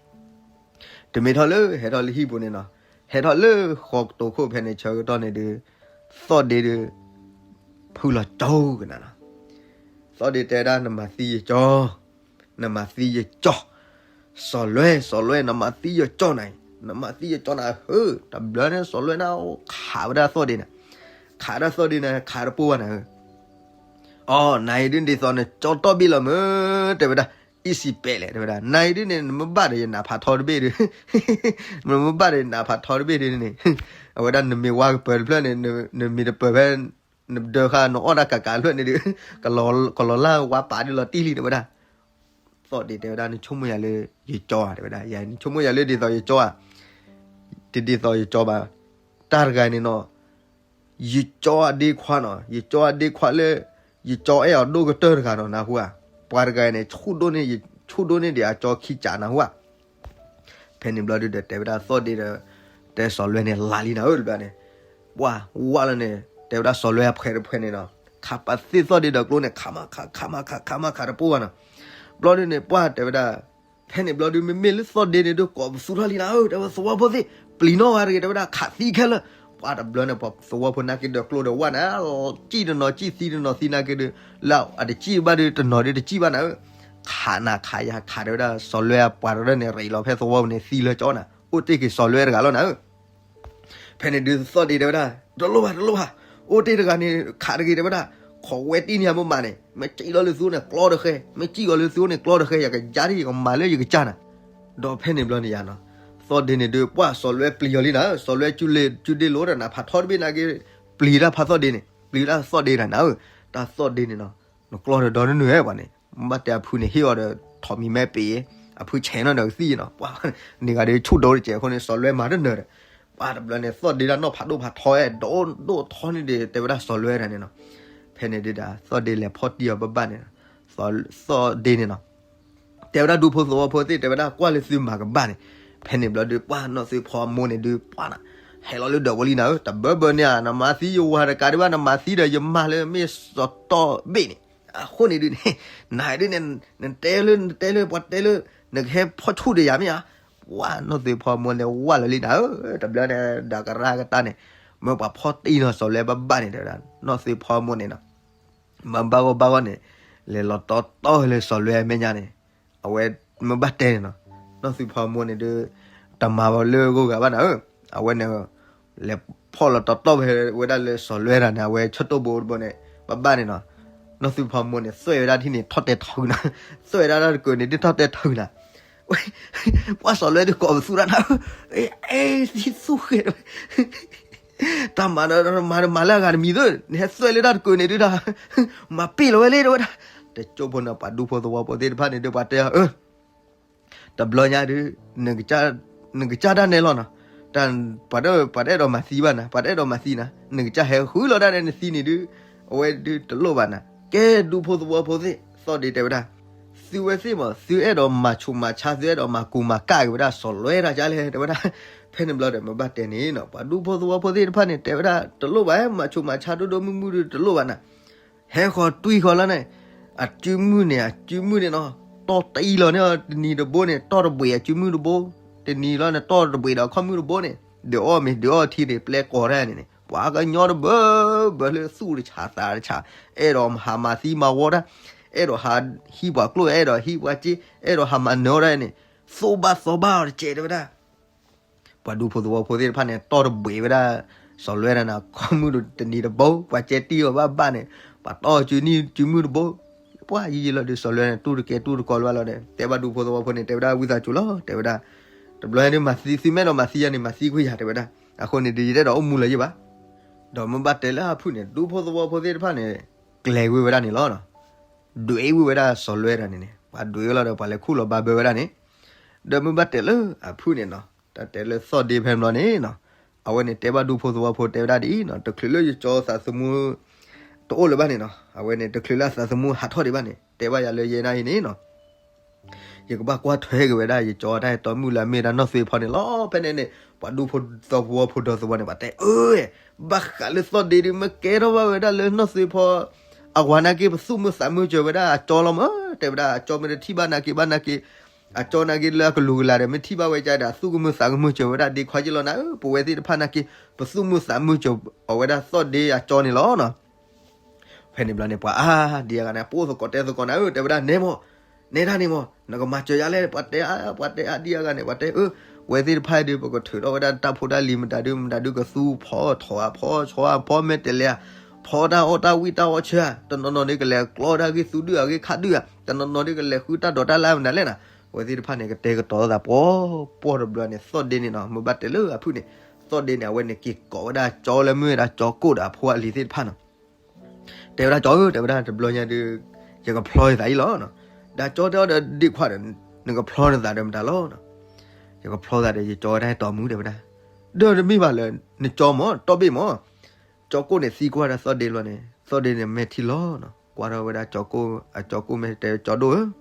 တမ့ၢ်ထီၣ်လၢ ဟဲထီၣ်လၢဟံၣ်ပူၤန့ၣ်နီၤ, ဟဲထီၣ်လၢဃီတိာ်ခိၣ်ဖဲန့ၣ်ဆၢကတီၢ်န့ၣ်ဒီး သီၣ်ဒ့ဒီး ဖုလီၤကၠီကနၤနီၤ, သီၣ်ဒ့တဲဝဲဒၣ် နမၤသံယကၠီ, နမၤသံယကၠီ, စီၤလွဲ စီၤလွဲ နမၤသံယကၠီနၤ, နမၤသံယကၠီနၤဧၢ, တဘျီန့ၣ် စီၤလွဲန့ၣ် ခးဝဲဒၣ်သီၣ်ဒ့န့ၣ်, ခးဒၣ်သီၣ်ဒ့န့ၣ် ခးတပိၢ်ဘၣ်နၤဧၢ အီ နၤအံၤဒ်ဒ်သိးနကၠီတီၢ်ဘ့ၣ်လီၤမ့ၢ် တဲဝဲဒၣ်, အံၤစံးပဲာ်လဲၣ် တဲဝဲဒၣ်, နၤအံၤဒ်န့ၣ် နမ့ၢ်ဘၣ်ဒီးယနးဖးထီတဘ့ၣ်ဒီး, နမ့ၢ်ဘၣ်ဒီးယနးဖးထီတဘ့ၣ်ဒီးန့ၣ်, အဝဲဒၣ်နမ့ၢ်ဝါကပၢၤတဖျၢၣ်န့ၣ်, နမ့ၢ်တပၢၤဖဲ နဒၢဃာ်နအီၣ်တၢ်ကးကးတဖျၢၣ်န့ၣ်ဒီး, ကလီၤလၢဝါပာ်ဒ်လီၤတံၢ်လံ တဲဝဲဒၣ် သီၣ်ဒ့တဲဝဲဒၣ် နဆိကမိၣ်ယၤလၢယကၠီဧါ တဲဝဲဒၣ်, ယၤနဆိကမိၣ်ယၤလၢဒ်သိးယကၠီဧါ, တဒ်သိးယကၠီဘၣ်, တၢ်တဂၤန့ၣ်နီၤ, ယကၠီအဒ့ခွါနီၤ, ယကၠီအဒ့ခွါလၢ ယကၠီအဲၣ်အီၤဒိၣ်ကတၢၢ်တဂၤနီၤ နၢ်ဟူဧါ, ပှၤတဂၤန့ၣ် ဆူၣ်ဒိၣ်န့ၢ်ယကၠီခံကးနၢ်ဟူဧါ ဖဲန့ၣ်ဘျီဒုးဒီး တဲဝဲဒၣ်သီၣ်ဒ့ဒီး တဲစီၤလွဲန့ၣ် လါလံနၤဧၢ တဘျီန့ၣ်, ပှၤဝါလီၤန့ၣ် တဲဝဲဒၣ်စီၤလွဲအဖှဲးတဖှဲးန့ၣ်နီၤ, ခးပာ်သ့ၣ်သီၣ်ဒ့ဒီးကျိန့ၣ် ခးမၤခး ခးမၤခး ခးမၤခးတပိၢ်ဘၣ်နီၤ, ဘျီဒုးန့ၣ် ပှၤတဲဝဲဒၣ်, ဖဲန့ၣ်ဘျီဒုး မ့မ့ၢ်လၢသီၣ်ဒ့န့ၣ်ဒုး ကိးပသူထီၣ်လံနၤဧၢ တဲဝဲ သဝီဖိသ့ၣ် ပျံၤနီၣ်ဝဲတဂ့ၤ တဲဝဲဒၣ် ခးသံခဲလၢာ်, ပှၤတဘျီန့ၣ် ပှၤသဝီဖိနာ်က့ၤဒီးကျိဒီးဝါနၤ, စံၣ်တနီၤစံၣ်သံတနီၤသံနာ်က့ၤဒုး လၢအတစံၣ်ဘၣ်ဒုး တနီၤဒုးတစံၣ်ဘၣ်နၤဧၢ, ခးနၤခးယၤခးတဲဝဲဒၣ် စီၤလွဲအပှၤတရၢန့ၣ် ရံးလီၤဖဲသဝီပူၤန့ၣ် သံလၢကၠီနၤ, အိၣ်တ့ၢ်က့ၤစီၤလွဲတဂၤလီၤနၤဧၢ ဖဲန့ၣ်ဒုးသီၣ်ဒ့တဲဝဲဒၣ် တလိၣ်ဘၣ် တလိၣ်ဘၣ်, အိၣ်တ့ၢ်တဂၤန့ၣ် ခးတဂ့ၤတဲဝဲဒၣ်, ခိးဝဲတံၢ်န့ၢ်မ့ၢ်မးန့ၣ် မ့ၢ်စံၣ်လီၤလၢသုအိၣ်န့ၣ်ကျီတဃဲ, မ့ၢ်စံၣ်လီၤလၢသုအိၣ်န့ၣ်ကျီတဃဲ ယကယါဒ်ယကမၤလၢယကစၢ်နၤ, ဒီးဖဲန့ၣ်ဘျီန့ၣ်ယါနီၤ, သီၣ်ဒ့န့ၣ်ဒုး ပှၤစီၤလွဲပျံၤအီၤလံနၤဧၢ, စီၤလွဲကၠူဒ့လိာ်ဒီးနးဖးထီတဘ့ၣ်နာ်က့ၤ, ပျံၤတၢ်ဖးသီၣ်ဒ့န့ၣ် ပျံၤတၢ်သီၣ်ဒ့တၢ်နၤဧၢ, တၢ်သီၣ်ဒ့န့ၣ်နီၤ, နကျီဒီးဒီနုၢ်နုၢ်ဝဲပှၤန့ၣ် ဘၣ်တဲအဖုန့ၣ် ဟ့ၣ်အီၤဒီးထိးမံၤမဲပ့ၤ, အဖုဆဲးနီၣ်ဒီးကသံၣ်နီၤ, ပှၤန့ၣ်ဂၤဒီးဆူၣ်ဒိတကဲးအဃိန့ၣ် စီၤလွဲမၤတနၢၤဒီး, ပှၤတဘျီန့ၣ် သီၣ်ဒ့ဒၣ်နီၢ်ဖးဒိၣ်ဖးထီဝဲ ဒိၣ်ဒိၣ်ထီန့ၣ်ဒီး တဲဝဲဒၣ်စီၤလွဲတၢ်န့ၣ်နီၤ, ဖဲန့ၣ်ဒုးဒီး သီၣ်ဒ့လဲၤဖီၣ်တံၢ်အီၤဘၣ်ဘၣ်န့ၣ်, သီၣ်ဒ့န့ၣ်နီၤ တဲဝဲဒၣ်ဒူဖိသဝီဖိသ့ၣ် တဲဝဲဒၣ်ကွၢ်လၢသုမၤကဘၣ်န့ၣ်, ဖဲန့ၣ်ဘျီဒုး ပှၤနီၢ်သ့ဖီအမိၢ်န့ၣ်ဒုး ပှၤနၤ, ဟဲလီၤလၢဒၢးဝဲလံနၤဧၢ, တဘၢဘၢန့ၣ်ဧါ, နမၤသံယဝၤတကးဒံးဘၣ် နမၤသံဒီးယမါလၢမ့ၢ်စီၤတီၢ်ဘ့ၣ်န့ၣ်, အဃိန့ၣ်ဒုးန့ၣ်, နဒုးန့ၣ်, နတဲလၢ နတဲလၢ ပှၤတဲလၢ နကဟဲဖီၣ်ဆူၣ်ဒီးယၤမ့ၢ်ဧါ, ပှၤနီၢ်သ့ဖီအမိၢ်န့ၣ် ဝၢ်လီၤလံနၤဧၢ, တဘျီန့ၣ် ဒီးကရၢကတၢၢ်န့ၣ်, မ့ၢ်ပှၤဖီၣ်တံၢ်နီၤစီၤလွဲဘၣ်ဘၣ်န့ၣ် တဲဝဲဒၣ် နီၢ်သ့ဖီအမိၢ်န့ၣ်နီၤ မ့ၢ်ဘၣ်ဂီၢ်ဘၣ်ဂီၢ်န့ၣ်, လဲၤလီၤတီတီလၢစီၤလွဲအမဲာ်ညါန့ၣ်, အဝဲမ့ၢ်ဘၣ်တဲန့ၣ်နီၤ, နီၢ်သုးဖီမိၢ်န့ၣ်ဒုး တမၤဘၣ်လၢဂိၢ်ဂၤဘၣ်နၤဧၢ, အဝဲန့ၣ် လဲၤဖီၣ်လီၤတီတီဝဲဒၣ်လၢစီၤလွဲတၢ်န့ၣ် အဝဲဆၢတိၢ်ဘိတဘိန့ၣ် ဘၣ်ဘၣ်န့ၣ်နီၤ, နီၢ်သုးဖီမိၢ်န့ၣ် သွဲၣ်ဝဲဒၣ်ထံၣ်န့ၣ် ထီၣ်တဲထီၣ်နၤ, သွဲၣ်ဝဲဒၣ်တၢ်တကုာ်န့ၣ် ဒ်ထီၣ်တဲထီၣ်နၤ, ပှၤစီၤလွဲတကိးပသူဒၣ်နၤဧၢ, အဲ သံသူၣ်ဃဲး တၢ်မၤဒီးမၤဒီးမၤလၢအဂၤတမံၤသၢ, နဟဲသွဲၣ်လၢတၢ်တကုာ်န့ၣ်ဒုးတၢ် မၤပ့ၢ်လီၤဝဲလံ တဲဝဲဒၣ်, တကၠိဖိန့ၣ် ပှၤဒူဖိသဝီဖိသ့ၣ်တဖၣ်န့ၣ်ဒုး ပှၤတဲအီၤ အၢ တဘျီညါဒုး နကစၢ်ဒၣ်နဲလီၤနီၤ, တၢ် ပှၤတအဲၣ်ဒိးမၤသံဘၣ်နၤ, ပှၤတအဲၣ်ဒိးမၤသံနၤ, နကစၢ်ဟဲဃုလီၤဒၣ်နဲနသံန့ၣ်ဒုး အဝဲဒုးတလိၣ်ဘၣ်နၤ, ကဲဒူဖိသဝီဖိသ့ၣ် သီၣ်ဒ့တဲဝဲဒၣ် သုဝဲသ့ၣ်မး သုအဲၣ်ဒိးမၤဆူးမၤဆါ သုအဲၣ်ဒိးမၤကူမၤကၣ်က့ၤဝဲဒၣ်စီၤလွဲတၢ်ကလဲၣ် တဲဝဲဒၣ်, ဖဲန့ၣ်ဘျီဒီး မ့ၢ်ဘၣ်တဲန့ၣ်နီၤ ပှၤဒူဖိသဝီဖိသ့ၣ်တဖၣ်န့ၣ် တဲဝဲဒၣ်တလိၣ်ဘၣ် မၤဆူးမၤဆါဒိၣ်ဒိၣ်မုၢ်မုၢ်ဒုးတလိၣ်ဘၣ်နၤ, ဟဲဃီၤတွံၢ်ဃီၤလီၤန့ၣ်, အစုမုၢ်န့ၣ် အစုမုၢ်န့ၣ်နီၤ, တီၢ်တအံၤလီၤန့ၣ် တနံၤတဘိန့ၣ် တီၢ်တဘှံးအစုမုၢ်တဘိ, တနံၤလီၤန့ၣ် တီၢ်တဘှံးဒီးခီၣ်မုၢ်တဘိန့ၣ် ဒုးအီၣ်မ့ၤ ဒုးအီၣ်ထံန့ၣ် ပျဲၢ်ကိးတၢ်န့ၣ်န့ၣ် ပှၤကညီတဘၢ ဘၢလၢသူၣ်တဆးသးတဆး, အဲၣ်ဒိးဟးမၤသံမၤဝီတၢ်, အဲၣ်ဒိးဟးဟံးပှၤကျိၣ် အဲၣ်ဒိးဟံးပှၤစ့, အဲၣ်ဒိးဟးမၤနၢၤတၢ်န့ၣ်, သိၣ်ဘၣ်သီဘၣ်အီၤတကဲးတဲဝဲဒၣ် ပှၤဒူဖိသဝီဖိသ့ၣ်တဖၣ်န့ၣ် တီၢ်တဘှံးဝဲဒၣ် စီၤလွဲတၢ်န့ၣ် ခီၣ်မုၢ်တနံၤတဘိ ပှၤကဲတံၢ်အီၤဘၣ်ဘၣ်န့ၣ်, ပှၤတီၢ်စုနံၣ်စုမုၢ်တဘိ, ပှၤယံာ်ယံာ်လီၤဒီး စီၤလွဲန့ၣ် တူၢ်တကဲတူၢ်တကီလၢၤဘၣ်လီၤန့ၣ် တဲဘၣ်ဒူဖိသဝီဖိန့ၣ် တဲဝဲဒၣ်ဝံသးစူၤလီၤ တဲဝဲဒၣ်, တဘျီဒုးမၤသံ သုမ့ၢ်အဲၣ်ဒိးမၤသံယၤန့ၣ် မၤသံကွံာ်ယၤတဲဝဲဒၣ်, အဃိန့ၣ်ဒုး ယတအဲၣ်ဒိးအိၣ်မူလၢၤယံၣ်ဘၣ်, ဒီးမ့ၢ်ဘၣ်တဲလၢအဖုၣ်န့ၣ် ဒူဖိသဝီဖိသ့ၣ်တဖၣ်န့ၣ် ကျဲၤကွံာ်ဝဲဒၣ်န့ၣ်လီၤနီၤ, ဒွဲၣ်ကွံာ်ဝဲဒၣ်စီၤလွဲတၢ်န့ၣ်န့ၣ် ပှၤဒွဲၣ်ကွံာ်လီၤဒီး ပှၤလဲၤခူၣ်လီၤဘါဘၢဝဲဒၣ်န့ၣ်, ဒီးမ့ၢ်ဘၣ်တဲလၢအဖုၣ်န့ၣ်နီၤ တၢ်တဲလၢသီၣ်ဒ့ဖဲန့ၣ်ဘျီန့ၣ်နီၤ, အဝဲန့ၣ်တဲဘၣ်ဒူဖိသဝီဖိတဲဝဲဒၣ်ဒ်အံၤနီၤ, တချုးလၢယကၠီသးသမူ တအိၣ်လၢၤဘၣ်န့ၣ်နီၤ, အဝဲန့ၣ် တချုးလၢအသးသမူဟးထီၣ်ဒံးဘၣ်န့ၣ် တဲဘၣ်ယၤလၢယဲဒၣ်အံၤန့ၣ်နီၤ ယကဘၣ်ကွၢ်ထွဲက့ၤဝဲဒၣ် ယကၠီတၢ်အဲၣ်တီမုၣ်လၢအမ့ၢ်ဝဲဒၣ်နီၢ်သွ့ဖီန့ၣ်လီၤ. ဖဲန့ၣ်န့ၣ် ပှၤဒူဖိသဝီဖိဒီးသဝီန့ၣ် ပှၤတဲအၢ ဘၣ်ဃးလၢသီၣ်ဒ့ဒုး မ့ၢ်ကဲထီၣ်ဘၣ်ဝဲဒၣ်လၢနီၢ်သွ့ဖီ အဝၤနာ်က့ ပသူၣ်မုာ်သးမုာ်စၢၤဝဲဒၣ်အကၠီလီၤမး, တဲဝဲဒၣ်အကၠီမ့ၢ်တထံၣ်ဘၣ်နာ်က့ဘၣ်နာ်က့ အကၠီနာ်က့လၢအကလူၤကလၤဒီး မ့ၢ်ထံၣ်ဘၣ်ဝဲကဒီး သူၣ်ကမုာ်သးကမုာ်စၢၤဝဲဒၣ် ဒ့ခွါက့လီၤနၤဧၢ, ပဝဲသ့ၣ်တဖၣ်နာ်က့ ပသူၣ်မုာ်သးမုာ်စၢၤအဝဲဒၣ်သီၣ်ဒ့အကၠီန့ၣ်လီၤနီၤ. ဖဲန့ၣ်ဘျီန့ၣ် ပှၤအါဒံအါဂၤန့ၣ် ပအိၣ်သကိးတဲသကိးနၤဧၢ, တဲဝဲဒၣ်နဲမီၢ်, နဲဒၣ်န့ၣ်မီၢ် နကမၤစၢၤယၤလဲၣ်, ပှၤတဲအါ ပှၤတဲအါဒံအါဂၤန့ၣ် ပှၤတဲအၢ, ဝဲသ့ၣ်တဖၣ်ဒုး ပကထုးထီၣ်ဝဲဒၣ်တၢ်ဖိတၢ်လံၤမတၤဒုး မတၤဒုးကသူဖီထီၣ်အဖီဆီအဖီမဲာ်တဲးလဲး ဖီတၢ်အီၣ်တၢ်ဝံၣ်တၢ်အီၣ်ဆၢဧါ, တနီၤနီၤဒုးကလဲၤကျီတၢ်ဂ့ၢ်သူဒုၣ်အဂ့ၢ်ခးဒုၣ်ဧါ, တနီၤနီၤဒုးကလဲၤဃုတၢ်ဒိးတၢ်လၢမနုၤလဲၣ်နၤ, ဝဲသ့ၣ်တဖၣ်န့ၣ် ကတဲာ်ကတီၤသးပှီၢ်ပှီၢ်တဘျီန့ၣ် သီၣ်ဒ့န့ၣ်နီၤ, မ့ၢ်ဘၣ်တဲလၢအဖုၣ်န့ၣ်, သီၣ်ဒ့န့ၣ် အဝဲန့ၣ်က့ၤကိးဝဲဒၣ်ကၠီလၢမ့ၢ်ဝဲဒၣ်ကၠီကိၣ်ဒီးအဖိအလံၤသ့ၣ်တဖၣ်နီၤ တဲဝဲဒၣ်ကၠီဧၢ, တဲဝဲဒၣ်တဘျီညါဒုး ယကဖျီယသးအံၤလီၤ. ဒီးကၠီတဲအီၤဒီးဒ့ခွါဒီး နကဖျီနသးဒီးမတၤလီၤ. ယကဖျီသးဒီးယကၠီဝဲဒၣ်တီမူၤ တဲဝဲဒၣ်, ဒီးတမ့ၢ်ဘၣ်လၢ နကၠီမီၢ် တီၢ်ဘ့ၣ်မီၢ်, ကၠီကိၣ်န့ၣ်သံကွၢ်ဒၣ်သီၣ်ဒ့လီၤန့ၣ် သီၣ်ဒ့န့ၣ်မဲာ်ထံလီၤနီၤ, ကွၢ်ထီၣ်ဝဲဒၣ်ကၠီကိၣ်, အကၠီကိၣ်မဲာ်တဲကၠီဒိၣ်ဧၢ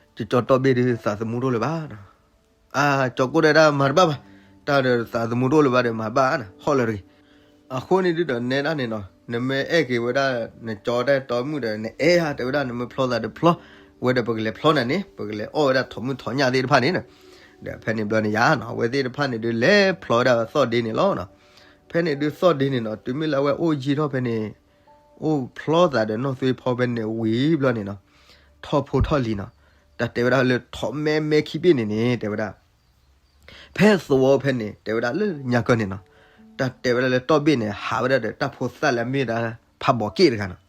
ယကၠီတီၢ်ဘ့ၣ်ဒုးသးသမူတအိၣ်လၢၤဘၣ်နီၤ. အၢ ကၠီကိၣ်တဲဒၣ်မၤတဘၣ်ဘၣ်, တၢ်ဒီးသးသမူတအိၣ်လၢၤဘၣ်ဒီး မၤဘၣ်နၤ ဟီၣ်လၢၤတဂ့ၤ. အဃိန့ၣ်ဒုးဒီးနဲဒၣ်န့ၣ်နီၤ နမ့ၢ်အဲၣ်က့ၤဝဲဒၣ် နကၠီတၢ်တီမုၣ်ဒီး နအဲၣ်ဧါ တဲဝဲဒၣ် နမ့ၢ်ဖျီသးဒီးဖျီ, ဝဲဒီးပကလဲၤဖျီနၤန့ၣ် ပကလဲၤအီၣ်ဝဲဒၣ်ထိးမုၢ်ထိးညၣ်သ့ၣ်တဖၣ်န့ၣ်နီၤ. ဒီးဖဲန့ၣ်ဘျီန့ၣ်ယါနီၤ အဝဲသ့ၣ်တဖၣ်န့ၣ်ဒုးလဲၤဖျီဝဲဒၣ်သီၣ်ဒ့န့ၣ်လီၤနီၤ. ဖဲန့ၣ်ဒုးသီၣ်ဒ့န့ၣ်နီၤ တုၤမ့ၢ်လၢအဝဲအိၣ်ယံာ်ထီၣ်ဖဲန့ၣ် အိၣ်ဖျီသးဒီးနီၢ်သွ့ဖီဖဲန့ၣ်ဝံၤဘျီန့ၣ်နီၤ ထီၣ်ဖိထီၣ်လံၤနီၤ. တၢ်တဲဝဲဒၣ်လၢထိးမဲမဲခံဘ့ၣ်န့ၣ်န့ၣ် တဲဝဲဒၣ် ဖဲသဝီဖဲန့ၣ် တဲဝဲဒၣ်လၢညါကၢၢ်န့ၣ်နီၤ တၢ်တဲဝဲဒၣ်လၢတီၢ်ဘ့ၣ်န့ၣ် ဟးဝဲဒၣ်ဒီးတၢ်ဖိသၣ်လၢအမ့ၢ်ဝဲဒၣ်ဖးဘီးက့ၣ်တဂၤနီၤ.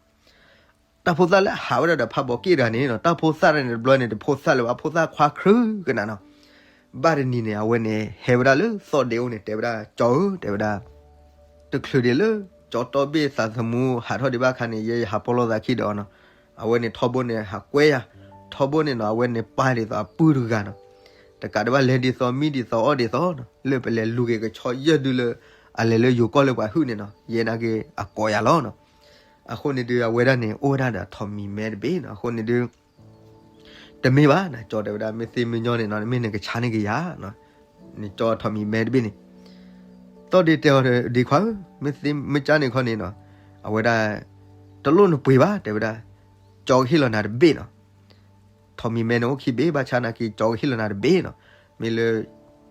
တၢ်ဖိသၣ်လၢဟးဝဲဒၣ်ဒီးဖးဘီးက့ၣ်တဂၤန့ၣ်နီၤ တၢ်ဖိသၣ်တဂၤန့ၣ်တဘျီန့ၣ် တဖိသၣ်လၢၤဘၣ် ဖိသၣ်ခွါခြုကနၤနီၤ. ဘၣ်တနံၤန့ၣ် အဝဲန့ၣ် ဟဲဝဲဒၣ်လၢသီၣ်ဒ့အိၣ်န့ၣ် တဲဝဲဒၣ် ကၠီဧၢ တဲဝဲဒၣ် တချုးဒံးလၢ ကၠီတီၢ်ဘ့ၣ်သးသမူဟးထီၣ်ဒံးဘၣ်အခါန့ၣ် ယဲယဟးပီၣ်လိာ်သးခံဒီးအီၤနီၤ. အဝဲန့ၣ်ထီဘိန့ၣ် ဟးကွဲယၤ ထီဘိန့ၣ်နီၤ အဝဲန့ၣ်ပၢ်ဒ်သိးအပုၢ်တဂၤနီၤ. တကးဒံးဘၣ်လဲၤဒ်သိးမံဒ်သိးအီၣ်ဒ်သိးနီၤ လၢပလဲၤလူၤက့ၤကဆီယဲၢ်ဒုလၢ အလဲၤလၢယိၤကီၢ်လၢပှၤဟုၣ်န့ၣ်နီၤ ယဲနာ်က့ၤအကိးယၤလီၤနီၤ. အဃိန့ၣ်ဒုး အဝဲဒၣ်န့ၣ် အိၣ်ဝဲဒၣ်ဒီးထိးမံၤမဲတဘ့ၣ်နီၤ အဃိန့ၣ်ဒုး တမ့ၢ်ဘၣ် နကၠီတဲဝဲဒၣ် မ့ၢ်သ့မ့ၢ်ညီန့ၣ်နီၤ မ့ၢ်နကဆါန့ၢ်က့ၤယၤ နကၠီထိးမံၤမဲတဘ့ၣ်န့ၣ် သီၣ်ဒ့တဲအီၤဒီး ဒ့ခွါဧၢ မ့ၢ်သ့မ့ၢ်ကၠါန့ၣ်ခီန့ၣ်နီၤ အဝဲဒၣ် တလိၣ်နပှ့ၤဘၣ် တဲဝဲဒၣ် ကၠီကဟ့ၣ်လီၤနၤတဘ့ၣ်နီၤ. ထိးမံၤမဲန့ၣ်အိၣ်ခံဘ့ၣ် ဘၣ်ဆၣ်နာ်က့ ကၠီကဟ့ၣ်လီၤနၤတဘ့ၣ်နီၤ. မ့ၢ်လၢ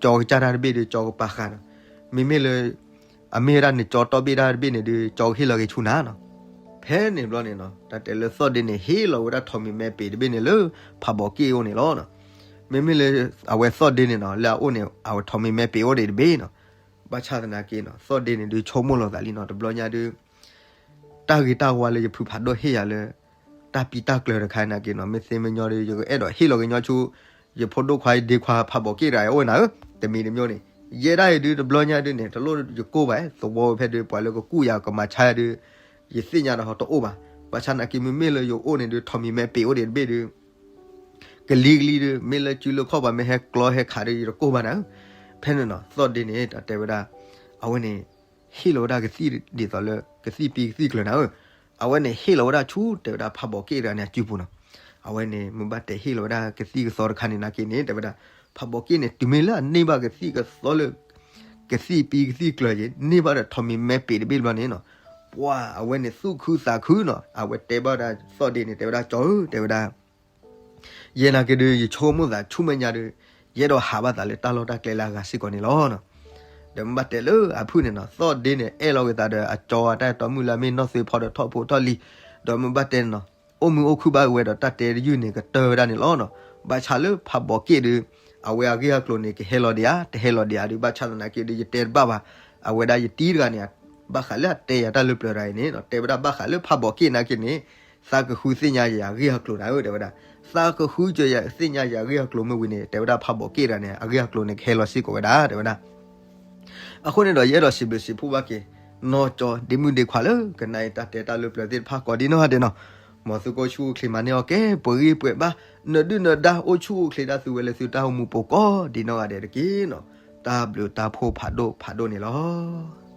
ကၠီကစၢ်တၢ်တဘ့ၣ်ဒီး ကၠီကပာ်ဃာ်နီၤ. မ့မ့ၢ်လၢ အမ့ၢ်ဝဲဒၣ်နကၠီတီၢ်ဘ့ၣ်တၢ်တဘ့ၣ်န့ၣ်ဒီး ကၠီကဟ့ၣ်လီၤက့ၤဆူနၤနီၤ. ဖဲန့ၣ်ဘျီန့ၣ်နီၤ တၢ်တဲလၢသီၣ်ဒ့န့ၣ် ဟ့ၣ်လီၤဝဲဒၣ်ထိးမံၤမဲပ့ၤတဘ့ၣ်န့ၣ်လၢ ဖးဘီးက့ၣ်အအိၣ်န့ၣ်လီၤနီၤ. မ့မ့ၢ်လၢ အဝဲသီၣ်ဒ့န့ၣ်နီၤ လၢအအိၣ်န့ၣ် အဝဲထိးမံၤမဲပ့ၤအိၣ်ဒံးတဘ့ၣ်နီၤ. ဘၣ်ဆၣ်သနာ်က့နီၤ သီၣ်ဒ့န့ၣ်ဒုးဆိကမိၣ်လီၤသးလံနီၤ တဘျီညါဒုး တၢ်ဂ့ၤတၢ်ဝါလၢယဖုဖးဒိၣ်ဟ့ၣ်ယၤလၢ တၢ်ပံတၢ်ကျၢၤတခါနာ်က့နီၤ မ့ၢ်သ့မ့ၢ်ညီဒီး ယကအဲၣ်ဒိးဟ့ၣ်လီၤကညီဆူ ယဖိဒိၣ်ခွါယဒ့ခွါဖးဘီးက့ၣ်တဂၤအအိၣ်နၤဧၢ, တမံၤတမံၤန့ၣ် ယဲဒၣ်အံၤဒုးတဘျီညါဒုးန့ၣ် တလိၣ်ယကိၢ်ဘၣ် သဝီဝဲဖဲဒုး ပှၤလၢကကူၣ်ယၤကမၤဆါယၤဒုး ယသ့ၣ်ညါဒီးဟီတအိၣ်ဘၣ်. ဘၣ်ဆၣ်နာ်က့မ့မ့ၢ်လၢယအိၣ်န့ၣ်ဒုး ထိးမံၤမဲပ့ၤအိၣ်ဒံးတဘ့ၣ်ဒုး ကလံၤကလံၤဒုး မ့ၢ်လၢစုလၢခီၣ်ပှၤမ့ၢ်ဟဲကျီဟဲခးဒုး ယတကိၢ်ဘၣ်နၤဧၢ. ဖဲန့ၣ်နီၤ သီၣ်ဒ့န့ၣ် တဲဝဲဒၣ် အဝဲန့ၣ် ဟ့ၣ်လီၤဝဲဒၣ်ကသံၣ်ဒ်သိးလၢ ကသံၣ်ပံကသံၣ်ကျၢၤနၤဧၢ. အဝဲန့ၣ်ဟ့ၣ်လီၤဝဲဒၣ်ဆူ တဲဝဲဒၣ်ဖးဘီးက့ၣ်တဂၤန့ၣ် အစုပူၤနီၤ. အဝဲန့ၣ် မ့ၢ်ဘၣ်တဲဟ့ၣ်လီၤဝဲဒၣ်ကသံၣ်ကသီတခါန့ၣ်နာ်က့န့ၣ် တဲဝဲဒၣ် ဖးဘီးက့ၣ်န့ၣ် တုၤမ့ၢ်လၢအန့ၢ်ဘၣ်ကသံၣ်ကသီလၢ ကသံၣ်ပံကသံၣ်ကျၢၤယ့ၤ န့ၢ်ဘၣ်ဒီးထိးမံၤမဲပ့ၤတဘ့ၣ်တဘျီန့ၣ်နီၤ ပှၤအဝဲန့ၣ်သူၣ်ခုသးခုနီၤ အဝဲတဲဘၣ်ဝဲဒၣ်သီၣ်ဒ့န့ၣ် တဲဝဲဒၣ် ကၠီဧၢ တဲဝဲဒၣ် ယဲနာ်က့ဒုး ယဆိကမိၣ်သးဆူမဲာ်ညါဒုး ယအဲၣ်ဒိးဟးဘၣ်သးလၢတၢ်လီၢ်တၢ်ကျဲလၢအဂၤစ့ၢ်ကီးန့ၣ်လီၤ. ဒီးမ့ၢ်ဘၣ်တဲလၢအဖုၣ်န့ၣ်နီၤ သီၣ်ဒ့န့ၣ် အဲၣ်လီၤက့ၤသးဒီးအကၠီအတၢ်အဲၣ်တီမုၣ်လၢအမ့ၢ်နီၢ်သွ့ဖီဒီးထီၣ်ဖိထီၣ်လံၤ ဒီးမ့ၢ်ဘၣ်တဲန့ၣ်နီၤ အိၣ်မုာ်အိၣ်ခုၣ်ဘၣ်က့ၤဝဲဒီးတၢ်တဲတယုၢ်န့ၣ် ကတၢၢ်ဝဲဒၣ်န့ၣ်လီၤနီၤ. ဘၣ်ဆၣ်လၢဖးဘီးက့ၣ်ဒုး အဝဲအဂ့ၢ်အကျိၤန့ၣ် ကဟဲလီၤဒံးဧါ တဟဲလီၤဒံးဧါဒုး ဘၣ်ဆၣ်သနာ်က့ဒုး ယတဲတဘၣ်ဘၣ်. အဝဲဒၣ်ယတံၤတဂၤန့ၣ် ဘၣ်ဃးလၢအတဲယၤတၢ်လၢပျၢၤတဂၤအံၤန့ၣ် တဲဝဲဒၣ်ဘၣ်ဃးလၢဖးဘီးက့ၣ်နာ်က့န့ၣ် သးကဃုသ့ၣ်ညါယၤအဂ့ၢ်အကျိၤနၤဧၢ တဲဝဲဒၣ်. သးကဃုစၢၤယၤသ့ၣ်ညါယၤအဂ့ၢ်အကျိၤမ့ၢ်ဝံၤန့ၣ် တဲဝဲဒၣ်ဖးဘီးက့ၣ်တဂၤန့ၣ် အဂ့ၢ်အကျိၤန့ၣ် ကဟဲလီၤစ့ၢ်ကီးဝဲဒၣ် တဲဝဲဒၣ်. အဃိန့ၣ်ဒီး ယအဲၣ်ဒိးစံးဘျုးစံးဖှိၣ်ဘၣ်က့ၤ နီၢ်ကၠီဒ့မုၣ်ဒ့ခွါလၢ ကနၣ်အံၤတၢ်တဲတၢ်လၢပျၢၤသ့ၣ်တဖၣ်ကိးဒံနီၢ်ဂၤဒဲးနီၤ. မ်သုကအိၣ်ဆူၣ်အိၣ်ချ့မၤန့ၢ်အီၣ်ကဲ ပှဲၤဂံၢ်ပှဲၤဘါ နဒုၣ်နဒါအိၣ်ဆူၣ်အိၣ်ချ့ဒၣ်သုဝဲလၢသုတၢ်အိၣ်မူပူၤကိးဒံနီၢ်ဂၤဒဲးတက့ၢ်နီၤ. တၢ်ဘျုးတၢ်ဖှိၣ်ဖးဒိၣ်ဖးဒိၣ်န့ၣ်လီၤ.